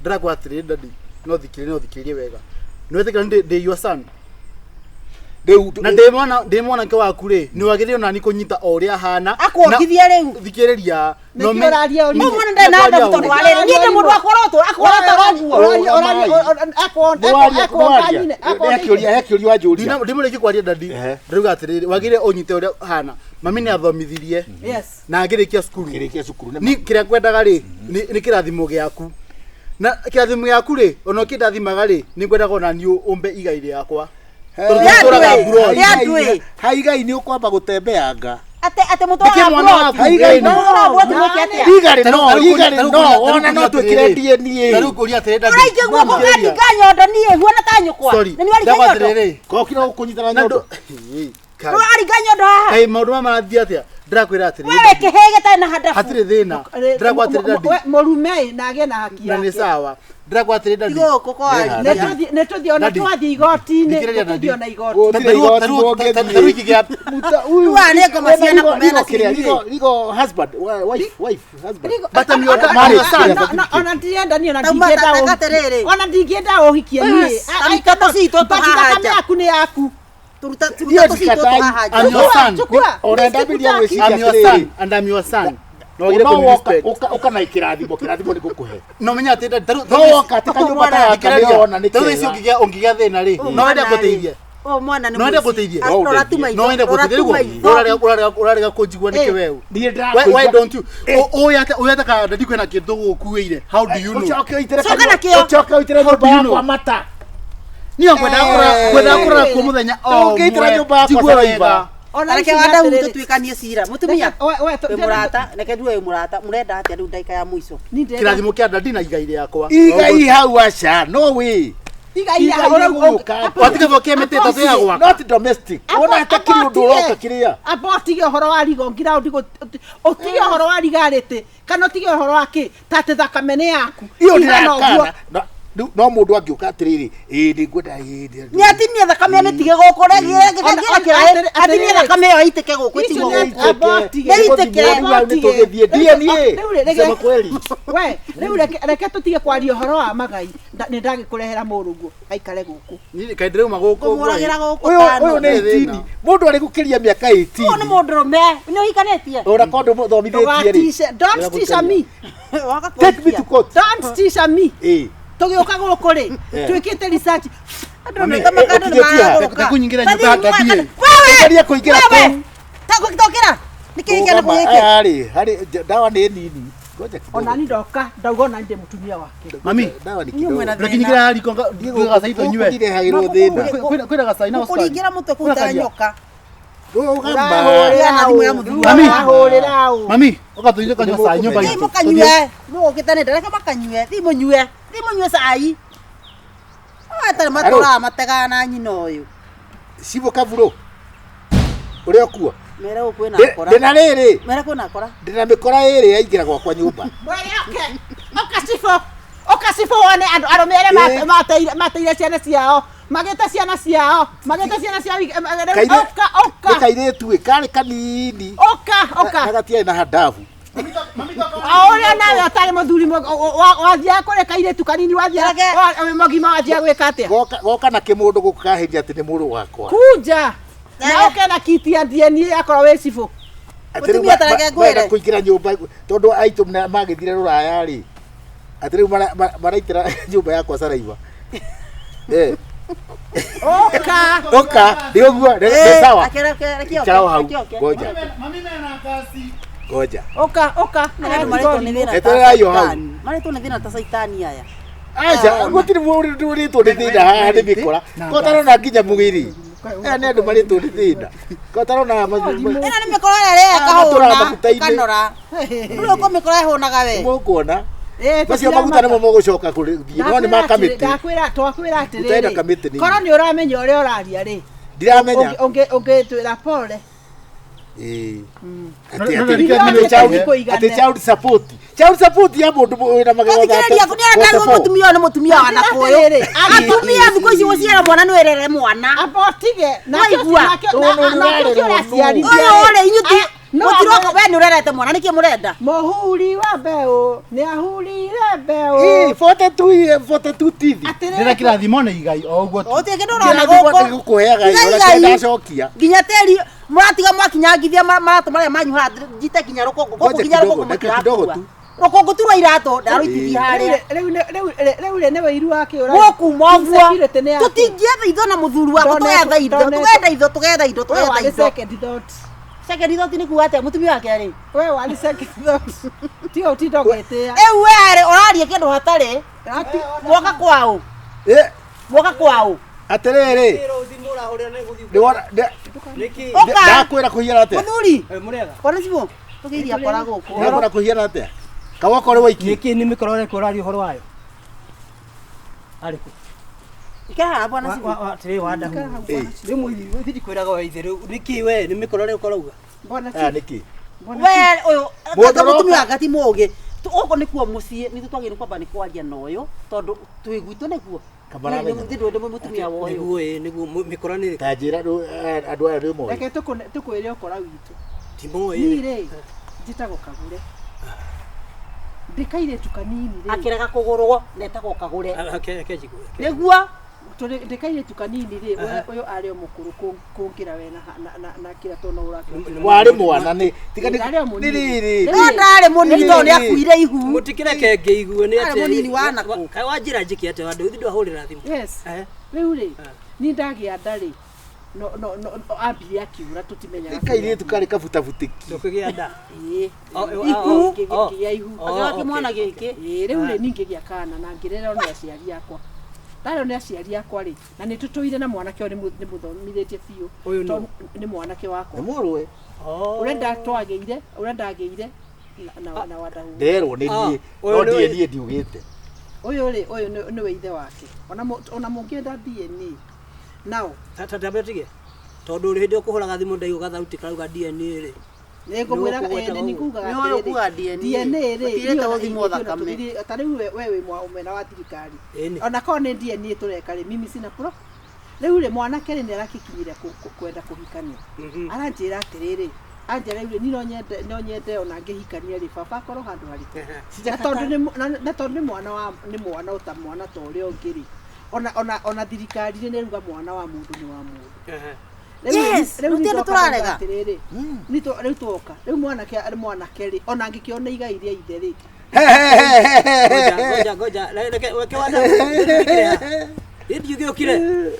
ndĩrakwa atĩrĩrĩ dadi. No thikĩrĩrie, no thikĩrĩrie wega. Nĩ wetĩkĩra ndĩ your son. Rĩu Na ndĩ mwanake waku rĩ, nĩ wagĩrĩire nani kũnyita o ũrĩa ahana. Akuongithie rĩu. Thikĩrĩria. Nĩkĩ ũraria ũrimũ? Mũndũ mwana ndarĩ na adabu tondũ wa rĩrĩ. Niĩ ndĩ mũndũ wa kũrotwo, akũrota ũguo. He kĩũria wanjũria. Ndimũrĩkie kwaria dadi. Ndĩrauga atĩrĩrĩ, wagĩrĩire ũnyite ũrĩa ahana. Mami nĩ athomithirie. Na ngĩrĩkia cukuru. Ngĩrĩkia cukuru. Ni kĩrĩa ngwendaga rĩ, nĩ kĩrathimo gĩaku. Na kĩrathimo gĩaku rĩ, ona ũkĩndathimaga rĩ, nĩ ngwendaga ona niĩ ũmbe igai rĩakwa. Haigai nĩ ũkwamba gũtembeanga. Ate mũtwaraga mwana plot. Haigai no. Mũtwaraga plot mwĩke atĩa? Igarĩ no, igarĩ no, ona no twĩkĩre DNA. Tarĩu ngũria atĩrĩrĩ dadi. Ũraikia guoko ũkandinga nyondo niĩ huana ta nyũkwa. Sorry. Na nĩ waringa Ndauga nyondo. atĩrĩrĩ. Kokira gũkũnyitana nyondo. Rĩu waringa nyondo haha. Kaĩ maũndũ maya marathiĩ atĩa? Ndĩrakwĩra atĩrĩrĩ. Wewe kĩhĩ gĩtarĩ na handabu. Hatirĩ thĩna. Ndĩrakwa atĩrĩrĩ dadi. Mũrume na agĩe na haki Na nĩ yake. sawa. Ndĩrakwa atĩrĩrĩ dadi. Gũkũ kwa Nĩ tũthiĩ ona Dadi. twathiĩ igoti-inĩ, Thikĩrĩria nĩ tũthiĩ dadi. ona igoti. Gũtirĩ igoti mũngĩthiĩ. Tarĩu ingĩgĩa Huyu Rĩu nĩ ngoma ciana kũmena Rigo rigo husband, wife, wife, husband. But I'm your dad. Marriage. I'm your son. Ona ndirenda niĩ ona Tauma ndingĩenda ta- ũhikie. atĩrĩrĩ. Ona ndingĩenda ũhikie niĩ. Taruta tũcitũ But tũhaha thakame nja. yaku nĩ yaku. Turuta Ndiyo tũcitũ ndikatai. tũhaha nja. I'm your son. Chukua. Ona ndambiria gwĩciria I'm your atĩrĩrĩ. son and I'm your son. No wagĩrĩire No kũni woka respect. ũka na kĩrathimo, kĩrathimo nĩ ngũkũhe. No menya atĩ dadi tarĩu No woka atĩ kanyũmba ta gaka nĩ wona nĩ Tarĩu ici kega. ũngĩgĩa thĩna rĩ, no wende ngũteithie. Ũyũ mwana nĩ No wende mũici. ngũteithie. Rora tu maitho. No wende Rora ngũteithie tu rĩu maitho. ũrarega kũnjigua nĩkĩ weũ? Niĩ Why don't you? Ũyũ ate ũyũ ate kana dadi kwĩna kĩndũ gũkuĩire. How do you know? Ũcoke ũitĩre Coka na kĩo. Ũcoke ũitĩre How nyũmba do you yakwa know? mata. Niĩ ngwendaga kũrora kuo mũthenya o Ũngĩitĩra ũmwe. nyũmba yakwa Njigue saliva. wega. Ona Reke ici nĩ Wadamu atĩrĩrĩ. tũtuĩkanie cira. Mũtumia. We Wĩ mũrata, reke ndue wĩ mũrata. Mũrenda atĩa rĩu ndagĩka ya mũico? Kĩrathimo kĩa dadi na igai rĩakwa. Igai hau aca, no way. Igai Igai gũgũka. Watiga bokia mĩtĩ ĩtatũ ya gwaka. Not domestic. Wona hatakĩrĩ ũndũ ũroka kĩrĩa. Amba ũtige ũhoro wa rigo ngira ũtige ũhoro wa rigarĩtĩ kana ũtige ũhoro wa kĩ ta atĩ thakame nĩ yaku. Iyo Tigana ũguo. ndĩrakana. Rĩu no mũndũ angĩũka atĩrĩrĩ, ĩĩ nĩngwenda ĩĩ Nĩ atinie thakame amĩtige gũkũ atinie thakame ĩyo ĩitĩke gũkũ ĩtigwo gũkũ. Amba ũtige. Nĩ itĩke. Nĩ tũgĩthiĩ DNA. Rĩu rĩ, Sema kweli. We, rĩu reke tũtige kwaria ũhoro wa magai. Nĩ ndagĩkũrehera mũrũguo aikare gũkũ. Niĩ kaĩ ndĩrauma gũkũ. Kũmũragĩra gũkũ Ũyũ tano. ũyũ nĩ 18. Mũndũ arĩ gũkĩria mĩaka Ũyũ nĩ 18. mũndũrũme, nĩ ũhikanĩtie? Ona korwo ndũmũthomithĩtie rĩ. Ndũgatice. Don't teach me. Waga Take me to court. Don't teach me. Ĩĩ. Tũgĩũka gũkũ rĩ, twĩkĩte research. Andũ nĩ ta makandũ nĩ Ũkinyĩtie ha? maragũrũka. Ndakũnyingĩra nyũmba ya Tathiĩ daddy. mwaka- Wewe! Geria kũingĩra Wewe! kũu. Tokĩra! Nĩ kĩĩ kĩana Rũgama, gĩkĩ? aya rĩ, harĩ ndawa nĩ nini. Ngoja kidogo. Ona ni ndoka ndauga ona ndĩ mũtumia wake. Mami, Ndawa nĩ Inyuĩ kidogo. mwĩna thĩna. Ndakinyingĩra riko gacai tũnyue. Gũkũ ndirehagĩrwo thĩna. Kwĩna gacai na cukari. Ngũkũringĩra mũtwe kũu ta nyoka. Rũgama. Ũrahũrĩra na thimũ ya mũthuri. Mami. Ũrahũrĩra ũ. Mami, Ũka tũthiĩ tũkanyua cai nyũmba Thiĩ itũ. mũkanyue mũgũkĩte nĩ ndareke makanyue thiĩ mũnyue thiĩ mũnyue cai atarĩ matũraga mategaga na nyina ũyũ Cibũ Kavurũ ũrĩa ũkuo mere gũkũ kwĩna akora ndĩna rĩrĩ mere kwĩna akora ndĩna mĩkora ĩrĩ yaingĩra gwakwa nyũmba Mwere oke. Oka cibũ. Oka cibũ wone andũ arũme arĩa mateire ciana ciao. Magĩte ciana ciao. Magĩte ciana ciao. Oka nĩ oka. kairĩtu ĩ karĩ kanini Oka oka. na gatiarĩ na handabu O ũrĩa nawe ũtarĩ mũthuri wathiaga kũrĩ kairĩtu kanini wathiaga wĩ mũgima wathiaga gwĩka atĩa? Goka na kĩmũndũ gũkũ kahĩria atĩ nĩ mũrũ wakwa Kunja. Na ũke na kiti ya DNA akorwo wĩ cibũ. Atĩ rĩu Mũtumia tareke ngwĩre. marenda kũingĩra nyũmba tondũ aitũ magĩthire rũraya rĩ atĩ rĩu maraitĩra nyũmba yakwa caraiba. Eh, Oka. ũka nĩ ũguo nĩ sawa Reke ikara o hau oke ngoja Mami mena kasi. ngoja Oka oka. Andũ marĩtwo nĩ thĩna ta Eterera yo hau. caitani. Marĩtwo nĩ thĩna ta caitani aya aca gũtirĩ mũndũ ũrĩtwo nĩ thĩna haha nĩ mĩkora ko tarona nginya mwĩrĩ aya nĩ andũ marĩtwo nĩ thĩna ko tarona ĩno nĩ mĩkora ĩrĩa ĩrĩa Matũraga ĩkahũna maguta-inĩ. ĩkanora rĩu ũko mĩkora ĩhũnaga we mũkuona macio maguta nĩmo mũgũcoka kũrĩ no nĩ ma kamĩtĩ Ndakwĩra twakwĩra Ũtarenda atĩrĩrĩ. kamĩtĩ nĩ Korwo nĩ ũramenya ũrĩa ũraria rĩ. ndiramenya Ũngĩtwĩra pole. Ĩĩ. No- Atĩ- no- atĩ- no- atĩ no- child- atĩ child support child support ya mũndũ wĩna magego Thikĩrĩria nĩarenda mũtumia ũyũ nĩ mũtumia wa nakũyũ Atĩrĩrĩ, atumia thikũ ici gũciara mwana nĩ wĩrere mwana Amba ũtige. Waigua. Nakĩo ũraciarithia. ũyũ rĩ inyuĩ ti no mũtiroka we nĩ ũrerete mwana nĩkĩ mũrenda Mũhuri wa mbeũ nĩ ahurire mbeũ. Ĩĩ, 42 42 tithi Ndĩna kĩrathimo nĩ igai o ũguo tu. ũtirĩ kĩndũ ũrona Kĩrathimo gũkũ nĩgũkũheaga Igai, ĩ, ona igai. ndacokia nginya tĩri mũratiga mwakinyangithia maratũ marĩa manyu haha njite nginya rũkũngũ gũkũ Ngoja nginya kidogo, rũkũngũ dakika kidogo mũtirakua tu. rũkũngũ tu rwa iratũ ndarũitithia harĩa Rĩu rĩ nĩ wĩiru wa kĩ gũkuma ũguo Insecurity nĩ yakĩ? tũtingĩetha itho na mũthuri wakwa tũgetha indo tũgetha indo tũgetha indo We tũgetha warĩ indo second thought. second thought nĩ kuga atĩa mũtumia wake arĩ We warĩ second thought. Tiga ũtinda ũgĩtĩĩa. rĩu we arĩ ũraria kĩndũ hatarĩ mwoka kwaũ Ĩ, mwoka kwaũ atĩrĩrĩ nĩwona ũka ndakwĩra kũhiana atĩa mũthuri kona cibũ tũkĩiria akora gũkũ ndakwĩra kũhiana atĩa kawoka ũrĩ waiki Nĩkĩ nĩ mĩkora ũreka ũraria ũhoro wayo? Arĩkũ? ikara haha bwana cibũ Atĩrĩ wa ndahu. Ĩ, Rĩu mũithi ndikwĩraga we ithe rĩu nĩkĩ we nĩ mĩkora ũreka ũrauga? aya nĩkĩ we ũyũ Mũndũ anga mũtumia ũroka. wake ti mũũgĩ gũkũ nĩkuo mũciĩ nithuĩ twagĩrĩirwo kwamba nĩ kwaria na ũyũ tondũ twĩ gwitũ nĩkuo Kamaramenya. ndĩ ndĩ mũtumia wa ũyũ Nĩguo ĩ nĩguo mĩkora nĩ ĩrĩkũ? ta njĩra rĩu, andũ aya nĩ moĩ Reke tũkwĩre ũkora witũ. Ti moĩ. Niĩ rĩ njĩtagwo Kagure. Ndĩ kairĩtu kanini rĩ. akĩrega kũgũrwo netagwo kagũre Reke njigue. nĩguo Tũrĩ ndĩ kairĩtu kanini rĩ ũyũ arĩ o mũkũrũ kũngĩra we na kĩrĩa tona ũrakĩra. warĩ mwana nĩ tiga nĩ Ndarĩ o mũnini. nĩ rĩrĩ no ndarĩ mũnini tondũ nĩ akuire ihu Mũtikĩreke ngĩigue nĩ Arĩ atĩ mũnini wa nakũ. Kaĩ wanjĩra njĩke atĩa wa ndũthi ndwahũrĩra thimũ. Yes. Eh. Rĩu rĩ niĩ ndagĩa nda rĩ no no no ambire akiura tũtimenyaga. nĩ kairĩtu karĩ kabutabutĩki Tũkĩgĩa nda. Ĩĩ. O, o, Ihu. o, o. Ngĩgĩa ihu. Oh, akĩoya okay. kĩmwana gĩkĩ Ĩĩ rĩu rĩ niĩ ngĩgĩa kana na ngĩrerwo nĩ aciari akwa. Ndarerwo nĩ aciari akwa rĩ na nĩ tũtũire na mwanake ũyũ nĩ mũthomithĩtie biũ. Ũyũ nũ? Tondũ nĩ mwanake wakwa. nĩ mũrũwe Oh. Ũrĩa ndatwagĩire ũrĩa ndagĩire na wadahu. nderwo nĩ Ah, niĩ ũyũ no nĩ ndiĩ ũyũ. niĩ ndiugĩte Ũyũ rĩ ũyũ nĩwe ithe wake. Ona mũngĩenda DNA. Now Ta tambe tige. Tondũ hĩndĩ ĩyo kũhũraga thimũ ndaigua gathauti karauga DNA rĩ. nĩngũmwĩra Nĩ ũkũgweta nĩ nĩngugaga Nĩ ũyũ kuga DNA. DNA rĩ Gũtirĩte niĩ ona gũthimwo ithuĩ ona thakame. ta rĩu we wĩ mwena wa thirikari Ĩni. ona korwo nĩ DNA tũreka rĩ mimi sina pro rĩu rĩ mwanake rĩ nĩ arakĩkinyire kwenda kũhikania aranjĩra atĩrĩrĩ anjĩra rĩu rĩ niĩ no nyende ona ngĩhikania rĩ baba akorwo handũ harĩkũ na tondũ nĩ mwana wa nĩ mwana ũta mwana ta ũrĩa ũngĩ rĩ ona thirikari nĩ ĩruga mwana wa mũndũ nĩ wa mũndũ. Yes, Rĩu gũtirĩ nĩ tũrarega. atĩrĩrĩ rĩu twoka rĩu mwanake rĩ ona angĩkĩona igai rĩa ithe rĩ Ngoja ngoja ngoja reke reke wana. Rĩu ndiũkire.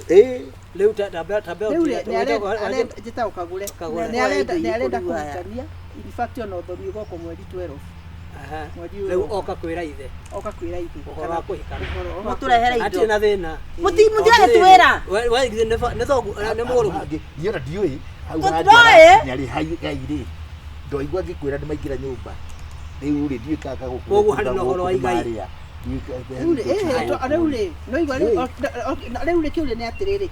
Ĩ, Rĩu tambe tambe rĩu rĩ nĩ njĩtagwo Kagure Kagure. nĩ arenda kũhikania in fact ona ũthoni ũgoka mweri 12 mweri ũyũ Rĩu oka kwĩra ithe oka kwĩra ithe ũhoro wa kũhikana. Mũtũrehere indo. Hatirĩ na thĩna. Mũtiragĩtwĩra. We ithe nĩ thoguo nĩ mũrũguo. Niĩ ona ndiũĩ hau Tũtiroĩ. hanjara rĩ hai gai rĩ ndoigua ngĩkwĩra nĩ maingĩra nyũmba. Rĩu rĩ ndiũĩ kana gũkũ Koguo harĩ na ũhoro wa igai. marĩa. Rĩu rĩ noigua rĩu rĩ kĩũria nĩ atĩrĩrĩ,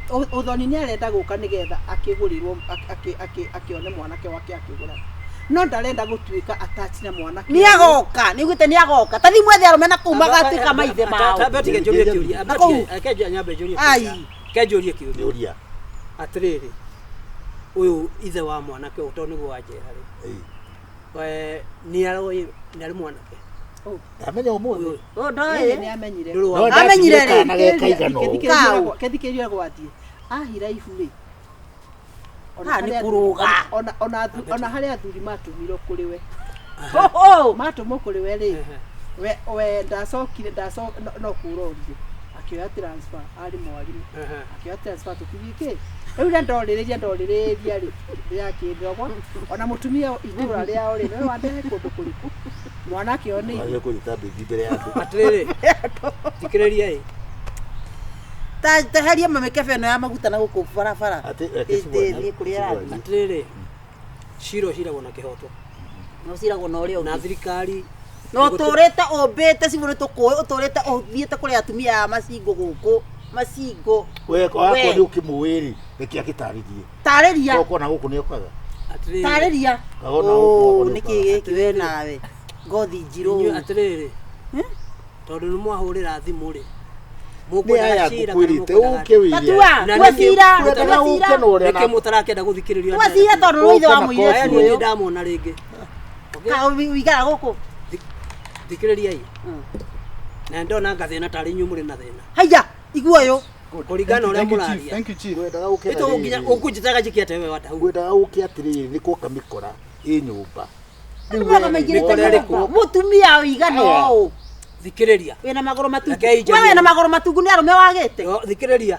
ũthoni nĩ arenda gũka nĩgetha akĩgũrĩrwo akĩone mwanake wake akĩgũra, no ndarenda gũtuĩka attached na mwanake. Nĩ agoka, nĩ ugĩte nĩ agoka. Ta thiĩ mwethe arũme na kũu magatuĩka maithe mao. Tambe tige njũrie kĩũria. Na kũu. Reke nyambe njũrie Ai. kĩũria. Reke njũrie kĩũria. Ũria. Atĩrĩrĩ, ũyũ ithe wa mwanake ũyũ tondũ nĩguo wanjĩra rĩ, we nĩ aroĩ nĩ arĩ mwanake? Ndamenya ũmũthĩ. Ũyũ ndoĩ. Nĩ amenyire. Ndũrĩ wa- No Amenyire ndatigire rĩ. kana ge kaigana ũũ. Kau. Kethikĩria gwathiĩ ahira ibu rĩ, ona Haha nĩ harĩa kũrũga. ona harĩa athuri matũmirwo kũrĩ we, Ho matũmwo kũrĩ we rĩ, we ndacokire no kũrorire akĩoya transfer, arĩ mwarimũ, akĩoya transfer tũkĩthiĩ kĩ rĩu rĩa ndorĩrĩria rĩ rĩakĩndogwa ona mũtumia itũra rĩao rĩ, nĩwe wandehe kũndũ kũrĩkũ mwanake ũyũ nĩ Wagĩrĩirwo kũnyita mbĩthi mbere ya andũ. Atĩrĩrĩ, thikĩrĩria ĩ. Ta teheria mamĩkebe ĩno ya maguta na gũkũ barabara. Atĩ- reke cigwane, Ĩthiĩ kũrĩa cigwane. ĩrathiĩ. Atĩrĩrĩ, cira ũciragwo na kĩhoto. No ciragwo na ũrĩa Na ũngĩ. thirikari Na ũtũrĩte ũmbĩte cibũ nĩ tũkũĩ, ũtũrĩte ũthiĩte kũrĩ atumia a macingũ gũkũ. Macingũ. We wakwa We. nĩ ũkĩmũĩ rĩ, reke akĩtarĩrie. Tarĩria. Goko na gũkũ nĩ okaga. Atĩrĩrĩ, Tarĩria. Kagona gũkũ Ũũ, nĩkĩ gĩkĩ we nawe? Ngothi njirũ. inyuĩ atĩrĩrĩ, tondũ nĩ mwahũrĩra thimũ rĩ, Nĩ mũkwendaga aya cira kana ngũkwĩrĩte mũkwendaga ũke wĩre. Tatua, Na tua nĩkĩ- cira, Ngwendaga tua ũke cira. na ũrĩa nĩkĩ mũtarakĩenda gũthikĩrĩria Tua cira tondũ nĩ ithe wa Ũke na mũirĩtu Aya kobi. niĩ ũyũ. ndamona rĩngĩ. Okay? Ka ũikara gũkũ. Thikĩrĩriai. Na ndona ngathĩna tarĩ inyuĩ mũrĩ na thĩna. Haiya, igua ũyũ. Kũringana na ũrĩa Thank you, Chief. mũraria. Thank you, Chief. Ngwendaga ũke na Ĩtũ nginya rĩrĩ. ũkũnjĩtaga njĩke atĩa we Wadahu? Ngwendaga ũke atĩrĩrĩ nĩ kuoka mĩkora ĩ nyũmba. Andũ moga maingĩrĩte Mĩkora ĩrĩkũ? nyũmba. Mũtumia ũigana Aya. ũũ. Thikĩrĩria. Wĩna magũrũ matungu. Rekei njarie. We wĩna magũrũ matungu nĩ arũme wagĩte. Yo, thikĩrĩria.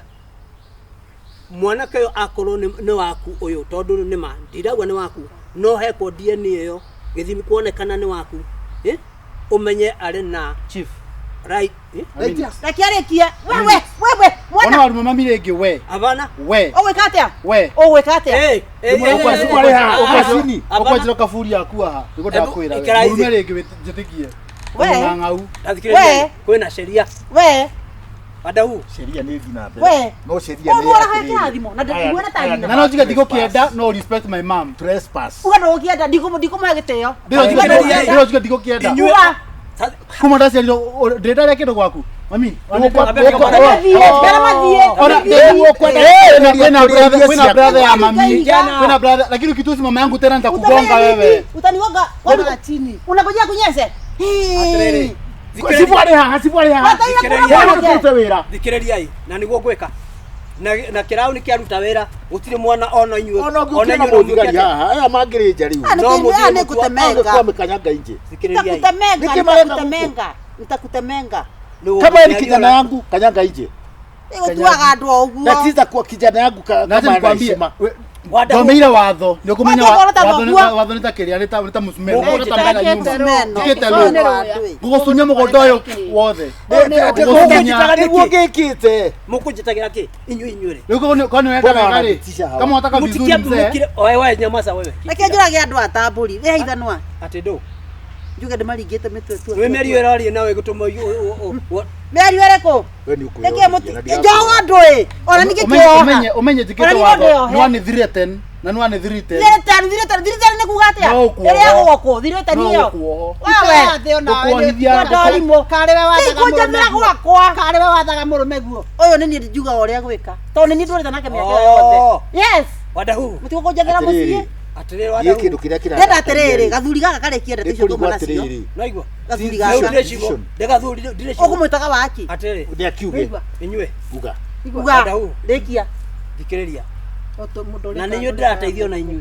Mwanake ũyũ akorwo nĩ waku ũyũ tondũ nĩ ma ndirauga nĩ waku, no hekwo DNA ĩyo gĩthimi kuonekana nĩ waku, eh? Ũmenye arĩ na Chief. right, eh? Reke arĩkie. Wewe, wewe, Ona mwana. waruma mami rĩngĩ we. Abana. We. Ũgwĩka atĩa? We. Ũgwĩka atĩa? Eh, eh, eh, Ũkwa- eh, ũkwa- eh, ũkwa- abana. Ũkwanjĩra kaburi yaku haha. Nĩguo Ebu, ndakwĩra we. ikara Mũrume thĩ. rĩngĩ njĩtĩkie. We. Ng'ang'au. Ndathikĩrĩria, We. kwĩna sheria. We. Wadahu. Sheria nĩ ĩthiĩ na mbere. We. No sheria nĩ Ũguo ũrahe atĩrĩrĩ. kĩrathimo na Aya- ndikuona ta aya nyina. nĩ Na no njuge trespass. ndigũkĩenda no respect my mom. Trespass. Uga ndũgũkĩenda, ndikũmũhe gĩtĩo. Ndĩro Uga ndũgũkĩenda. njuge ndigũkĩenda. Uga. Kuma ndaciarirwo ndĩrĩ ndarĩa kĩndũ gwaku. Mami. Mathiĩ, Kwĩna kwĩna brother ya mami. Kijana. Kwĩna brother lakini ukitusi mama yangu tena nitakugonga wewe. Utanigonga. Kwani unangojea kunyeshe? Atĩrĩrĩ, Cibu arĩ haha, cibu arĩ haha. Thikĩrĩria. Haha tũrute wĩra. Thikĩrĩriai, na nĩguo ngwĩka. Na kĩraũ kĩaruta wĩra, gũtirĩ mwana ona inyuĩ. Ona ũngĩũkĩra na mũthigari haha, aya mangĩrĩ nja rĩu. Ah, No mũthiĩ nĩ Angĩkwa kutemenga. mĩkanyanga inje. Thikĩrĩriai. Nitakutemenga, Nĩkĩ marenda gũkũ? nitakutemenga. Nitakutemenga. Kama ni kijana yangu, kanyanga inje. Ĩgũtuaga andũ o ũguo. Na tiza kwa kijana yangu Na kama acha ana nikwambie. heshima. Thomeire watho nĩ ũkũmenya Watho ũkorwo ta watho watho nĩ ta kĩrĩa nĩ ta nĩ ta mũcumeno Mũgũnda ta mbega nyũmũ. Mũcumeno. Tikĩte Ũyũ rũ. nĩ rũĩ. Ngũgũcunia mũgũnda ũyũ wothe. Ngũkũnjitaga nĩguo ngĩkĩte. Mũkũnjĩtagĩra kĩ? Inyuĩ inyuĩ rĩ. Rĩu korwo korwo nĩ ũrenda Mbona wega rĩ. wananitisha hawa? Kama unataka vizuri Mũtikia mzee. mũkire oe we nyamaza wewe. Reke njũrage andũ a tambũri. Rĩha ithanwa. Atĩ ndũ. Njuge ndĩmaringĩte mĩtwe tu. Nĩ mĩario ĩraria nawe ĩgũtũma Mĩario ĩrĩkũ? We nĩ Nĩkĩ mũti ũkwĩyonithia na njoho andũ ĩ. Ona ningĩ kĩoha. Ũmenye ũmenye njĩkĩte Ona ningĩ watho. ndĩohe. Nĩ wani threaten na nĩ wani threaten. Thirĩtani, thirĩtani, thirĩtani nĩ kuga atĩa? No ũkuoho. Ĩrĩa gũkũ, thirĩtani No ĩyo. ũkuoho. Wewe. Ngũkuohithia. Ndorimũ. Karĩwe wathaga mũrũme Tikũnjathĩra guo. gwakwa. Karĩwe wathaga mũrũme guo. Ũyũ nĩ niĩ njugaga ũrĩa gwĩka. Tondũ nĩ niĩ ndũrĩte nake mĩaka ĩyo yothe. Yes. Wadahu. Mũtigũkũnjathĩra mũciĩ. Atĩrĩrĩ. Atĩrĩrĩ Niĩ Wadahu. kĩndũ kĩrĩa Ndĩrenda atĩrĩrĩ, gathuri gaka karĩkie ndeto icio Nĩkũrigwo tuma nacio. atĩrĩrĩ. Naigua. Gathuri Rĩu gaka. ndĩrecigo. Ndĩgathuri ndĩrecigo. Ũkũmwĩtaga waki. Atĩrĩrĩ. Nĩ akiuge. Inyuĩ. Uga. Uga. Wadahu. Rĩkia. Thikĩrĩria. Mũndũ Na nĩ inyuĩ ndĩrateithio na inyuĩ.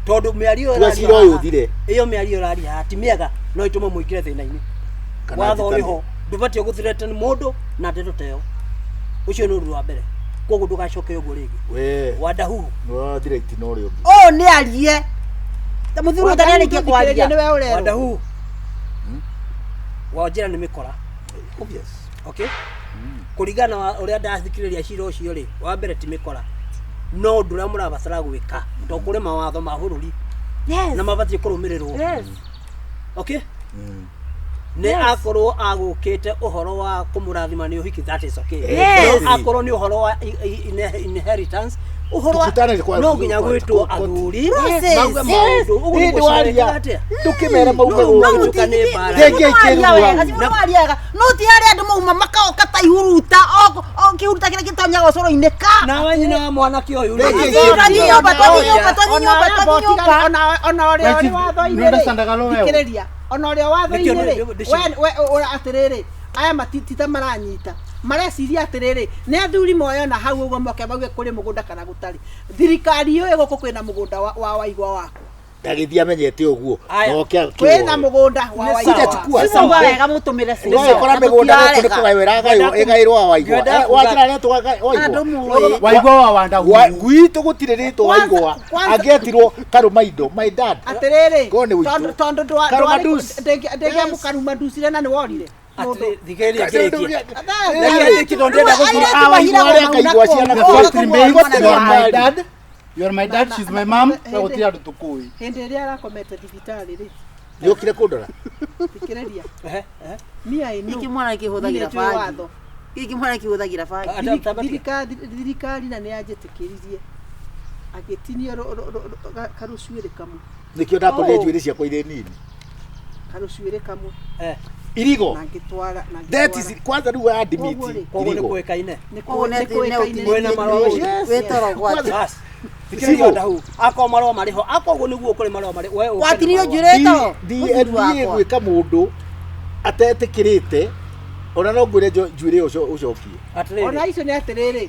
Tondũ mĩario Tua cira ũyũ ũthire. ĩyo mĩario ĩraria haha ti mĩega no ĩtũme mũingĩre thĩna-inĩ. Kana Watho njĩtane. ũrĩ ho ndũbatiĩ gũthreaten mũndũ na ndeto ta ĩyo. Ũcio nĩ ũndũ wa mbere. Koguo ndũgacoke ũguo rĩngĩ. We. Wadahu. Nĩ wathira itina ũrĩa ũngĩ. Ũyũ nĩ arie. Ta mũthuri ũyũ ndarĩkia kwaria. Nĩwe ũrerwo. Wadahu. Wanjĩra nĩ mĩkora. Obvious. Okay? Kũringana na ũrĩa ndathikĩrĩria cira ũcio rĩ, wa mbere ti mĩkora. No ũndũ ũrĩa mũrabatara gwĩka, tondũ kũrĩ mawatho ma bũrũri Yes. na mabatiĩ kũrũmĩrĩrwo. Yes. Okay, nĩ akorwo agũkĩte ũhoro wa kũmũrathima nĩ ũhiki, that is okay. Yes. No akorwo nĩ ũhoro wa inheritance, ũhoro wa Tũkutane kwa- no nginya gwĩtwo athuri Process. mauge maũndũ ũguo Hĩndĩ nĩguo waria, ciarekaga atĩa? ndũkĩmere maume No, gũkũ. no, nĩ mbara. Rĩngĩ ikĩrua. Wega no ti harĩa andũ mauma makaoka ta ihuruta o kĩhuruta kĩrĩa gĩtonyaga ũcũrũ-inĩ ka Nawe nyina wa mwanake ũyũ rĩ, Rĩngĩ Tũthiĩ nyũmba, tũthiĩ nyũmba, tũthiĩ nyũmba, tũthiĩ nyũmba. Ona ũrĩa ũrĩ watho-inĩ Nĩ understandaga rĩ, wewe? thikĩrĩria, ona ũrĩa watho-inĩ Nĩkĩo rĩ, we ũra atĩrĩrĩ, aya matitita maranyita mareciria atĩrĩrĩ, nĩ athuri moyona hau ũguo moke mauge kũrĩ mũgũnda kana gũtarĩ. Thirikari yũĩ gũkũ kwĩna mũgũnda wa Waigwa wakwa. Ndagĩthiĩ amenyete ũguo. Aya. Na oke Kwĩna akĩwoe. mũgũnda wa Nĩ Waigwa. sawa. Chukua Nĩ sample. wega mũtũmĩre Nĩ ũgakora mĩgũnda gũkũ nĩ kũgaywo ĩragaywo ĩgaĩrwo wa Waigwa. Ngwenda kuga- Wanjĩra rĩtwa Waigwa. Andũ mũĩ. Waigua wa wanda Gwitũ gũtirĩ rĩtwa Waigwa. Kwanza- Angĩetirwo Karũmaindo, my dad. Atĩrĩrĩ, Korwo nĩ witũ. tondũ tondũ Karumadus. ndĩngĩamũkarumadusire na nĩ worire. Atĩrĩ, thikĩrĩria ngĩrĩkie. Reke tondũ ndĩrenda gũthiĩ. Ah, Waigwa arĩa akaigua ciana The kũu. first remains, Gũtirĩ you are my mbari. dad. You are my dad, she's my mom. Na gũtirĩ andũ tũkũĩ. Hĩndĩ ĩrĩa arakomete thibitarĩ rĩ, Nĩũkire kũndora? thikĩrĩria, Ehe, ehe. me I know. Gĩkĩ mwana kĩhũthagĩra Niĩ nĩnjũĩ bangi. watho. Gĩkĩ mwana kĩhũthagĩra bangi. Thirikari na nĩ yanjĩtĩkĩririe agĩtinio karũcuĩrĩ kamwe. Nĩkĩo ndakorire njuĩrĩ ciakwa irĩ nini. Karũcuĩrĩ kamwe. Irigo. Na ngĩtwara na That is ngĩtwara. kwanza rĩu admit Koguo rĩ, Koguo nĩ irigo. kũĩkaine. Nĩ Koguo nĩ kũĩkaine. Kwĩna marũa macio. Wĩ toro gwake. Bas. Thikĩrĩria ndahu. Akorwo marũa marĩ ho, akorwo ũguo nĩguo kũrĩ marũa marĩ, we ũke na Watinio marũa. njuĩrĩ toro. DNA gwĩka mũndũ atetĩkĩrĩte ona no ngwĩre njuĩrĩ ĩyo ũcokie. Atĩrĩrĩ. Ona icio nĩ atĩrĩrĩ,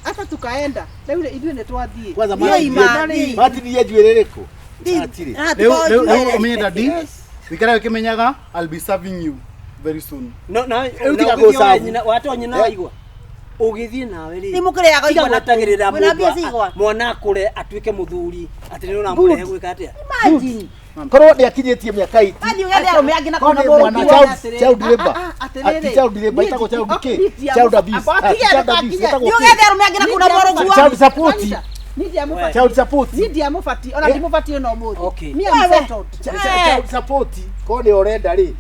hata tukaenda rĩu rĩ, ithuĩ nĩ twathiĩ. Kwanza Niĩ ima, niĩ. matinirie njuĩrĩ ĩrĩkũ? Hatirĩ. Rĩu rĩu rĩu ũmenye daddy, wĩikare ũkĩmenyaga I'll be serving you very soon. No, na Rĩu na tiga ũgĩthiĩ we gũcabu. nyina, watoo nyina waigua. Ũgĩthiĩ nawe rĩ. Nĩ mũkĩrĩaga Tiga igwa na gwetagĩrĩra kũu. Mwĩna mũndũ mbia cia igwa? mwana akũre atuĩke mũthuri atĩ nĩ ũramũrehe gwĩka atĩa? Imagine. Korwo nĩ akinyĩtie mĩaka 80. Athiĩ ũgethe arũme angĩ na Korwo kũu na nĩ mũrũ mwana kuo. child labor. Ati child labor ĩtagwo child kĩ? Child abuse. Ah, child abuse ĩtagwo Nĩ kĩ? ũgethe arũme angĩ na kũu na mũrũ kuo. Child support. Niĩ Child support. ndiamũbati, ona ndimũbatiĩ ona ũmũthĩ. Okay. Me I'm settled. Child support. Korwo nĩ ũrenda rĩ.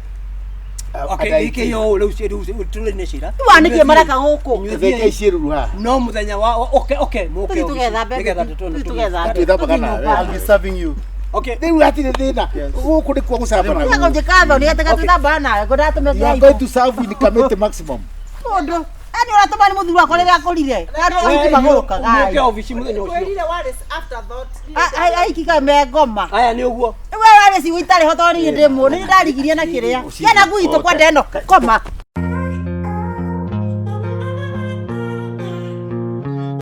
Okay, gĩkĩ yo rĩu rĩu tũrĩ nĩ cira. Wanĩkie maraka gũkũ. Thenge ciĩruru haha. No mũthenya wa okay okay mũke Tũthiĩ tũgetha mbembe, nĩgetha tũtone tũthiĩ tũgetha mbembe. Twĩthambaga nawe. I'll be serving you. Okay. Rĩu hatirĩ thĩna. Gũkũ nĩkuo gũcabana. Tiga kũnjĩka thoni atĩ gatwĩthambana nawe ngũndatũme You are going to serve in Kamiti maximum. Mũndũ. Yaani ũratũma nĩ mũthuri wakwa rĩrĩa akũrire. Andũ aiki magũrũkaga. Mũke obici mũthenya ũcio. Kwĩrire what is afterthought. Aiki kaĩ me ngoma. Aya nĩ ũguo. We warĩ cigo itarĩ ho tondũ niĩ ndĩ mũũ. Nĩ ndarigirie na kĩrĩa. Kĩana ngui itũ kwenda ĩno. Koma.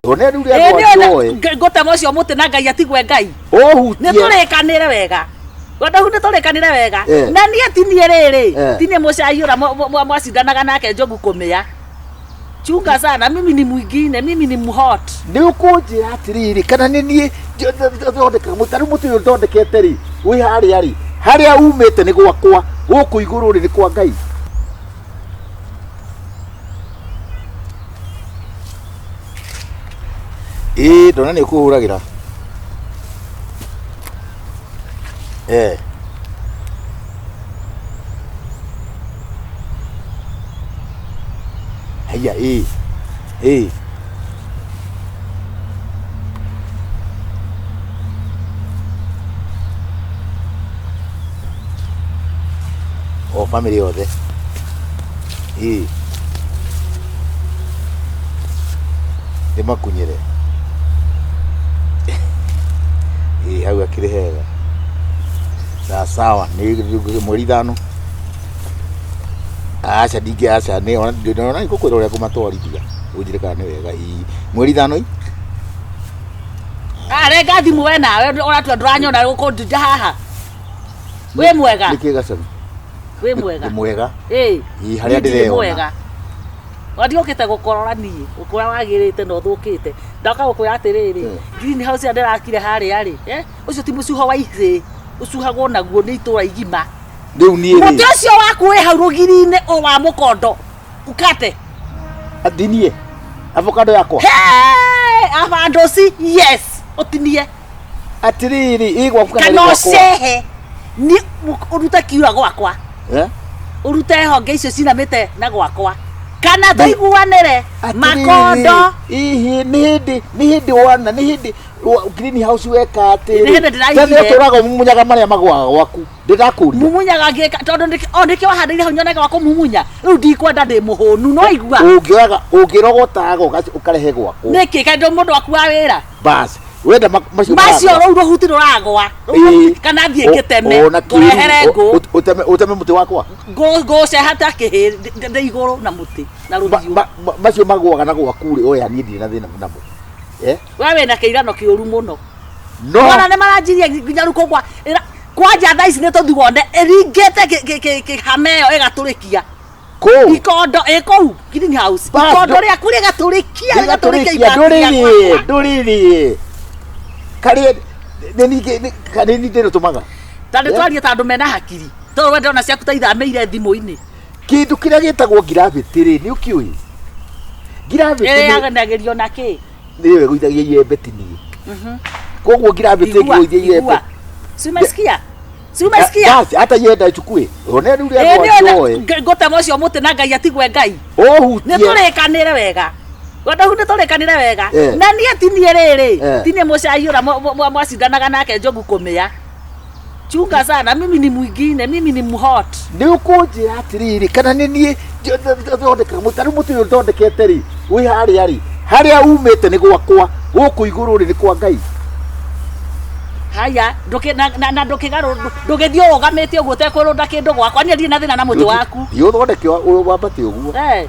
One rĩu Ĩ, rĩa nĩ njoe. ngũtema ũcio mũtĩ na Ngai atigwe Ngai. Ũhutie. Nĩ tũrĩkanĩre wega. Wandahu nĩ tũrĩkanĩre wega. Eh. Na niĩ ti niĩ rĩrĩ. Eh. Ti niĩ mũcai ũrĩa mwacindanaga nake njogu kũmĩa. Chunga sana, mimi ni mwingine, mimi ni mhot. Nĩ ũkũnjĩra atĩrĩrĩ kana nĩ niĩ thondekaga mũtĩ rĩu mũtĩ ũyũ thondekete rĩ wĩ harĩa rĩ harĩa umĩte nĩ gwakwa gũkũ igũrũ rĩ nĩ kwa Ngai. Ĩĩ ndona nĩ ũkũhũragĩra. Eh. Haiya ĩĩ. Ĩĩ. O family yothe. Ĩĩ. Ndĩmakunyĩre. Ĩĩ hau akĩrĩ hega. Sawa sawa nĩ mweri ithano. Aca ndingĩ aca nĩ ona ndĩrona ngũkwĩra ũrĩa ngũmatwarithia. Ũnjĩre kana nĩ wega. Ĩĩ mweri ithano ĩ. Arenga thimũ we nawe ũratua ndũranyona gũkũnjunja haha. Wĩ mwega. Nĩkĩ gacau? Wĩ mwega. Nĩ mwega. Ĩĩ. Ĩĩ harĩa Niĩ ndirĩ ndĩreyona. mwega. Wandiũkĩte gũkorora niĩ ũkũrĩa wagĩrĩte na ũthũkĩte ndoka gũkwĩra atĩrĩrĩ green house ĩrĩa ndĩrakire harĩa rĩ ũcio ti mũcuho wa ihĩĩ ũcuhagwo naguo nĩ itũra igima. Rĩu niĩ rĩ. Mũtĩ ũcio waku wĩ hau rũgiri-inĩ o wa mũkondo ukate. Ndinie. Avocado yakwa. Hey, avandoci yes ũtinie. Atĩrĩrĩ ĩ gwaku kana Kana nĩ gwakwa? ũcehe. Niĩ ũrute kiura gwakwa. Eh? Ũrute honge icio cinamĩte na gwakwa. Kana tũiguanĩre makondo. Ihi nĩ hĩndĩ nĩ hĩndĩ wana nĩ hĩndĩ greenhouse weka atĩrĩ. Nĩ hĩndĩ ndĩraigire. Tene ũtũraga ũmumunyaga marĩa magũaga gwaku. Ndĩrakũria. Mumunyaga ngĩka tondũ o nĩkĩo wahandĩire hau nyonaga wa kũmumunya. Rĩu ndikwenda ndĩ mũhũnu no igua. Ũngĩoyaga ũngĩrogotaga ũkarehe gwakwa. Nĩkĩ kaĩ ndũ mũndũ waku wa wĩra? Bas. Wenda macio Macio rũu rũhuti rũragwa. Ĩĩ. Kana thiĩ ngĩteme. Ona Ngũrehere ngũ. ũteme ũteme mũtĩ wakwa. Ngũceha ta kĩhĩ ndĩ igũrũ na mũtĩ na rũhiũ. Macio magũaga na gwaku rĩ oya niĩ ndirĩ na thĩna namo. Eh? We wĩna kĩirano kĩũru mũno. No. Ona nĩ maranjirie nginya rĩu kũgwa kwanja thaa ici nĩ tũthiĩ wone ĩringĩte kĩhame ĩyo ĩgatũrĩkia. Kũu. Ikondo ĩ kũu greenhouse. Bas, Ikondo rĩaku rĩgatũrĩkia rĩgatũrĩkia Rĩgatũrĩkia ibati ndũrĩrĩe rĩakwa. ndũrĩrĩe. Karĩa nĩ ningĩ nĩ ningĩ ndĩrũtũmaga. Ta nĩ Eh? twarie ta andũ mena hakiri. Tondũ we ndĩrona ciaku ta ithamĩire thimũ-inĩ. Kĩndũ kĩrĩa gĩtagwo gravity rĩ nĩ ũkĩũĩ? Gravity nĩ Ĩrĩaganagĩrio na kĩ? nĩyo ĩgũithagia iembe ti niĩ. Koguo gravity Igua, ĩngĩgũithia iembe. igua. Si umesikia? Si umesikia? Basi hata yenda ichukue. One rĩu Ĩ, nĩ rĩakwa ona njoe. ngũtema ũcio mũtĩ na Ngai atigwe Ngai. Ũhutie. Nĩ tũrĩkanĩre wega. Wenda nĩ tũrĩkanĩre wega. Eh. Na niĩ ti niĩ rĩrĩ. Eh. Ti niĩ mũcai ũrĩa mwacindanaga nake njogu kũmĩa. Chunga sana, mimi ni mwingine, mimi ni mhot. Nĩ ũkũnjĩra atĩrĩrĩ kana nĩ niĩ thondekaga mũtĩ tarĩu mũtĩ ũyũ thondekete rĩ wĩ harĩa rĩ harĩa umĩte nĩ gwakwa gũkũ igũrũ rĩ nĩ kwa Ngai. Haya, na ndũkĩgarũ ndũgĩthiĩ ũrũgamĩte ũguo ũtekũrũnda kĩndũ gwakwa niĩ ndirĩ na thĩna na mũtĩ waku. Thiĩ ũthondeke wambate ũguo. Eh.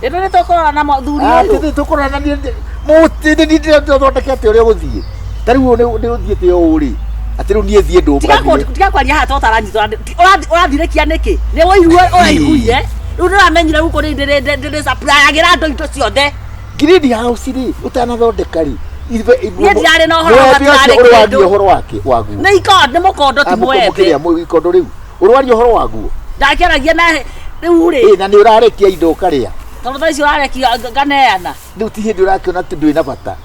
Ĩno nĩ tũkũrora na mũthuri Ah, ũyũ. tũthiĩ tũkũrora na niĩ mũtĩ nĩ niĩ ndĩrathondekete ũrĩa ũgũthiĩ. Ta rĩu ũyũ nĩ ũthiĩte ũũ rĩ atĩ rĩu niĩ thiĩ ndũmbanire. Tiga kwaria haha to ũtaranyitwo ũrathirĩkia nĩkĩ? Nĩ ũigue ũraiguire. Rĩu nĩũramenyire gũkũ nĩ ndĩ supplyagĩra andũ indo ciothe. Greenhouse rĩ ũtanathondeka rĩ Niĩ ndirarĩ na ũhoro wa mũembe ũcio hatirarĩ ũrwaria kĩndũ. ũhoro wake waguo. Nĩ ikondo nĩ mũkondo ti Ah, mũembe. kĩrĩa ikondo rĩu ũrwaria ũhoro waguo. Ndakĩaragia na rĩu rĩ. Ĩ na nĩ ũrarekia indo ũkarĩa. Tondũ thaa ici ũrarekia nganeana. Rĩu ti hĩndĩ ũrakĩona atĩ ndũrĩ na bata.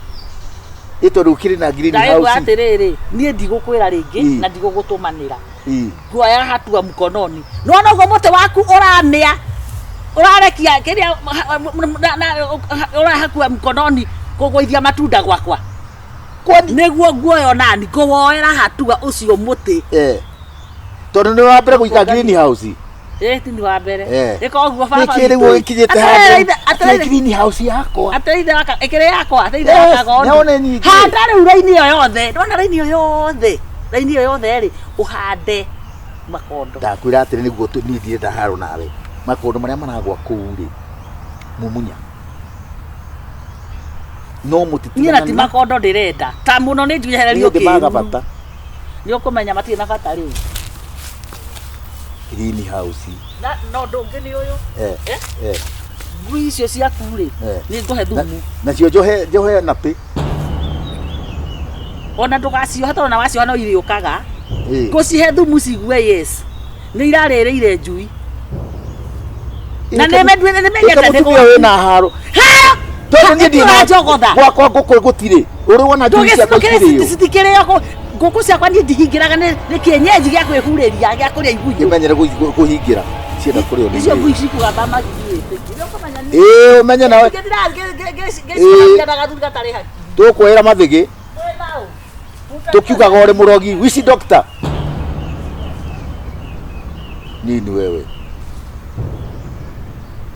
Ĩ tondũ ũkĩrĩ na Ndaigua greenhouse. atĩrĩrĩ, niĩ ndigũkwĩra rĩngĩ Ĩ. na ndigũgũtũmanĩra. Ĩ. Nguoya hatua mkononi. Nĩwona ũguo mũtĩ waku ũramĩa ũrarekia kĩrĩa ũrahakua mkononi kũgũithia matunda gwakwa. Nĩguo nguoya onani ngũwoera hatua ũcio mũtĩ. Eh. Tondũ nĩ wa mbere gũika greenhouse. Ĩ ti nĩ wa mbere. Eh. Ĩka ũguo baba. Nĩkĩ rĩu witũ. ũgĩkinyĩte Atĩrĩrĩ handũ? atĩrĩrĩ Greenhouse yakwa. Atĩrĩrĩ ithe waka ĩkĩrĩ yakwa atĩrĩrĩ ithe Yes, waka nĩwona nyingĩ. Handa rĩu raini ĩyo yothe. Ndona raini ĩyo yothe. Raini ĩyo yothe rĩ ũhande makondo. Ndakwĩra atĩrĩ nĩguo niĩ ndirenda haro nawe. Makondo marĩa maragwa kũu rĩ mumunya. No mũtĩ Niĩ na ti makondo ndĩrenda. Ta mũno nĩ njehererio Niĩ ndĩmaga kĩruru. bata. Nĩ ũkũmenya matirĩ na bata rĩu. Greenhouse. Na no ũndũ ũngĩ nĩ ũyũ. Eh. Eh? Eh. Ngui icio ciaku rĩ Eh. nĩ ngũhe thumu. Nacio njohe njohe na pĩ. Ona ndũgaciohe tondũ ona wacioha no irĩũkaga. Ĩ. Ngũcihe thumu cigue yes. Nĩ irarĩrĩire njui. Na nĩ menyete Ĩka nĩ mũtumia wĩna haro. Haro! Tondũ niĩ ndirĩ na Ũranjogotha. gwakwa ngũkũ gũtirĩ. Ũrĩ wona njui ciakwa ikĩrĩo. Citikĩrĩo ngũkũ ciakwa niĩ ndihingĩraga nĩ kĩenyenji gĩa kwĩhurĩria gĩa kũrĩa igunyũ. Kĩmenyere kũhingĩra. Cienda kũrĩo nĩ Icio ngui. ngui cikũgamba magithiĩte. Ĩ ũmenye nawe Ngĩciragia na gathuri gatarĩ haki. tũkuoera mathĩgĩ tũkiugaga ũrĩ mũrogi wici doctor nini wewe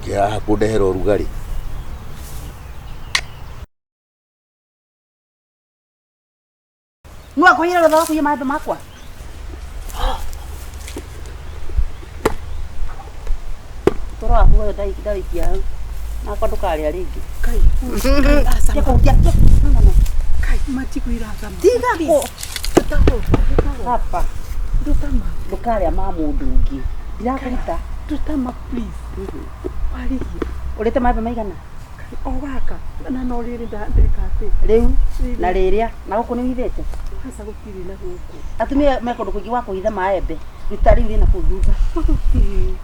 kĩhaha kũndehera ũrugarĩ. Nĩ wakũiyĩra rũtha wa kũiya maembe makwa. Toro waku ũyũ ndawĩikia hau. Nakwa ndũkarĩa rĩngĩ. Tiga kũhutia. No, no, no. Tiga kũ. Hapa. Ndũkarĩa ma mũndũ ũngĩ. Ndirakũruta. Ndutama please. Warĩhia. Ũrĩte maembe maigana? O gaka na no rĩrĩ ndeka atĩ. Rĩu na rĩrĩa na gũkũ nĩ ũhithĩte? Aca gũtirĩ na gũkũ. Atumia me kũndũ kũingĩ gwa kũhitha maembe. Ruta rĩu rĩna kũu thutha. Gũtirĩ.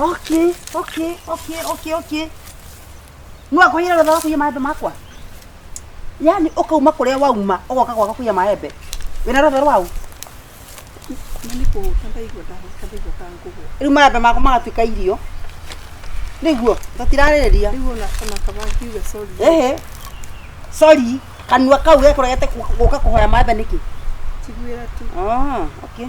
Okay, okay, okay, okay, okay. Nũ akũheire rũtha rwa kũiya maembe makwa? Yaani ũkauma kũrĩa wauma ũgoka gwakwa kũiya maembe. Wĩna rũtha rwau? Na nĩ kũhũta ndaigua ndahũta ndaigua ta ngũgwa. Rĩu maembe makwa magatuĩka irio. Nĩguo tũtirarĩrĩria. Rĩu ona kaba ngiuge sorry. Ehe. Sorry, kanua kau gekũregete gũka kũhoya maembe nĩkĩ? Njiguĩra tu. Ah, okay.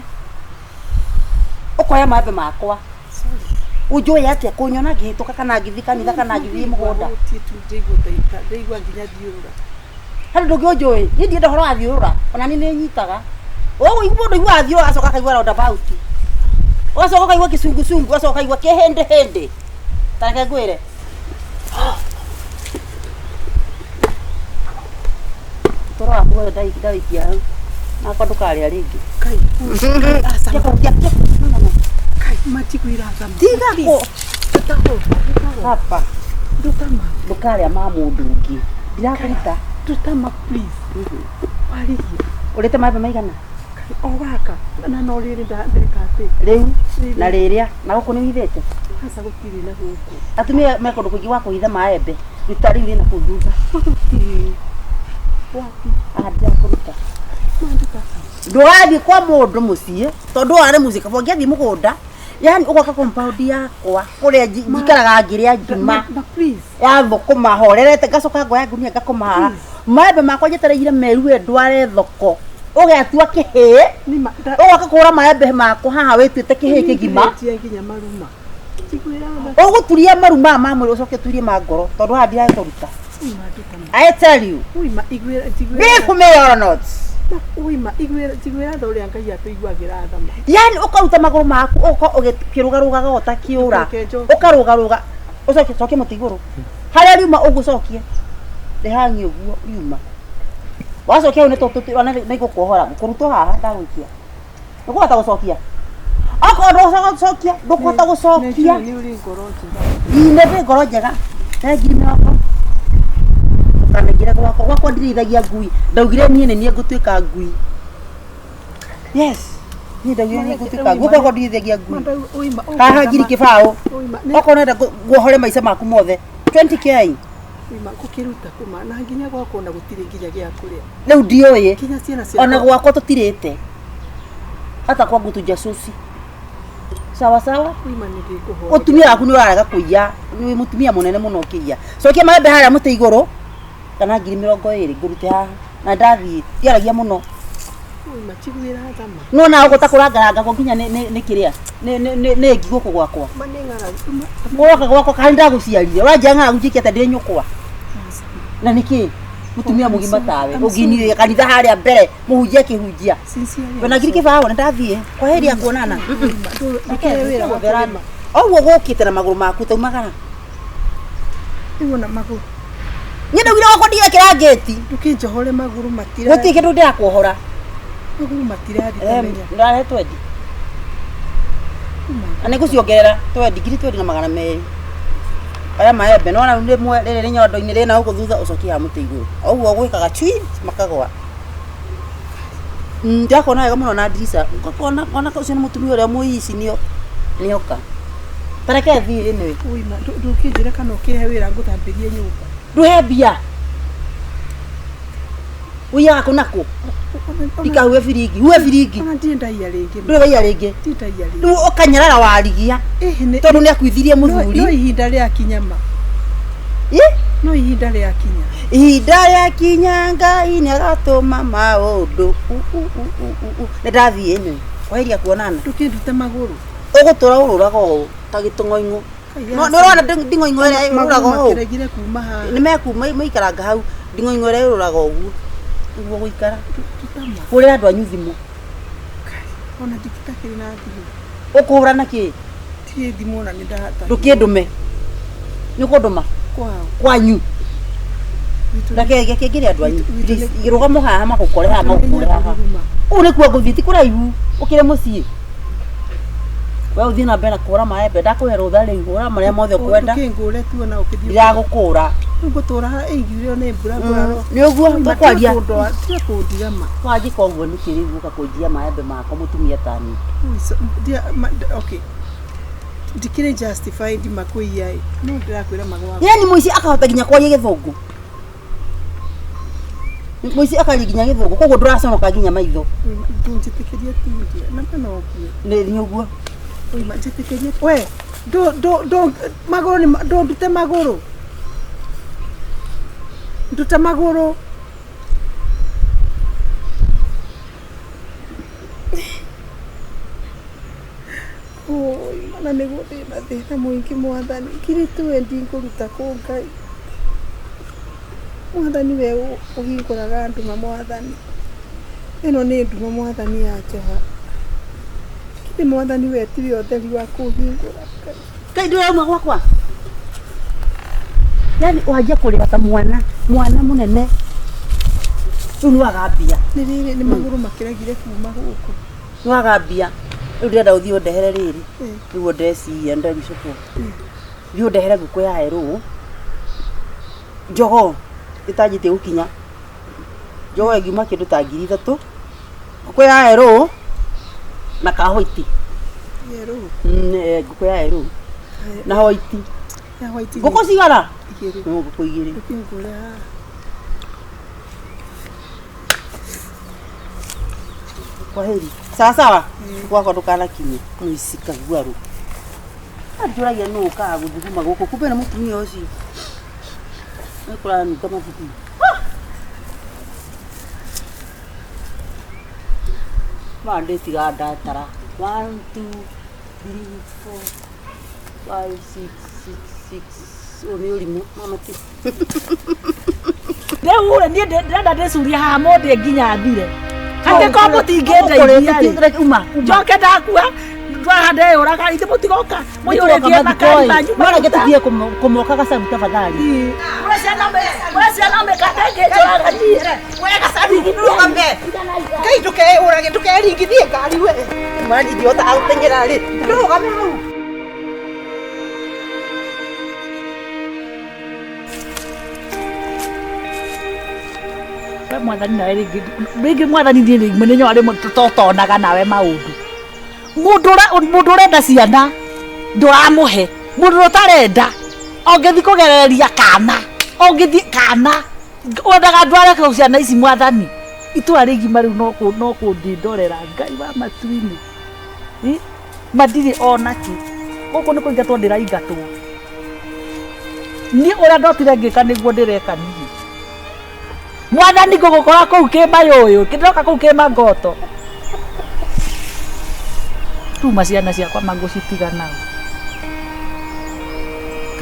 Ũkoya maembe makwa. Sorry. Ũnjũĩ atĩa kũnyona ngĩhĩtũka kana ngĩthiĩ kanitha kana ngĩthiĩ mũgũnda? Ndahũtiĩ tu ndaigua ndaigua nginya thiũrũra. Harĩ ũndũ ũngĩ ũnjũĩ? Niĩ ndienda ũhoro wa thiũrũra, ona niĩ nĩ nyitaga. Ũguo mũndũ aiguaga thiũrũra agacoka akaigua roundabout. Ũgacoka ũkaigua kĩcungucungu, ũgacoka ũkaigua kĩhĩndĩhĩndĩ. Ta reke ngwĩre. Ũtũũro waku wothe ndawĩikia hau. Nakwa ndũkarĩa rĩngĩ. Kai. Aca. Tiga kũ- no, no, no. Kai, matiguĩra tha ma. Tiga kũ- Ndutama. Hapa. Ndutama. Ndũkarĩa ma mũndũ ũngĩ. Ndirakũruta. Ndutama please. Warĩhia. Ũrĩte maembe maigana? O gaka. Na no rĩrĩ ndeka atĩ. Rĩu na rĩrĩa na gũkũ nĩ ũhithĩte? Aca gũtirĩ na gũkũ. Atumia me kũndũ kũingĩ gwa kũhitha maembe. Ruta rĩu rĩna kũu thutha. Gũtirĩ. Wapi? Haha ndirakũruta. Manduta. Ndũgathiĩ kwa mũndũ mũciĩ tondũ warĩ mũciĩ kaba ũngĩathiĩ mũgũnda yani ũgoka compound yakwa kũrĩa njikaraga ngĩrĩa ngima Ma please. ya thũkũma horerete ngacoka ngoya ngunia ngakoma haha maembe makwa njetereire merue ndware thoko ũgetua kĩhĩĩ Nĩma. ũgoka kũgũra maembe makwa haha wĩtuĩte kĩhĩĩ kĩgima Nĩndĩrĩtie nginya maruma. Njiguĩra tha. ũgũturia maru maya ma mwĩrĩ ũcoke ũturie ma ngoro tondũ haha ndiragĩkũruta Uima ndutama. I tell you Uima iguĩra njiguĩra. believe me or not Uima iguĩra njiguĩra tha ũrĩa Ngai atũiguagĩra tha ma. yani ũkaruta magũrũ maku ũka ũkĩrũgarũgaga o ta kĩũra Reke njoke. ũkarũgarũga ũcoke cokie mũtĩ igũrũ harĩa riuma ũguo cokie rĩhangi ũguo riuma wacokia hau nĩ igũkuohora ngũkũrutwo haha ndagũikia ndũkũhota gũcokia okorwo ndũkũhota gũcokia ndũkũhota gũcokia Nĩ njũĩ nĩ ũrĩ ngoro njega. ine ndĩ ngoro njega he 20,000 ndũkanaingĩre gwakwa gwakwa ndirĩithagia ngui ndaugire niĩ nĩ niĩ ngũtuĩka ngui yes niĩ ndaugire niĩ ngũtuĩka ngui gwakwa ndirĩithagia ngui Uima. haha 20,000 Uima. okorwo ũrenda nguohore maica maku mothe 20K Uima ngũkĩruta kuma na nginya gwakwa ona gũtirĩ nginya gĩa kũrĩa. rĩu ndiũĩ Nginya ciana ciakwa. ona gwakwa tũtirĩte hata kwangu tujasusi sawa sawa Uima nĩ ndĩkũhoya. mũtumia waku nĩ ũrarega kũiya nĩ mũtumia mũnene mũno ũkĩiya cokia maembe harĩa mũtĩ igũrũ kana 20,000 ngũrute haha na ndathiĩ ndiaragia mũno Uima njiguĩra tha ma. nona ũguo ta kũrangarangagwo nginya nĩ kĩrĩa nĩ ngi gũkũ gwakwa Ma nĩ ng'aragu. gwoka gwakwa kaĩ ndagũciarire ũranjĩra ng'aragu njĩke atĩa ndĩ nyũkwa na nĩkĩ mũtumia mũgima tawe ũnginire kanitha harĩa mbere mũhunjia akĩhunjia Sincerely. wena 20,000 nĩ ndathiĩ kwa heri ya kuonana Ndũkĩre wĩra wa kũrĩma. ũguo gũkĩte na magũrũ maku taumagara Rĩu ona magũrũ. niĩ ndaugire gwakwa ndigekĩra ngĩti Ndũkĩnjohore magũrũ matira. gũtirĩ kĩndũ ndĩrakuohora Magũrũ matirathi tamenya. ndare twendi na nĩ ngũciongerera twendi 20,200 aya maembe nona rĩmwe rĩrĩ rĩ nyondo-inĩ rĩna gũkũ thutha ũcokie haha mũtĩ igũrũ ũguo gwĩkaga cui makagwa ndĩrakuona wega mũno na ndirica ngakona ona ũcio nĩ mũtumia ũrĩa mũici nĩoka ta reke thiĩ anyway Uima ndũkĩnjĩre kana ũkĩhe wĩra ngũthambĩrie nyũmba. ndũhe mbia ũiyaga kũ na kũ ikahuhe biringi huhe biringi Ona ndirĩ ndaiya rĩngĩ. ndũrĩ waiya rĩngĩ Ndirĩ ndaiya rĩngĩ. rĩu ũkanyarara warigia Ĩhĩ, nĩ- tondũ nĩ akuithirie No mũthuri ihinda rĩakinya ma. Ĩ? No ihinda rĩakinya. ihinda rĩakinya Ngai nĩ agatũma maũndũ U, u, u, u, u, u. nĩ ndathiĩ ĩnĩ kwaheria kuonana Ndũkĩndute magũrũ. ũgũtũra ũrũraga ũũ ta gĩtũng'oing'o Kai, nĩ ũrona nding'oing'o ĩrĩa ĩrũraga Magũrũ ũũ makĩregire kuma haha. nĩ mekuma maikaranga hau nding'oing'o ĩrĩa ĩrũraga ũguo nĩguo gũikara Tutama. hũrĩra andũ anyu thimũ Ona nditakĩrĩ na thimũ. ũkũhũra na kĩ Ndirĩ thimũ ona nĩ ndahata. ndũkĩndũme nĩ ũkũndũma Kwao. kwanyu reke ngĩre andũ anyu rũgamo haha magũkore haha magũkore haha ũũ nĩkuo ngũthiĩ ti kũraihu ũkĩre mũciĩ we ũthiĩ na mbere na kũhũra maembe ndakũhe rũtha rĩu hũra marĩa mothe ũkwenda Ndũkĩngũre tu ona ũkĩthiĩ. ndiragũkũra Rĩu ngũtũra haha ĩngiurio nĩ mbura ngũrarwo. nĩ ũguo tũkwaria Tiga kũndiga ma. wanjĩka ũguo nĩkĩ rĩu ũka kũnjia maembe makwa mũtumia tani Ui, Okay. Ndikĩrĩ justified makũiya ĩ. No ndĩrakwĩra magwa. Yani mũici akahota nginya kwaria gĩthũngũ. Mũici akaria nginya gĩthũngũ koguo ndũraconoka nginya maitho. Ndũnjĩtĩkĩrie tindia. Na ma no ngue. Nĩ ũguo. Oima njĩtĩkĩrie. We, ndũ ndũ ndũ magũrũ nĩ ndũndute magũrũ. Nduta magũrũ. Oi, mana nĩguo ndĩna thĩna mũingĩ mwathani. Ngirĩtu we ndingũruta kũ Ngai. Mwathani we ũhingũraga nduma mwathani. Ĩno nĩ nduma mwathani ya njoha. Githĩ mwathani we tiwe ũtheri wa kũhingũra Ngai. Ngai ndũrauma gwakwa. Yani wanjia kũrĩra ta mwana, mwana mũnene. Rĩu nĩ waga mbia. Nĩ rĩrĩ nĩ magũrũ makĩregire kuma gũkũ. Nĩ waga mbia. Rĩu ndĩrenda ũthiĩ ũndehere rĩrĩ. Nĩguo ndeciria ndaricũkwo. Thiĩ ũndehere ngũkũ ya erũ. Jogoo ĩtanjĩtie gũkinya. Jogoo ĩngiuma kĩndũ ta 3,000. Ngũkũ ya erũ na ka hoiti. Yerũ. Ngũkũ ya erũ na hoiti. Ya hoiti. Ngũkũ cigana? Igĩrĩ. No ngũkũ igĩrĩ. Ũkĩngũra haha. Kwaheri. Sawa sawa. Gwakwa ndũkanakinye. Mũici kaguarũ. Anjũragia nũ ũkaga gũthuguma gũkũ. Kumbe nĩ mũtumia ũcio. Nĩ kũranunga mathugumo. Ma ndĩtigaga ndatara. 1 2 3 4 5 6 6 6. Ũyũ nĩ ũrimũ. Mama ti. Rĩu rĩ niĩ ndĩrenda ndĩcurie haha mũndĩ nginya thire. Angĩkorwo mũtingĩndeithia rĩ. Njoke ndakua ndwaha ndeyũraga ithe mũtigoka mũiyũrĩtie makari manyu. No reke tũthiĩ kũmoka gacabu tafadhali. Kũrĩ ciana mĩkate ĩngĩnjũraga niĩ. We gacabu ndũgame. Ngai ndũkeyũrage ndũkeringithie ngari we. Mwana ingĩhota gũteng'era rĩ. Ndũrũgame hau. We mwathani nawe rĩngĩ rĩngĩ mwathani niĩ rĩngĩ nĩ nyoa rĩmwe totonaga nawe maũndũ. Mũndũ ũrenda ciana ndũramũhe, mũndũ ũtarenda ũngĩthiĩ kũgereria kana ũngĩthiĩ kana wendaga ndware kũ ciana ici mwathani. Itũra rĩgima rĩu no kũndĩndorera Ngai wa matu-inĩ. Matirĩ ona kĩ. Gũkũ nĩ kũingatwo ndĩraingatwo. Niĩ ũrĩa ndokire ngĩka nĩguo ndĩreka niĩ. Mwathani ngũgũkora kũu kĩmayũyũ, kĩndoka kũu kĩmangoto. Tuma ciana ciakwa mangũcitiga nao.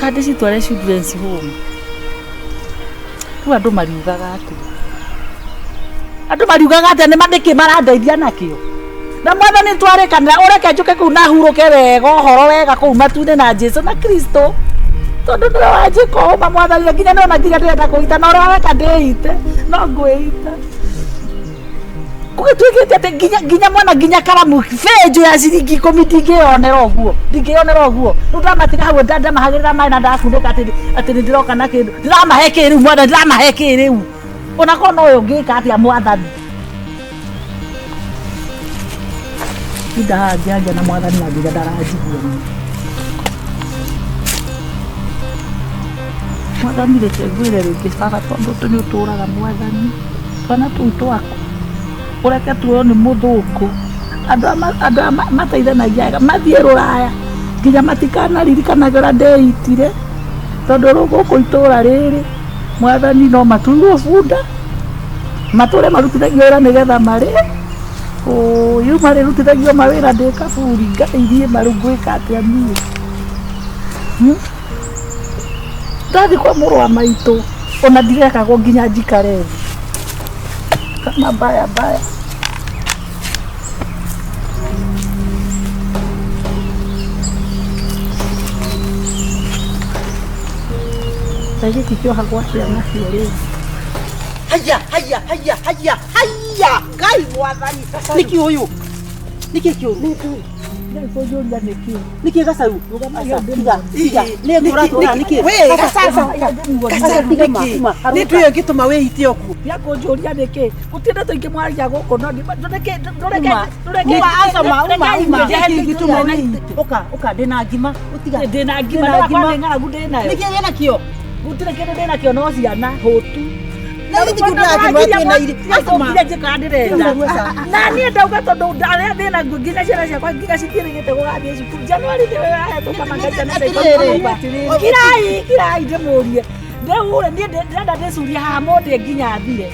Kana ndĩcitware children's home. Rĩu andũ mariugaga atĩa? Andũ mariugaga atĩa nĩ nĩkĩ marandeithia nakĩo? Na mwathani twarĩkanĩra ũreke njũke kũu na hurũke wega ũhoro wega kũu matu-inĩ na Jesũ na Kristo. Tondũ nĩwe wanjĩka ũma mwathani na nginya nĩwona nginya ndĩrenda kũita na ũrĩa weka ndĩite no ngwĩita. Gũgĩtuĩkĩte atĩ nginya mwana nginya karamu benjũ ya ciringi 10 ndingĩyonera ũguo ndingĩyonera ũguo. Rĩu ndamatiga hau ndamahagĩrĩra maĩ na ndakunĩka atĩ nĩndĩroka na kĩndũ ndĩramahe kĩ rĩu mwathani ndĩramahe kĩ rĩu. Onakorwo no ũyũ ũngĩka atĩa mwathani. Tinda haha ngĩaria na mwathani na nginya ndaranjigua niĩ. Mwathani reke ngwĩre rĩngĩ baba tondũ nĩ ũtũraga mwathani. Twana tũu twaku ũreke tuoywo nĩ mũthũngũ. Andũ aya mateithanagia wega mathiĩ rũraya nginya matikanaririkanage ũrĩa ndeitire tondũ rĩu gũkũ itũra rĩrĩ mwathani no matuirwo bunda matũre marutithagio wĩra nĩgetha marĩe. Ũyũ marĩrutithagio mawĩra ndĩ kaburi Ngai niĩ marĩ ngwĩka atĩa niĩ. Ndathiĩ kwa mũrũ wa maitũ ona ndirekagwo nginya njikare thĩ. Kama baya baya. Ta gĩkĩ kĩohagwo atĩa nakĩo rĩu? Haya haya haya haya haya Ngai mwathani. Nĩkĩ ũyũ? Nĩkĩ kĩũru? Kũnjũria nĩkĩ? Nĩkĩ gacaru? Tiga, tiga. Nĩ ngũratũra nĩkĩ? We, gacaru, gacaru nĩkĩ? Nĩ ndũĩ ĩngĩtũma wĩite ũguo. Tiga kũnjũria nĩkĩ? Gũtirĩ ndeto ingĩ mwaragia gũkũ no ndũreke ndũreke ndũreke Uma, aca ma, uma, uma. Nĩkĩ ĩngĩtũma wĩite? Ũka, ũka, ndĩna ngima. Ũtiga. Ndĩna ngima, ndĩna nĩ ng'aragu ndĩnayo. Nĩkĩ wĩnakĩo? Gũtirĩ kĩndũ ndĩnakĩo no ciana hũtu. Na githĩ ti kũndũ ndĩna irio. Acokire njĩkaga ndĩrenda. Na niĩ ndauga tondũ ndarĩa thĩna nginya ciana ciakwa nginya citiĩrĩgĩte gũgathiĩ cukuru. Januari nĩwe wahetũka manga Atĩrĩrĩ. Kirai, kirai ndĩmũrie. Rĩu rĩ niĩ ndĩrenda ndĩcurie haha mũndĩ nginya thire.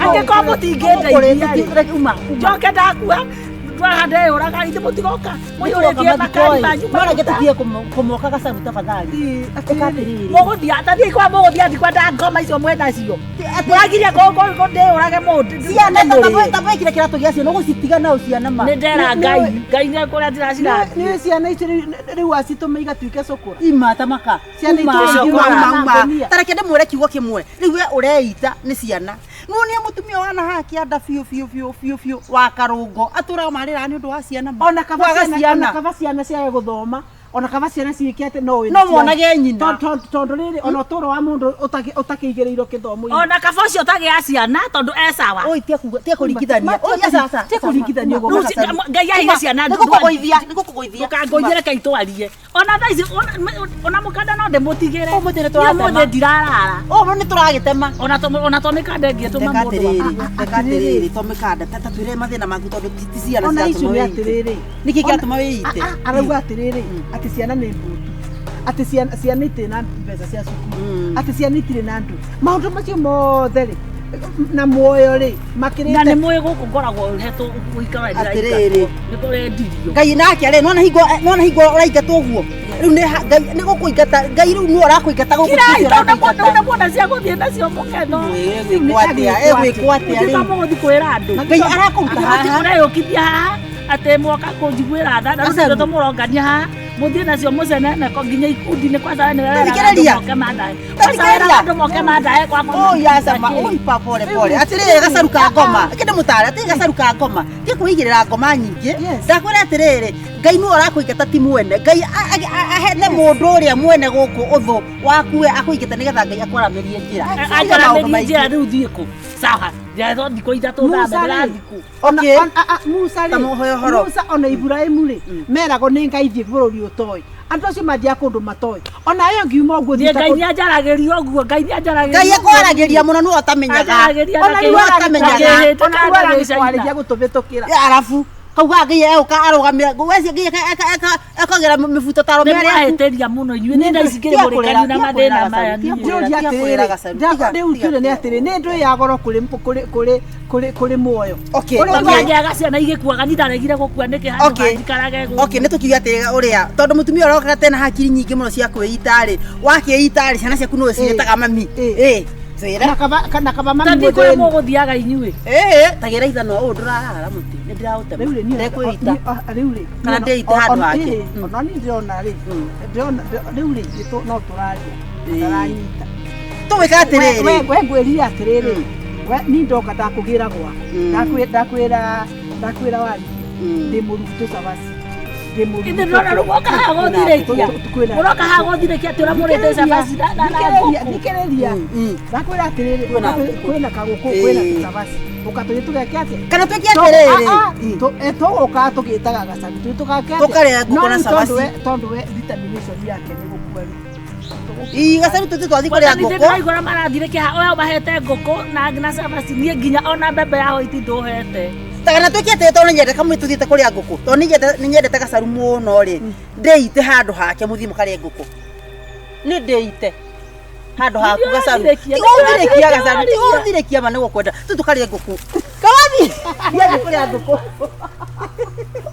Angĩkorwo mũtingĩndeithia Uma, njoke ndakua ndwaha ndeyũraga ithe mũtigoka mũiyũrĩtie makari manyu No reke tũtige kũmoka gacaru tafadhali. Ĩka atĩrĩrĩ. Mũgũthiĩ tathiĩ kwa mũgũthiĩ athi kwenda ngoma icio mwenacio. Mũragiria ndĩyũrage mũndũ. Ciana tamba ĩkĩre kĩratũ gĩa ciana ũgũcitiga nao ciana ma. Nĩ ndera Ngai, Ngai nĩ kũrĩa ndĩracirathiĩ. Nĩ ciana icio rĩu acitũma igatuĩke cũkũra. Ima tamaka. Ciana Uma. itũraga Uma. uma, uma. Ta reke ndĩmwĩre kiugo kĩmwe. Rĩu we ũreita nĩ ciana. Nuonia mũtumia wana haha kĩanda biũ biũ biũ biũ biũ wa karũngo atũraga marĩraga nĩ ũndũ wa ciana ma. Ona kaba Kwaga ciana, ona kaba ciana ciage gũthoma, ona kaba ciana ciĩke atĩ no wĩna No monage nyina. Tondũ rĩrĩ ona ũtũũro wa mũndũ ũtakĩigĩrĩirwo kĩthomo-inĩ. Ona kaba ũcio ũtagĩa ciana tondũ e sawa. Oi tia kuga tia kũringithania. Oi aca aca. Tia kũringithania ũguo. Rĩu Ngai aheire ciana Nĩ gũkũgũithia, nĩ gũkũgũithia. Ndũkangũithie reke itwarie. Ona thaa ici ona mũkanda no ndĩmũtigĩre. Ũmũthĩ nĩ Niĩ tũratema. ũmũthĩ ndirarara. Ũmũthĩ nĩ tũragĩtema. Ona to mĩkanda ĩngĩtũma Reka mũndũ. atĩrĩrĩ, reka atĩrĩrĩ, to mĩkanda ta twĩre mathĩna maku tondũ ti ciana Ona icio ciratũma nĩ wĩite. atĩrĩrĩ. Nĩkĩ kĩratũma wĩite? Arauga atĩrĩrĩ, atĩ ciana nĩ mbũtu. Atĩ ciana itirĩ na mbeca cia cukuru. Atĩ ciana itirĩ na ndũ. Maũndũ macio mothe rĩ na muoyo rĩ makĩrĩte. Na nĩ mũĩ gũkũ ngoragwo hetwo gũikara Atĩrĩrĩ. Nĩ kũrendirio. Ngai nake rĩ nona hingo nona hingo ũraingatwo ũguo rĩu nĩ Ngai nĩ gũkũingata Ngai rĩu nĩwe ũrakũingata gũkũ Kirai ti tondũ ũrakũingata. ndona muona cia gũthiĩ nacio mũketho. Ĩgwĩkwo atĩa ĩgwĩkwo atĩa Rĩu rĩu mũgũthiĩ kwĩra andũ. Ngai arakũruta haha. Mũreyũkithia haha atĩ mwoka kũnjiguĩra tha na rĩu nĩtũ mũrongania haha mũthiĩ nacio mũcenene nginya ikundi-inĩ kwanza we nĩwe weraga andũ Tathikĩrĩria. moke mandahe. Kwanza weraga andũ moke mandahe kwakwa. Oi acama oi pa pole pole atirĩrĩ gacaru ka ngoma kĩndĩ mũtare atirĩ gacaru ka ngoma ti kwĩigĩrĩra ngoma nyingĩ ndakwĩra atĩrĩrĩ Ngai nĩwe ũrakũingata ti mwene Ngai ahete mũndũ ũrĩa mwene gũkũ ũthũ waku we akũingata nĩgetha Ngai akwaramĩrie njĩra Anjaramĩrie njĩra rĩu thiĩ kũ? Sawa. Njetwo thikũ ithatũ Musa thame rĩ, ndĩrathiĩ kũ? Okay. Musa rĩ, Ta mũhoyo horo. Musa ona Iburahĩmu rĩ meragwo nĩ Ngai thiĩ bũrũri ũtoĩ andũ acio mathiaga kũndũ matoĩ ona yo ngiuma ũguo Niĩ thiĩte Ngai nĩanjaragĩria ũguo Ngai nĩanjaragĩria Ngai akwaragĩria mũno nĩwe ũtamenyaga Anjaragĩria ona rĩu Nĩwe ũtamenyaga ona rĩu aragĩkwarĩria gũtũbĩtũkĩra arabu kauga Ngai egũka arũgamĩra wecio Ngai ekagĩra mĩbuto ta arũme Nĩ arĩa aku. mwahĩtĩria mũno inyuĩ nĩ thaa ici ngĩrĩ Tiga kũrĩra, mũrĩkanu na tiga mathĩna kũrĩra maya Gacaru, tiga niĩ. Njũria Tiga atĩrĩrĩ, kũrĩra Gacaru, tiga, rĩu tiga, tuge nĩ atĩrĩ nĩ ndũĩ ya goro kũrĩ kũrĩ kũrĩ kũrĩ kũrĩ muoyo Okay, Ũrĩa okay. ugaga- Angĩaga ciana igĩkuaga niĩ ndaregire gũkua nĩkĩ handũ Okay. hanjikarage gũkũ. Okay, nĩ tũkiuge atĩ ũrĩa tondũ mũtumia ũrokaga tena hakiri nyingĩ mũno cia kwĩita rĩ wakĩita rĩ ciana ciaku nĩwe ciĩtaga mami ĩ twĩre na kaba na kaba mami Ta thiĩ kũrĩa mũthĩni. mũgũthiaga inyuĩ. ĩ tagĩra ithanwa ũũ ndũrarara mũtĩ nĩ ndĩraũtema Rĩu rĩ niĩ ndekwĩita rĩu rĩ Kana ndĩite handũ hake. Ona niĩ ndĩrona rĩ ndĩrona rĩu rĩ no tũraria Ĩĩ. ndaranyita tũgwĩka atĩrĩrĩ we ngwĩrire atĩrĩrĩ we niĩ ndoka ndakũgĩra gwaku ndakwĩra ndakwĩra wari ndĩ mũrutwo cabaci ndĩ mũrutwo Ithe ndĩrona rĩu mwoka haha gũthirĩkia. Mũroka haha gũthirĩkia atĩ ũrĩa mũrĩte cabaci na ngũkũ. Thikĩrĩria ndakwĩra atĩrĩrĩ Kwĩna ngũkũ. kwĩna kagũkũ kwĩna Ĩĩ. tũcabaci ũka tũthiĩ tũgeke atĩa kana twĩke atĩrĩrĩ Tũgũka tũgĩtaga gacabu tũthiĩ tũgake atĩa? Tũkarĩa ngũkũ No na rĩu cabaci. tondũ we determination yake nĩ gũkua rĩ ii gacaru tũthiĩ twathiĩ kũrĩa Nĩ ngũkũ ndĩraigua ũrĩa marathirĩkia haha ũyũ mahete ngũkũ na cabaci niĩ nginya ona mbembe ya hoiti ndũhete. kana twĩke atĩrĩ tondũ nĩnyendete kamwe tũthiĩte kũrĩa ngũkũ tondũ nĩnyendete gacaru mũno rĩ ndĩite handũ hake mũthiĩ mũkarĩe ngũkũ nĩ ndĩite handũ haku gacaru Nĩũrathirĩkia, tiga ũthirĩkia gacaru nĩũrathirĩkia. tiga ũthirĩkia ma nĩgũkwenda tũ tũkarĩe ngũkũ kawathi thiĩ kũrĩa ngũkũ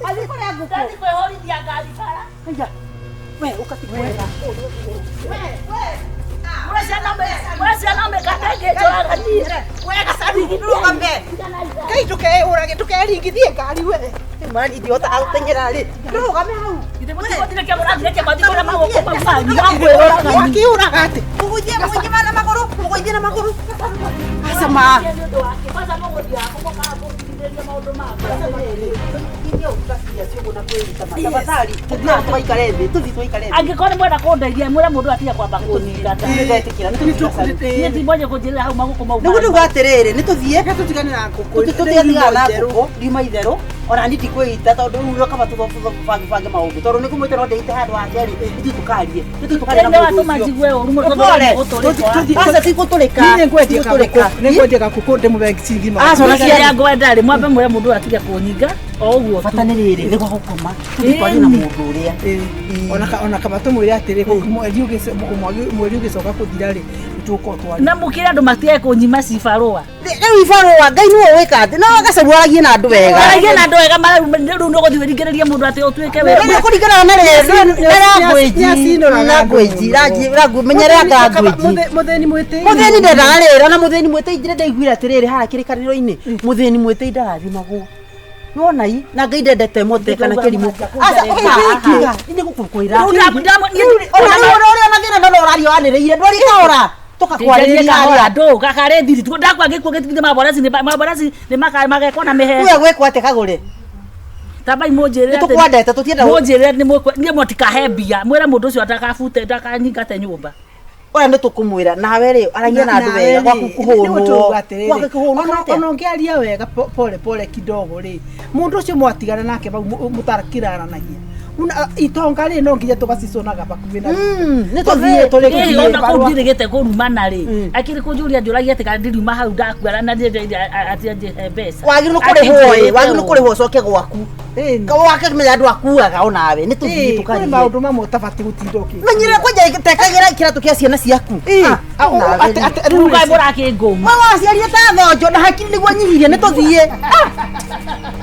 athiĩ kũrĩa ngũkũ Ndathiĩ kwĩhũrithia ngari bara. Aya, we ũkati kwega Mũrĩ ciana mĩkanda ĩngĩnjũraga niĩ. We gacaru ndũrũgame Ngai ndũkeũrage ndũkeringithie ngari we mani idiota agũteng'era rĩ ndũrũgame hau Ithe mũtigũthirĩkia mũrathirĩkia mwathiĩ kũrĩa magũkũ mau manyu. Wangwĩrũraga niĩ. Wakiũraga atĩ mũgũithie mũgũithie na magũrũ mũgũithie na magũrũ acama Nĩ ũndũ wake. Kwanza mũgũthiaga kũ mũkaga kũndigithĩria Mũkĩndĩria maũndũ makwa. Tafadhali, tũthiĩ tũgaikare thĩ, tũthiĩ tũgaikare thĩ. Angĩkorwo nĩ mwenda kũndeithia mwĩre mũndũ atige kwamba kũnyingata. Nĩndetĩkĩra, nĩ tũthiĩ gacaru. Niĩ ti mwenye kũnjĩrĩra hau magũkũ mau. Nĩguo ndauga atĩrĩrĩ, nĩ tũthiĩ Tũtigane na ngũkũ. tũtigatigana na ngũkũ riuma itherũ ona niĩ ndikwĩita tondũ rĩu kaba tũbange maũndũ tondũ nĩ ngũmwĩte no ndĩite handũ hake rĩ ithuĩ tũkarie ithuĩ tũkarie na Nĩ mũndũ watũma ũcio. njigue ũru mũno tondũ Pole. nĩ gũtũrĩka. Aca ti gũtũrĩka. Niĩ nĩngwendia Ti gũtũrĩka. kagũkũ. Nĩngwendia gakũkũ ndĩmũhe ciringi magana. Aca, ona Kĩrĩa ciana. ngwenda rĩ mwambe mwĩre mũndũ atige kũnyinga o ũguo tu. Bata nĩ rĩrĩ nĩ gwa gũkoma tũthiĩ twarie na mũndũ ũrĩa. Ona kaba tũmwĩre atĩrĩ mweri ũgĩcoka kũthira rĩ nĩtũgũkorwo twaria. Na mũkĩre andũ matige kũnyima cibarũa. Rĩu ibarũa Ngai nĩwe ũĩka atĩ no gacaru aragie na andũ wega. Aragia na andũ wega rĩu nĩ ũgũthiĩ wĩringĩrĩrie mũndũ atĩ ũtuĩke Nĩ kũringana na language language Mũthĩni mwĩtĩi. Mũthĩni ndendaga rĩrĩ ona mũthĩni mwĩtĩi njĩra ndaiguire atĩrĩrĩ haha kĩrĩkanĩro-inĩ mũthĩni mwĩtĩi ndarathimagwo nĩwona i na Ngai ndendete mote kana kĩrimũ aca ũka nĩ gũkũkwĩra ona rĩu ũrĩa na thĩna no ũraria wanĩrĩire ndwari kahora tũkakwarĩrĩria kahora ndũ gakarĩ thiri tu ndakwa gĩkuo gĩtigithĩ maborasi nĩ maborasi nĩ magekwo na mĩheo uya gwĩkwo atĩ kagũre tambai mũnjĩre Nĩ tũkwendete, tũtienda mũnjĩre nĩ niĩ mũtikahe mbia mwĩre mũndũ ũcio atakabute ndakanyingate nyũmba ũrĩa nĩ tũkũmwĩra nawe rĩ aragia na andũ wega gwaku kũhũnwo gwaku kũhũnwo atĩa? Ona ũngĩaria wega pole pole kidogo rĩ mũndũ ũcio mwatigana nake bau mũtarakĩraranagia itonga rĩ no nginya tũgaciconaga bakuhĩ na nĩ tũthiĩ Ĩĩ, ona kũu ndirĩgĩte kũrumana rĩ akĩrĩ kũnjũria njũragia atĩ kana ndiriuma hau ndakua na atĩ anjĩhe mbeca wagĩrĩirwo kũrĩhwo ĩ wagĩrĩirwo kũrĩhwo ũcoke gwaku wakĩmenya andũ akuaga onawe nĩ tũthiĩ kũrĩ tũkarie maũndũ mamwe ũtabatiĩ gũtinda ũkĩ menyire kwanja tekagĩra kĩratũ kĩa ciana ciaku rĩu kaĩ mũrakĩngũma waciarie ta thonjo na hakiri nĩguo nyihirie nĩ tũthiĩ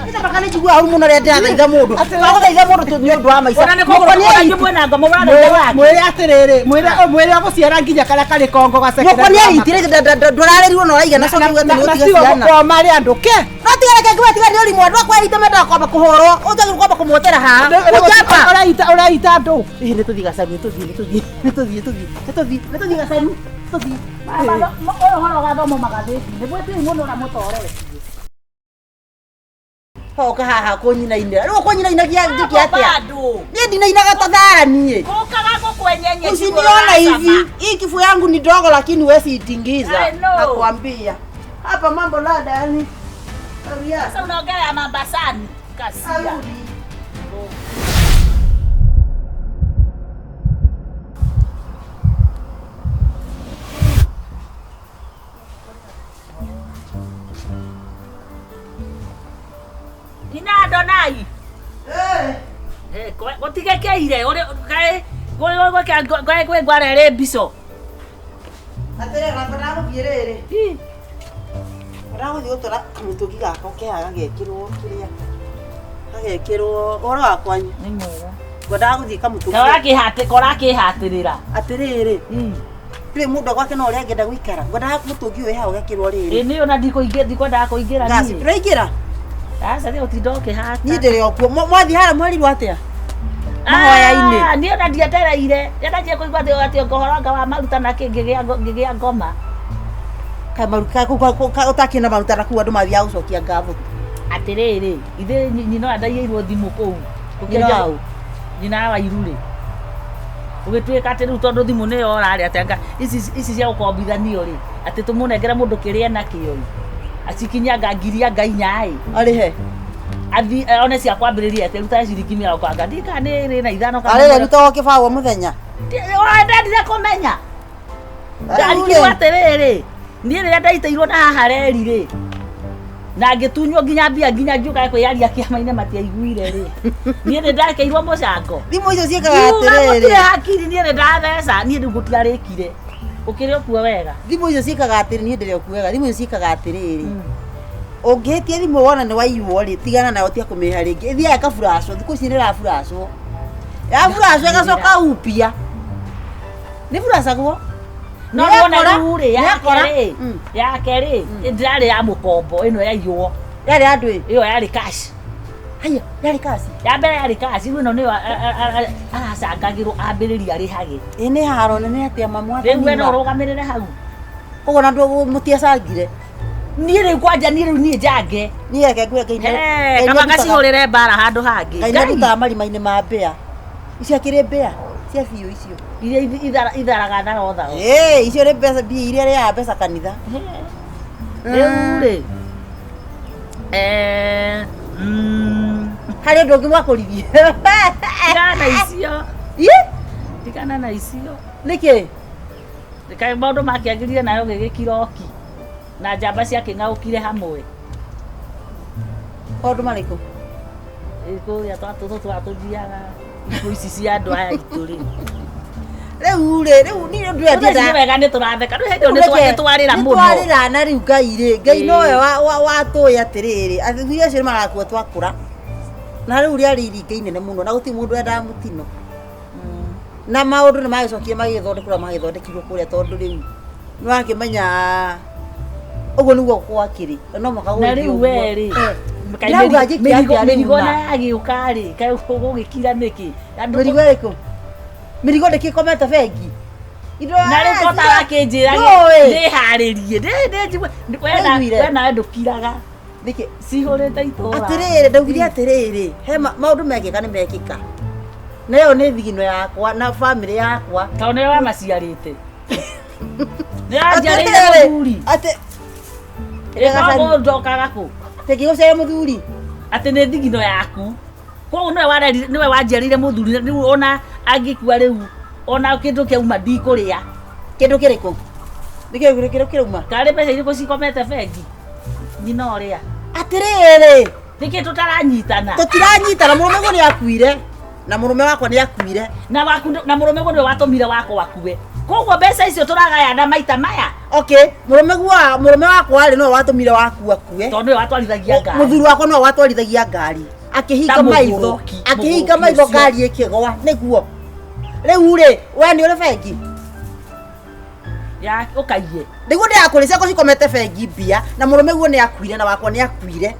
nĩtambaka nĩ njiguaga ũru mũno rĩrĩa ndĩrathaitha mũndũ twagũthaitha mũndũ nĩ ũndũ wa maica Ona nĩ kũgũrũ kũrĩa mwena ngoma mũrathaitha wake mwĩre atĩrĩrĩ mwĩre agũciara nginya karĩa karĩ kongo gaceke Mũkwa nĩ aitire ndũrarĩrirwo na ũraigana coke uge atĩ nĩ ũtiga ciana koma rĩ andũ ke no tiga reke ngiuga tiga nĩ ũrimũ andũ akwa aitũ mendaga kwamba kũhũrwo ũtagĩrĩirwo kwamba kũmwotera haha ũnjamba ũraita andũ ĩĩ nĩ tũthiĩ gacaru nĩ tũthiĩ nĩ tũthiĩ nĩ tũthiĩ nĩ tũthiĩ nĩ tũthiĩ gacaru tũthiĩ ũyũ ũhoro ũgathomwo magathĩti-inĩ mwĩtĩi mũno ũrĩa mũtoretie hoka haha kũnyinainĩra rĩu ũkũnyinainagia njĩke atĩa bado niĩ ndinainaga ta thara niĩ gũkaga gũkwenyenye Usiniona hivi, hii kifua yangu ni dogo lakini huwezi itingiza. I know. Nakwambia. Hapa mambo lada yani. Sasa unaongea ya Mambasani kasia. Nina Adonai. Eh. Gũtigekeire ũrĩ kaĩ kaĩ kwĩ ngwara ĩrĩ mbico. Atĩrĩ gamba ndagũthiĩ rĩrĩ. Ndagũthiĩ gũtwara kamũtũngi gaka keha gagekĩrwo kĩrĩa. Gagekĩrwo ũhoro wa kwanyu. Nĩ mwega. Ngwendaga gũthiĩ kamũtũngi. Korakĩhatĩrĩra. Atĩrĩrĩ. Ndũĩ mũndũ gwake no ũrĩa angĩenda gũikara. Ngwendaga mũtũngi ũyũ haha ũgekĩrwo rĩrĩ. Ĩ nĩ ona ndikwendaga kũingĩra Ngaci. niĩ. Ndũraingĩra? Aca nĩ gũtinda ũkĩhata. Niĩ ndĩrĩ o kuo. Mwathiĩ harĩa mwerirwo atĩa? Mahoya-inĩ. Niĩ ona ndietereire. Ndanjia kũigua atĩ ũhoro wa maruta na kĩ ngĩgĩa ngoma. Ũtakĩrĩ na maruta na kũu andũ mathiaga gũcokia ngatho. Atĩrĩrĩ, ithe nyina ũrĩa ndaiyĩirwo thimũ kũu. Nyina waũ? Nyina wa Iru rĩ. Gũgĩtuĩka atĩ rĩu tondũ thimũ nĩyo orarĩ atĩ anga ici cia gũkombithanio rĩ, atĩ tũmũnengere mũndũ kĩrĩa enakĩo rĩ. Acikinyanga ngiri anga inya ĩ. Arĩhe. Athi one cia kwambĩrĩria atĩ ruta ciringi mĩrongo anga ndiĩ kana nĩ ĩrĩ na ithano kana Arĩre rutagwo kĩbaũ o mũthenya. Ndendire kũmenya. Ndarigirwo atĩrĩrĩ, niĩ rĩrĩa ndaitĩirwo na haha reri rĩ, na ngĩtunywo nginya mbia nginya ngiũka kwĩyaria kĩama-inĩ matiaiguire rĩ. Niĩ nĩ ndakeirwo mũcango. Thimũ icio ciĩkaga atĩrĩrĩ. Gũtirĩ hakiri niĩ nĩ ndatheca, niĩ rĩu gũtiarĩkire. Ũkĩrĩ ũkuo wega. Thimũ icio ciĩkaga atĩrĩ, niĩ ndĩrĩ okuo wega. Thimũ icio ciĩkaga atĩrĩrĩ. Ũngĩhĩtia thimũ wona nĩ waiywo rĩ, tigana nayo tiga kũmĩrĩha rĩngĩ. Ĩthiaga ĩkaburacwo, thikũ ici nĩ ĩraburacwo. Yaburacwo ĩgacoka upya. Nĩ buracagwo? No nĩwona rĩu rĩ, yake rĩ, ndĩrarĩ ya mũkombo, ĩno yaiywo. Yarĩ ya ndũĩ? Ĩyo yarĩ cash. Haiya, yarĩ cash? Ya mbere yarĩ cash, rĩu ĩno nĩyo aracangagĩrwo ambĩrĩrie arĩhage. Ĩ nĩ haro nene atĩa mamu Rĩu we no ũrũgamĩrĩre hau. Koguo na andũ mũtiacangire? Niĩ rĩu kwanja niĩ rĩu niĩ njange. Niĩ reke ngwĩre Ngai Eh, kaba ngacihũrĩre mbara handũ hangĩ. Ngai nĩarutaga marima-inĩ ma mbĩa. Icio akĩrĩ mbĩa cia biũ icio. Iria itharaga tharo tharo. Ĩĩ icio nĩ mbeca mbia iria arĩaga mbeca kanitha. Rĩu rĩ Harĩ ũndũ ũngĩ mwakũririe. Tigana na icio. Ĩ? Tigana na icio. Nĩkĩ? Kaĩ maũndũ makĩagĩrire nayo gĩgĩkiroki na njamba ciakĩng'aũkire hamwe. Maũndũ marĩkũ? Kũrĩa twatũthiaga ikuũ ici cia andũ aya aitũ rĩ. Rĩu rĩ, rĩu niĩ ũndũ ũrĩa Rĩu nĩ wega nĩ tũratheka rĩu hĩndĩ ĩyo nĩ twarĩra mũno. Nĩ twarĩra na rĩu Ngai rĩ, Ngai nowe watũĩ atĩrĩrĩ, athuri acio nĩ magakua twakũra. Na rĩu rĩarĩ iringa inene mũno na gũtirĩ mũndũ wendaga mũtino. Na maũndũ nĩ magĩcokire magĩgĩthondekwo ũrĩa magĩthondekirwo kũrĩa tondũ rĩu nĩ wakĩmenya ũguo nĩguo gwakĩrĩ na no mũhaka Na gũgĩthiĩ rĩu ũguo. we rĩ, Ndĩrauga njĩke atĩa rĩu mĩrigo na? na yagĩũka rĩ, kaĩ gũgĩkira nĩkĩ? Mĩrigo ĩrĩkũ? Mĩrigo ndĩkĩkomete bengi? Na rĩu ko tarakĩnjĩra Ndũĩ. ndĩharĩrie Ndaiguire. we nawe ndũkiraga Nĩkĩ? Cihũrĩte itũra. Atĩrĩrĩ, ndaugire atĩrĩrĩ, he maũndũ mekĩka nĩ mekĩka. Na ĩyo nĩ thigino yakwa na bamĩrĩ yakwa. Tondũ nĩwe wamaciarĩte. Nĩ wanjiarĩire mũthuri. Atĩ Ĩkoragwo njokaga kũ? Tĩngĩgũciara mũthuri. Atĩ nĩ thigino yaku. Koguo nĩwe warerire nĩwe wanjiarĩire mũthuri rĩu ona angĩkua rĩu ona kĩndũ kĩauma ndikũrĩa. Kĩndũ kĩrĩkũ? Nĩ kĩndũ kĩrauma? Karĩ mbeca irĩkũ cikomete bengi? Nyina ũrĩa. Atĩrĩrĩ. Nĩkĩ tũtaranyitana? Tũtiranyitana, mũrũme guo nĩ akuire. Na mũrũme wakwa nĩ akuire. Na waku na mũrũme guo nĩwe watũmire wakwa akue. Koguo mbeca icio tũragayana maita maya. Okay, mũrũme guo mũrũme wakwa rĩ nĩwe watũmire waku akue. Tondũ nĩwe watwarithagia ngari. Mũthuri wakwa nĩwe watwarithagia ngari. Akĩhinga Ta maitho, mũgũrũki, akĩhinga mũgũrũki maitho ũcio. ngari ĩkĩgwa nĩguo. Rĩu rĩ, we nĩ ũrĩ bengi? Ya ũkaiye. Nĩguo ndĩrakũrĩ ciakwa cikomete bengi mbia na mũrũme guo nĩ akuire na wakwa nĩ akuire.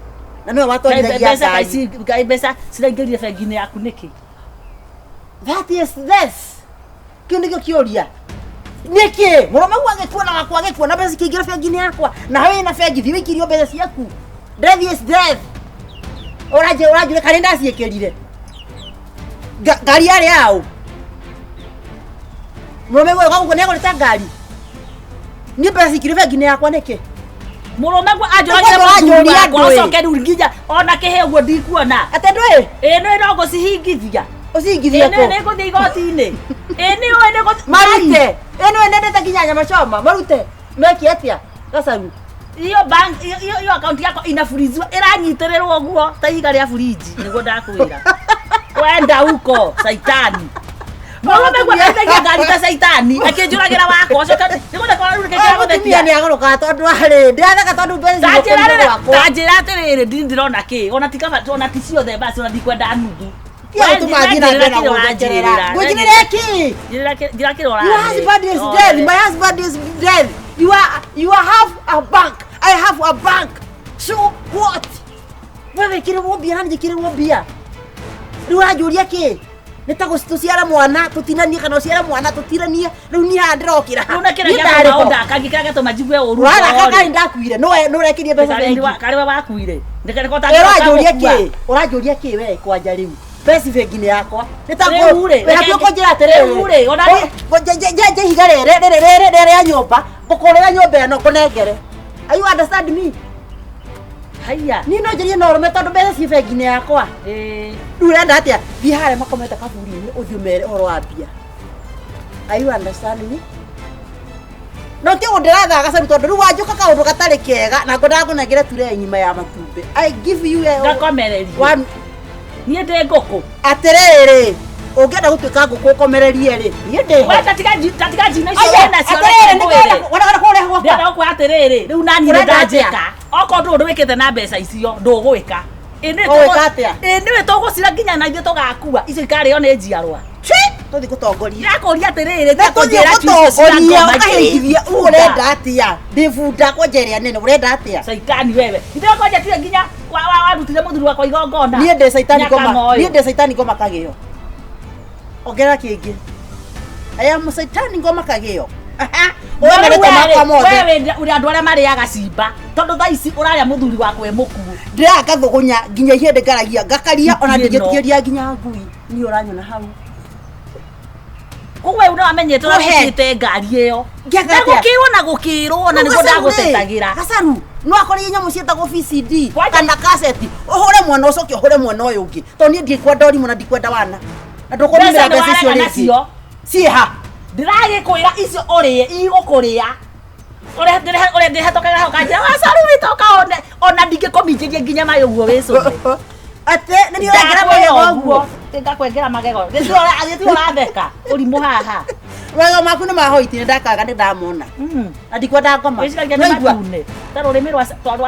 Na nĩwe watwarithagia Mbeca ngari. kaĩ mbeca ciraingĩrire bengi-inĩ yaku nĩkĩ? That is this. Kĩu nĩkĩo kĩũria. Nĩkĩ? Mũrũme guo agĩkua na wakwa agĩkua na mbeca cikĩingĩra bengi-inĩ yakwa. Na wĩna bengi thiĩ wĩikirio mbeca ciaku. Death is death. Ũranjĩra ũranjĩra kana nĩndaciĩkĩrire. Ngari yarĩ yaũ? Mũrũme guo ũguo nĩagũrĩte ngari. Niĩ mbeca cikire bengi-inĩ yakwa nĩkĩ? Mũrũme guo anjũragĩre mũthuri wakwa ũcoke rĩu nginya ona kĩheo ũguo ndikuona. Atĩ ndũĩ? Ĩĩ nĩũĩ no ngũcihingithia. Ũcihingithie Ĩĩ kũ? nĩ ngũthiĩ igoti-inĩ. Ĩĩ nĩũĩ nĩ ngũthiĩ. Marute. Ĩĩ nĩũĩ nendete nginya nyama choma. Marute. Meke atĩa? Gacaru. Iyo bank iyo iyo account yakwa inafuriziwa ĩranyitĩrĩrwo ũguo ta ihiga rĩa buriji nĩguo ndakwĩra. Wenda huko saitani. Mũrũme guo atwarithagia ngari ta saitani akĩnjũragĩra wakwa ũcoke nĩguo ndakora rĩu nĩkĩo Mũtumia nĩ agũrũkaga tondũ arĩ ndĩratheka tondũ mbeca Tanjĩra ciũkĩte rĩrĩ gwakwa. tanjĩra atĩrĩrĩ ndini ndĩrona kĩ ona ti kaba ona ti ciothe basi ona ndikwenda nuthu. Tiga gũtũma thiĩ na mbere na gũnjekerera. Ngũnjĩrĩre kĩ? Njĩra kĩrĩa Your husband is dead. My husband is dead. You are you have a bank. I have a bank. So what? We wĩkĩrĩrwo mbia na njĩkĩrĩrwo mbia. Rĩu ũranjũria kĩ? Nĩ ta tũciare mwana tũtinanie kana ũciare mwana tũtinanie rĩu niĩ haha ndĩrokĩra. Rĩu na kĩrĩa Niĩ gĩatũma ndarĩ ho. ũndakagie kĩrĩa gĩatũma njigue ũru Ũraraka ngoro-rĩ. karĩ ndakuire nĩwe nĩũrekirie mbeca bengi. Karĩ we wakuire. Nĩko Ĩ, ũranjũria kĩ? Ũranjũria kĩ we kwanja rĩu? Mbeca bengi-inĩ yakwa. Nĩ ta Rĩu rĩ, wĩ hakuhĩ kũnjĩra atĩrĩrĩ. rĩu rĩ, ona niĩ- Njenje ihiga rĩrĩ rĩrĩ rĩrĩ rĩrĩ rĩa nyũmba, ngũkũrĩra nyũmba ĩno ngũnengere. Are you understand me? Haiya. Niĩ no njarie na ũrũme tondũ mbeca ciĩ bengi-inĩ yakwa. Ĩĩ. Rĩu ũrenda atĩa? Thiĩ harĩa makomete kaburi-inĩ ũthiĩ ũmere ũhoro wa mbia. Are you understand me? No ti ũguo ndĩrathaga gacaru tondũ rĩu wanjũka kaũndũ gatarĩ kega na ngwendaga ngũnengere ture ng'ima ya matumbĩ. I give you a Ngakomererie. one Niĩ ndĩ ngũkũ. Atĩrĩrĩ, ũngĩenda gũtuĩka ngũkũ ũkomererie rĩ, niĩ ndĩ ho. We tatiga njino icio Aya, wĩ nacio atĩrĩrĩ, reke ngwĩre. nĩkĩo wona kũrĩa gwakwa. Ndĩrenda gũkwĩra atĩrĩrĩ, rĩu naniĩ nĩ Ũrenda atĩa? ndanjĩka. Okorwo ndũĩ ũndũ wĩkĩte na mbeca icio, ndũgwĩka. Ĩ nĩũĩ Ũgwĩka atĩa? Ĩ nĩũĩ tũgũcira nginya na ithuĩ tũgakua. Icio ikarĩo nĩ njiarwa. Tũthiĩ gũtongoria. Ndĩrakũria atĩrĩrĩ, Na tũthiĩ kũnjĩra icio cia gũtongoria ngoma ũkahingithia bunda. ũrenda atĩa? Ndĩ bunda kwanja ĩrĩa nene ũrenda atĩa? Caitani wewe. Ithe kwanja tiwe nginya warutire mũthuri wakwa igongona. Niĩ ndĩ caitani ngoma. Nyakang'oyo. Niĩ ndĩ caitani ngoma kagĩo. Ongerera kĩngĩ. I am caitani ngoma kagĩo. Aha. Oe marĩtwa makwa mothe. Wewe ũrĩ andũ arĩa marĩaga cimba tondũ thaa ici ũrarĩa mũthuri waku e mũkuũ. Ndĩraga ngathũgũnya nginya ihĩndĩ ngaragia ngakaria ona Ĩno. ndingĩtigĩria nginya ngui. Niĩ ũranyona hau. Koguo we nĩwamenyete Go ahead. ũrĩa ngari ĩyo. Ngĩaka Na atĩa? gũkĩrwo na gũkĩrwo na nĩguo ndagũtetagĩra. Gacaru no akorire nyamũ ciĩtagwo VCD kana kaseti ũhũre mwana ũcoke ũhũre mwana ũyũ ũngĩ tondũ niĩ ndikwenda ũrimũ na ndikwenda wana na ndũkũnumĩra Mbeca mbeca icio nĩwarega rĩngĩ nacio. ciĩha Ndĩragĩkwĩra icio ũrĩe igũkũrĩa. Ũrĩa ndĩhetũkagĩra hau kanjĩra wacaru witũ ũka ona ndingĩkũminjĩria nginya maĩ ũguo wĩcũne. Atĩ nĩ niĩ ũrengera magego ũguo. Ngakwengera magego. Gĩtirĩ ũratheka ũrimũ haha. Magego maku nĩ mahoiti nĩ ndakaga nĩ ndamona na ndikwenda ngoma. Wĩciragia nĩ Nĩwaigua? matune. Ta rũrĩmĩ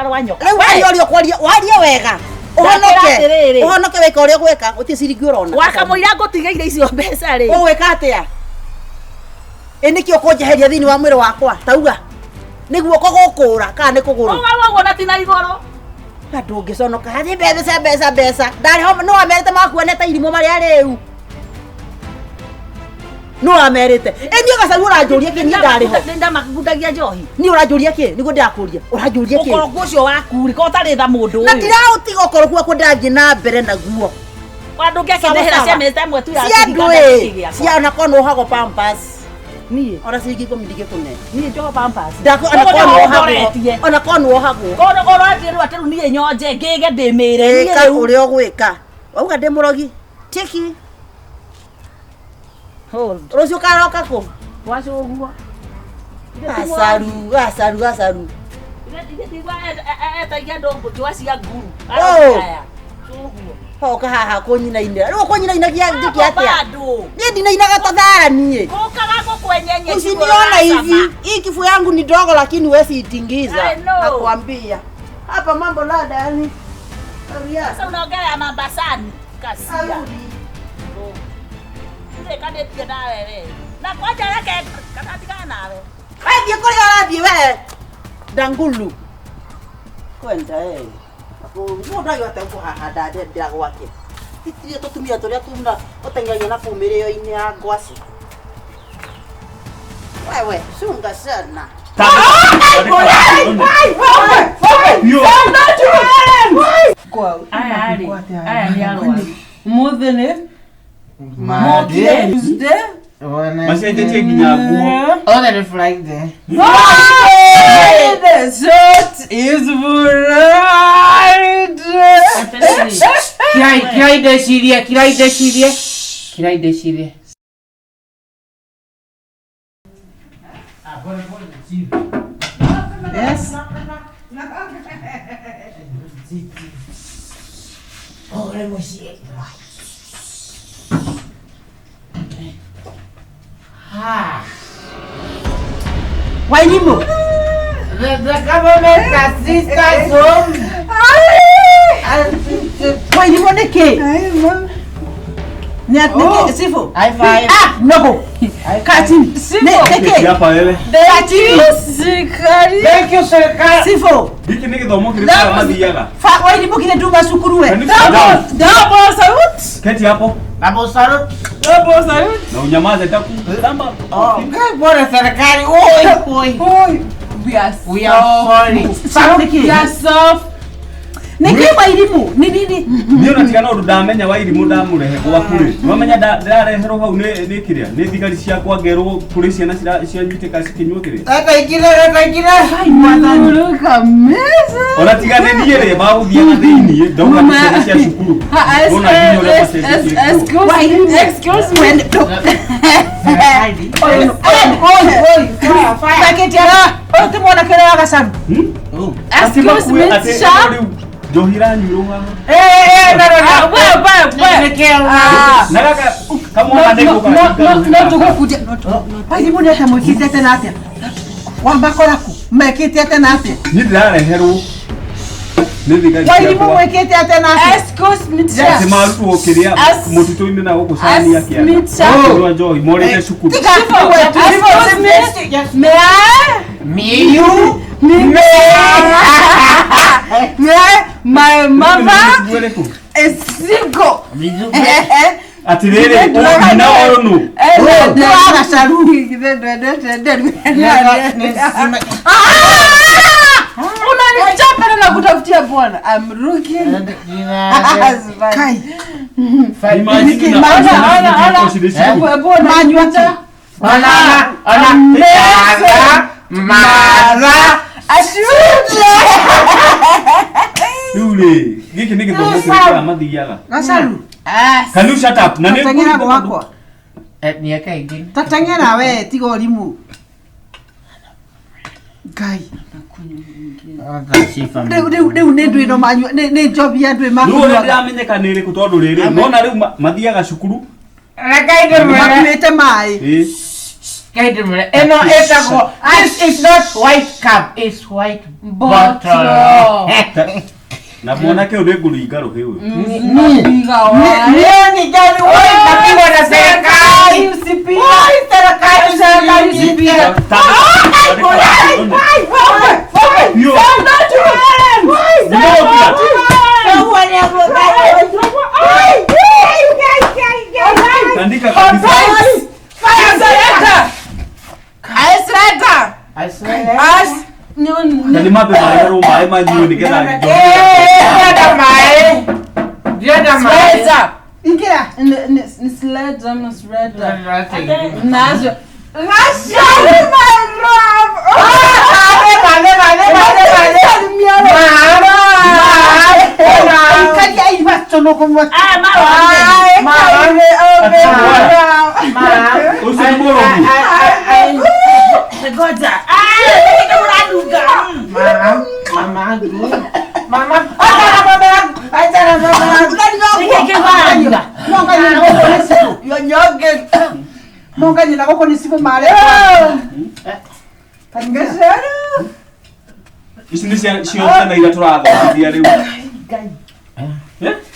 rwa nyoka. Rĩu waria ũrĩa ũkwaria warie wega Ndakwĩra ũhonoke atĩrĩrĩ. ũhonoke wĩka ũrĩa ũgwĩka gũtirĩ ciringi ũrona. Wakamũira ngũtigĩire icio mbeca rĩ. Ũgwĩka atĩa? Ĩ nĩkĩ ũkũnjeheria thĩinĩ wa mwĩrĩ wakwa tauga nĩ guoko gũkũra kana nĩ kũgũrũ? Ũga ũguo na ti na igũrũ. Na ndũngĩconoka hathi mbeca mbeca mbeca ndarĩ ho nĩ wamerĩte makuone ta irimũ marĩa rĩu nĩ wamerĩte ĩ niĩ gacaru ũranjũria kĩ niĩ ndarĩ ho Nĩndamakundagia njohi. niĩ ũranjũria kĩ nĩguo ndĩrakũria ũranjũria kĩ Ũkoroku ũcio waku rĩ ko ũtarĩ tha mũndũ na ũyũ. ndiraũtiga ũkoroku wakwa ndĩrathiĩ na mbere naguo. Wa ndũngĩakĩndĩhĩra cia mĩezi ta ĩmwe tu ya cia ciringi andũ kana ĩ gĩkĩ gĩakwa. cia ona korwo nĩ wohagwo pampers niĩ ona ciringi ikũmi ndingĩkũne niĩ njoho pampers. Ndakũ ona Koguo korwo nĩ nĩho wohagwo ũndoretie. ona korwo nĩ wohagwo Koguo ũrathiĩ atĩ rĩu niĩ nyonje ngĩge ndĩmĩre niĩ ĩka rĩu. ũrĩa ũgwĩka wauga ndĩ mũrogi tiki Hold. rũciũ karoka kũ Gwacũguo. gacaru gacaru gacaru Tigwa etagia andũ njũa cia nguru. Oh. Cũguo. hoka haha kũnyinainĩra rĩu ũkũnyinainagia njĩke atĩa Bado. niĩ ndinainaga ta thara niĩ Gũkaga gũkwenyenye usiniona hivi hii kifua yangu ni dogo lakini huwezi itingiza I know. nakwambia hapa mambo lada yani Sasa unaongea ya Mambasani kasia. Ndirekanĩtie nawe we. Na kwanja reke kana tigana nawe. Wathiĩ kũrĩa ũrathiĩ we ndangulu kwenda eh mũndũ agĩhota kũhahanda ndendera gwake titirie tũtumia tũrĩa tuna ũteng'eragia na kũu mĩrĩo-inĩ ya ngwacĩ wewe cunga sana. Aya rĩ, aya nĩ arwaru. Mũthĩ nĩ Monday. Tuesday. Macenjetie nginya nguo. Othe nĩ Friday. Friday. Short is Friday. Kirai kirai ndecirie kirai ndecirie kirai ndecirie. Yes. Ore mũciĩ. Ha. Wairimu. The government assistance us home. Wairimu nĩ kĩ? Nĩ nĩ Sifo. High five. Ah, no. Kati. Nĩ Keti kĩ? hapa wewe. Kati. Serikali. Thank you serikali. Sifo. Gĩkĩ nĩ gĩthomo kĩrĩkũ arĩa mathiaga? Fa Wairimu kile nduma cukuru we. Can you sit down? Double salute. Keti hapo Double salute. Double salute. na unyamaze taku. Samba. Oh, bora serikali. Oi, oi. Oi. We are We are sorry. Salute We kĩ? are soft. Nĩ kĩ Wairimu? Nĩ nini? Niĩ ona tiga no ũndũ ndamenya Wairimu ndamũrehe gwaku rĩ. Nĩwamenya ndĩrareherwo hau nĩ kĩrĩa? Nĩ thigari ciakwa ngerwo kũrĩ ciana cianyitĩka cikĩnyua kĩrĩa. Leta ingine, leta ingine. You look amazing. Ona tiga nĩ niĩ rĩ magũthiaga thĩiniĩ ndauga nĩ ciana cia cukuru. Ndona nginya ũrĩa macenjetie nguo. Excuse me. Excuse me. Serikali. Oi, oi, oi. Paketi ya Ũyũ ti mwanake ũrĩa wa gacaru. Atĩ Excuse makue me, atĩ sir. rĩu njohi iranyuĩrwo haha. Eh, eh, no, no, no. We, we, we. Ah. Na gaka kamwana No, nĩgũka no, no, no tũgũkundia. Wairimu nĩ atĩa mwĩkĩte atĩa na atĩa? Wamba koraku mekĩte atĩa na atĩa? Niĩ ndĩrareherwo nĩ thigari Wairimu ciakwa. mwĩkĩte atĩa na atĩa? Excuse me, sir. Atĩ marutwo kĩrĩa mũtitũ-inĩ na gũkũ cania kĩanda. me, sir. Kũnyua njohi morĩte cukuru. Tiga Excuse me. May I? Me you. Me. May I? My mother Nguo ĩrĩkũ? is single. Atiriri nyina ũyũ nũ? Gacaru githĩ ndwendete nderu. Unanichapa na kutafutia bwana. I'm looking. Husband. Imagine na Ona, ona. Manyuata. Ona ona mara Ashuja. Rĩu rĩ, gĩkĩ nĩ gĩthomo kĩrĩkũ aya mathiaga? Gacaru. Can you shut up? Na nĩ Tateng'era gwakwa. Miaka ingĩ. Tateng'era we tiga ũrimũ. Ngai. Rĩu rĩu rĩu nĩ ndwĩ no manyua nĩ njobi ya ndwĩ Rĩu ũrĩa makuaga. ndĩramenyeka nĩ ĩrĩkũ tondũ rĩrĩ nona rĩu mathiaga cukuru. Reke ndĩmwĩre. Makuĩte maĩ. Ĩ. Reke ndĩmwĩre. Ĩno ĩtagwo this is not white cup, it's white bottle. Na mwanake ũyũ nĩ ngũringa rũhĩ ũyũ. Niĩ ningĩ woi napigwa na serikali. Woi serikali serikali usipige. Yo. Tandika kabisa. Na nĩ mambe maerwo maĩ manyue nĩgetha njohi. Ndĩrenda maĩ. Ndĩrenda maĩ. Ingĩra. Ni sledge ama shredder. Nazo. Gacaru my love. Ikaria ibato no kũmwa. Aya marora. Ũcio nĩ mũrogu. Ngoja. Ah, nĩ ũranunga. Nĩkĩ kĩũranunga? Monganye na gũkũ nĩ cibũ marĩ. Ici nĩ cio ciana iria tũrathomithia rĩu.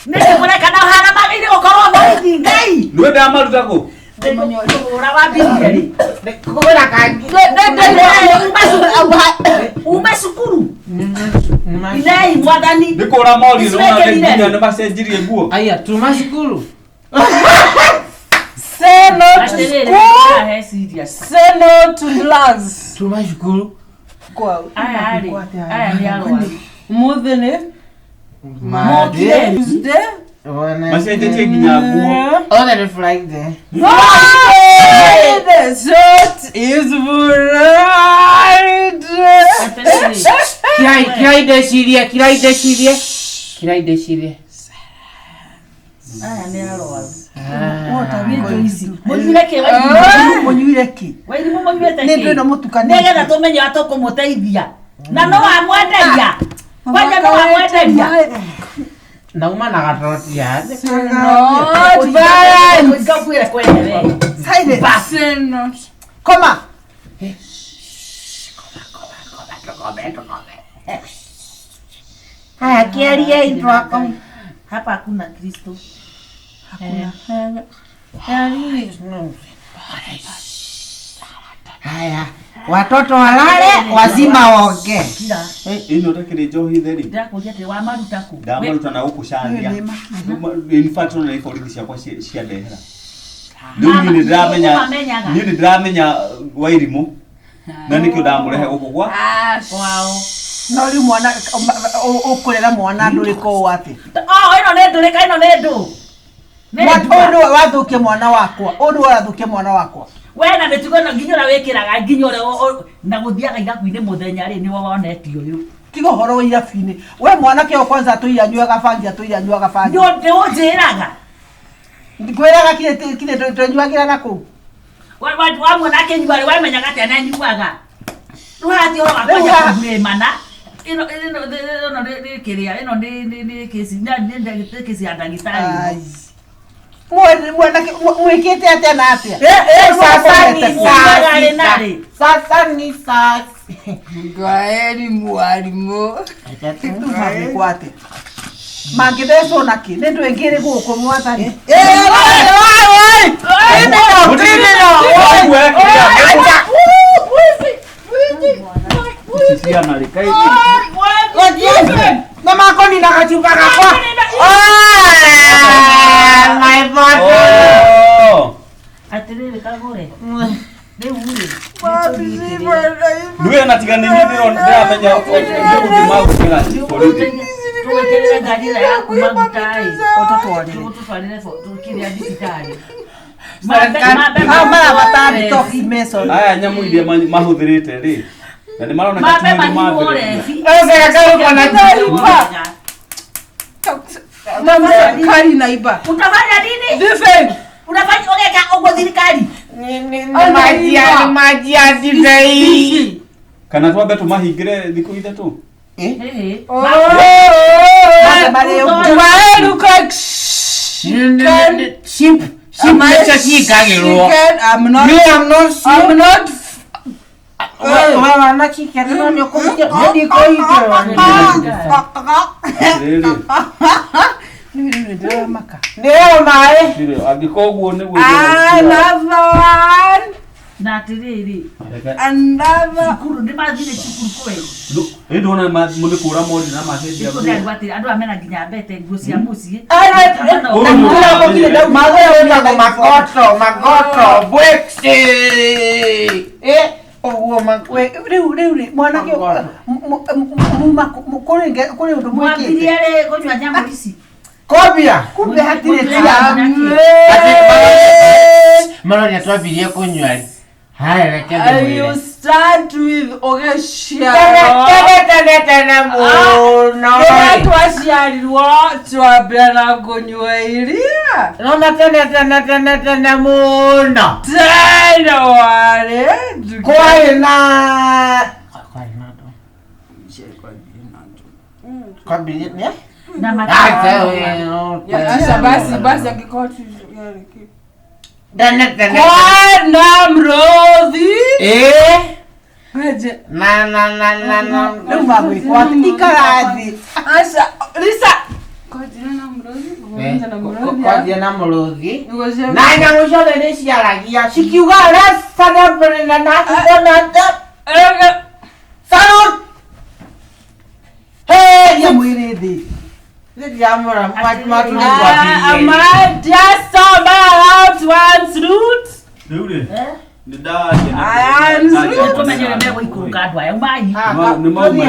Nĩkĩ mũreka na ũhana magĩrĩire gũkorwo borithi Ngai? Nĩwe ndamaruta kũ? Kũgũra wambirie rĩ. Kũgũra kangi. Uma cukuru. Inei mwathani. Nĩ kũra morio Ici nĩ wona wekĩrire nginya rĩ? nĩ macenjirie nguo. Aya, tuma cukuru. Say no to Atĩrĩrĩ, school. he serious. Say no to drugs. Tuma cukuru. Kwao. Aya rĩ, aya nĩ arwaru. Mũthĩ nĩ Monday. Tuesday. Macenjetie nginya nguo. Othe nĩ Friday. Friday. Short is Friday. Atĩrĩrĩ. Kirai, kirai ndecirie, kirai ndecirie. Kirai ndecirie. Aya nĩ arwaru. Mũnyuire Mũnyuire kĩ Wairimũ? Mũnyuire kĩ? Wairimũ mũnyuĩte Nĩ kĩ? ndwĩ no mũtukanĩte. Nĩgetha tũmenye ũrĩa tũkũmũteithia. Na no wamwenderia. Kwanja no wamwenderia. Nauma na gatoti ya. Not violence. Ngakwĩra kwene we. Silence. Say not. Koma. Haya, kĩarie twako. Hapa hakuna Kristo. Haya, watoto walale, wazima waongee. Kira. Ĩno ũtakĩrĩ njohi theri. Ndĩrakũria atĩrĩ wamaruta kũ? Ndamaruta na gũkũ cania. In fact ona nĩ borithi ciakwa ciandehera. Rĩu niĩ nĩ ndĩramenya Ũmamenyaga. niĩ nĩ ndĩramenya Wairimũ na nĩkĩo ndamũrehe gũkũ gwa Kwao. No rĩu mwana ũkũrera mwana ndũrĩka ũũ atĩ. Oh, ĩno nĩ ndũrĩka, ĩno nĩ ndũ. Nĩ Mwana ndua. ũyũ nĩwe wathũkia mwana wakwa. Ũyũ nĩwe ũrathũkia mwana wakwa. We na mĩtugo ĩno nginya ũrĩa wĩkĩraga nginya ũrĩa na gũthiaga irabu-inĩ mũthenya rĩ nĩwe wonete ũyũ. Tiga ũhoro wa irabu-inĩ. We mwanake ũyũ kwanza atũire anyuaga bangi, atũire anyuaga bangi. Nĩ ũnjĩraga. Ngwĩraga kirĩ twenyuagĩra na kũu. Wamuona akĩnyua rĩ wamenyaga atĩa nĩ anyuaga. Rĩu haha ti ũhoro wa Rĩu kwanja haha- kũbuĩmana. Ĩno ĩno ĩno nĩ kĩrĩa ĩno nĩ kesi nĩ kesi ya ndagĩtarĩ. Ai. Mwanake mwĩkĩte atĩa na atĩa? Sasa ni Umaga saa rĩ? Sasa ni saa Ngwaeri mwarimũ. Rĩu mangĩkwo atĩa? Mangĩthecwo na kĩ? Nĩ ndũ ĩngĩ ĩrĩ gũkũ mwathani. Ici ciana rĩ kaĩ Na makonina gacuba gakwa. Oh, my bottle. Atĩrĩrĩ kagũre. Rĩu rĩ. Niwe na tiga nĩ niĩ ndĩramenya nĩgũthiĩ magũkĩra borithi. Tũgwĩkĩrĩre ngari ĩrĩa yaku maguta ĩ. Ũtũtwarĩre. Ũtũtwarĩre kĩrĩa thibitarĩ. Aya nyamũ iria mahũthĩrĩte rĩ na nĩ maroneka Mambe ti nĩ mahiũrwo mathĩrĩte. rebi. Serikali naiba. Utafanya nini? Defend. Unafanya ũgeka ũguo thirikari? Maji ya maji ya divei. Kana twambe tũmahingĩre thikũ ithatũ. Sheep sheep nĩcio ciĩkagĩrwo. I'm not. Me, I'm not sheep. I'm not. We wana chicken no nĩ ũkũhingĩrwo nĩ ndikũhingĩrwo. Atĩrĩrĩ. Nĩyo maĩ. Ndirĩ angĩkorwo ũguo nĩguo Another one. Na atĩrĩrĩ. Another. Cukuru nĩ mathire cukuru kweli. Ĩ ndona nĩ kũra mori na macenjia Nĩkũ ndĩrarigwo atĩrĩ andũ aya mena nginya mbete nguo cia mũciĩ. Magũragwo magoto magoto bwekse. Eh ũguo Rĩu rĩu rĩ mwanake muma kũrĩ ũndũ mwĩkĩte. Mwambirie rĩ kũnyua nyamũ ici? Kobia. Kumbe hatirĩ cia. Maroria twambirie kũnyua rĩ. Haya reke ndĩmwĩre. You start with ũgĩciarwo. Tene tene tene mũno. Rĩrĩa twaciarirwo twambia na kũnyua iria. Nona tene tene tene tene mũno. Tene warĩ. Kwarĩ na kwarĩ na andũ. Kwambirie nĩ? Na Acha basi basi angĩkorwo tu Tene tene. Kwana mrothi. Eh. Aje. Na na na na na. Rĩu magwĩkwo atĩ ikara thĩ. Acha Lisa. Kwanjia na mrothi. Kwanjia na mrothi. Kwanjia na mũrũthi. Nĩguo Na nyamũ ciothe nĩ ciaragia cikiuga let's celebrate na na Salute. Hey, Ria mwĩrĩ thĩ. Ndĩramũra matu Am I just about one root? Rĩu rĩ nĩ ndaria I am Nĩ tũmenye ũrĩa megũikũrũka andũ aya umai. Nĩ maume.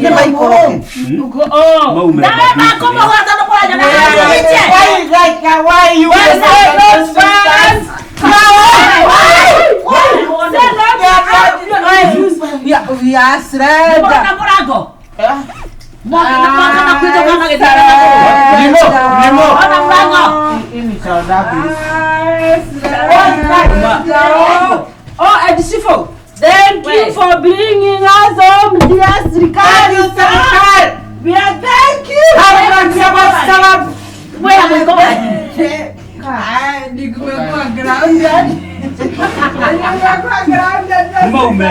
Nĩ maikũrũke. Maume. Nawe makũmũhũra tondũ mũranyona Why like why you We are sreda. Mũrona mũrango. Mwaka na kwĩtũka na gĩtara. Nimo, nimo. Ona mũrango. Oh, and Shifo, thank you for bringing us home, dear Srikari. We are thank you. Wĩra mũiko wanyu. Nimekuwa grounded. Nimekuwa grounded. Nĩ maume.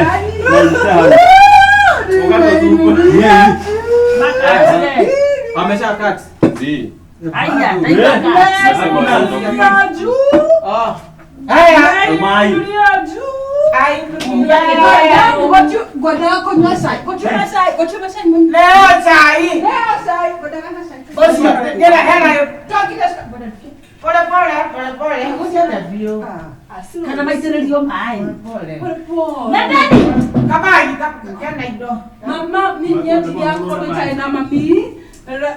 Amesha cut. Zi. Aya, ndaigua. Juu. Haya. Mai. Leo chai. Ũcio, ngĩra hena yo. Pole pole pole pole. Ũcio biũ. Kana maitĩrĩrio maĩ. Pole. Nendeni. Kabagi kena indo. Mama, mimi nyeti na mami.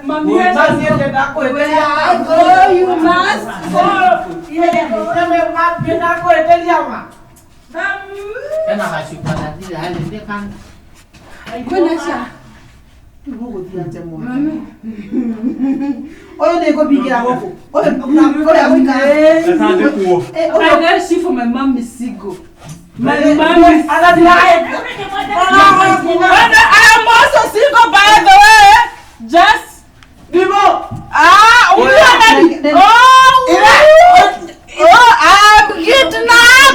Mami Where has I go, you must go. Ena gacuba gathire harĩ ndĩ kana. Kwĩna ca. Rĩu mũgũthiĩ atĩa mwana? Ũyũ nĩ ngũbingĩra gũkũ. Ũyũ ũrĩa gũikara. Asante kuo. Eh, I ũyũ know she for my mom is single. My mom is Agathira And I am also single, by the way. Just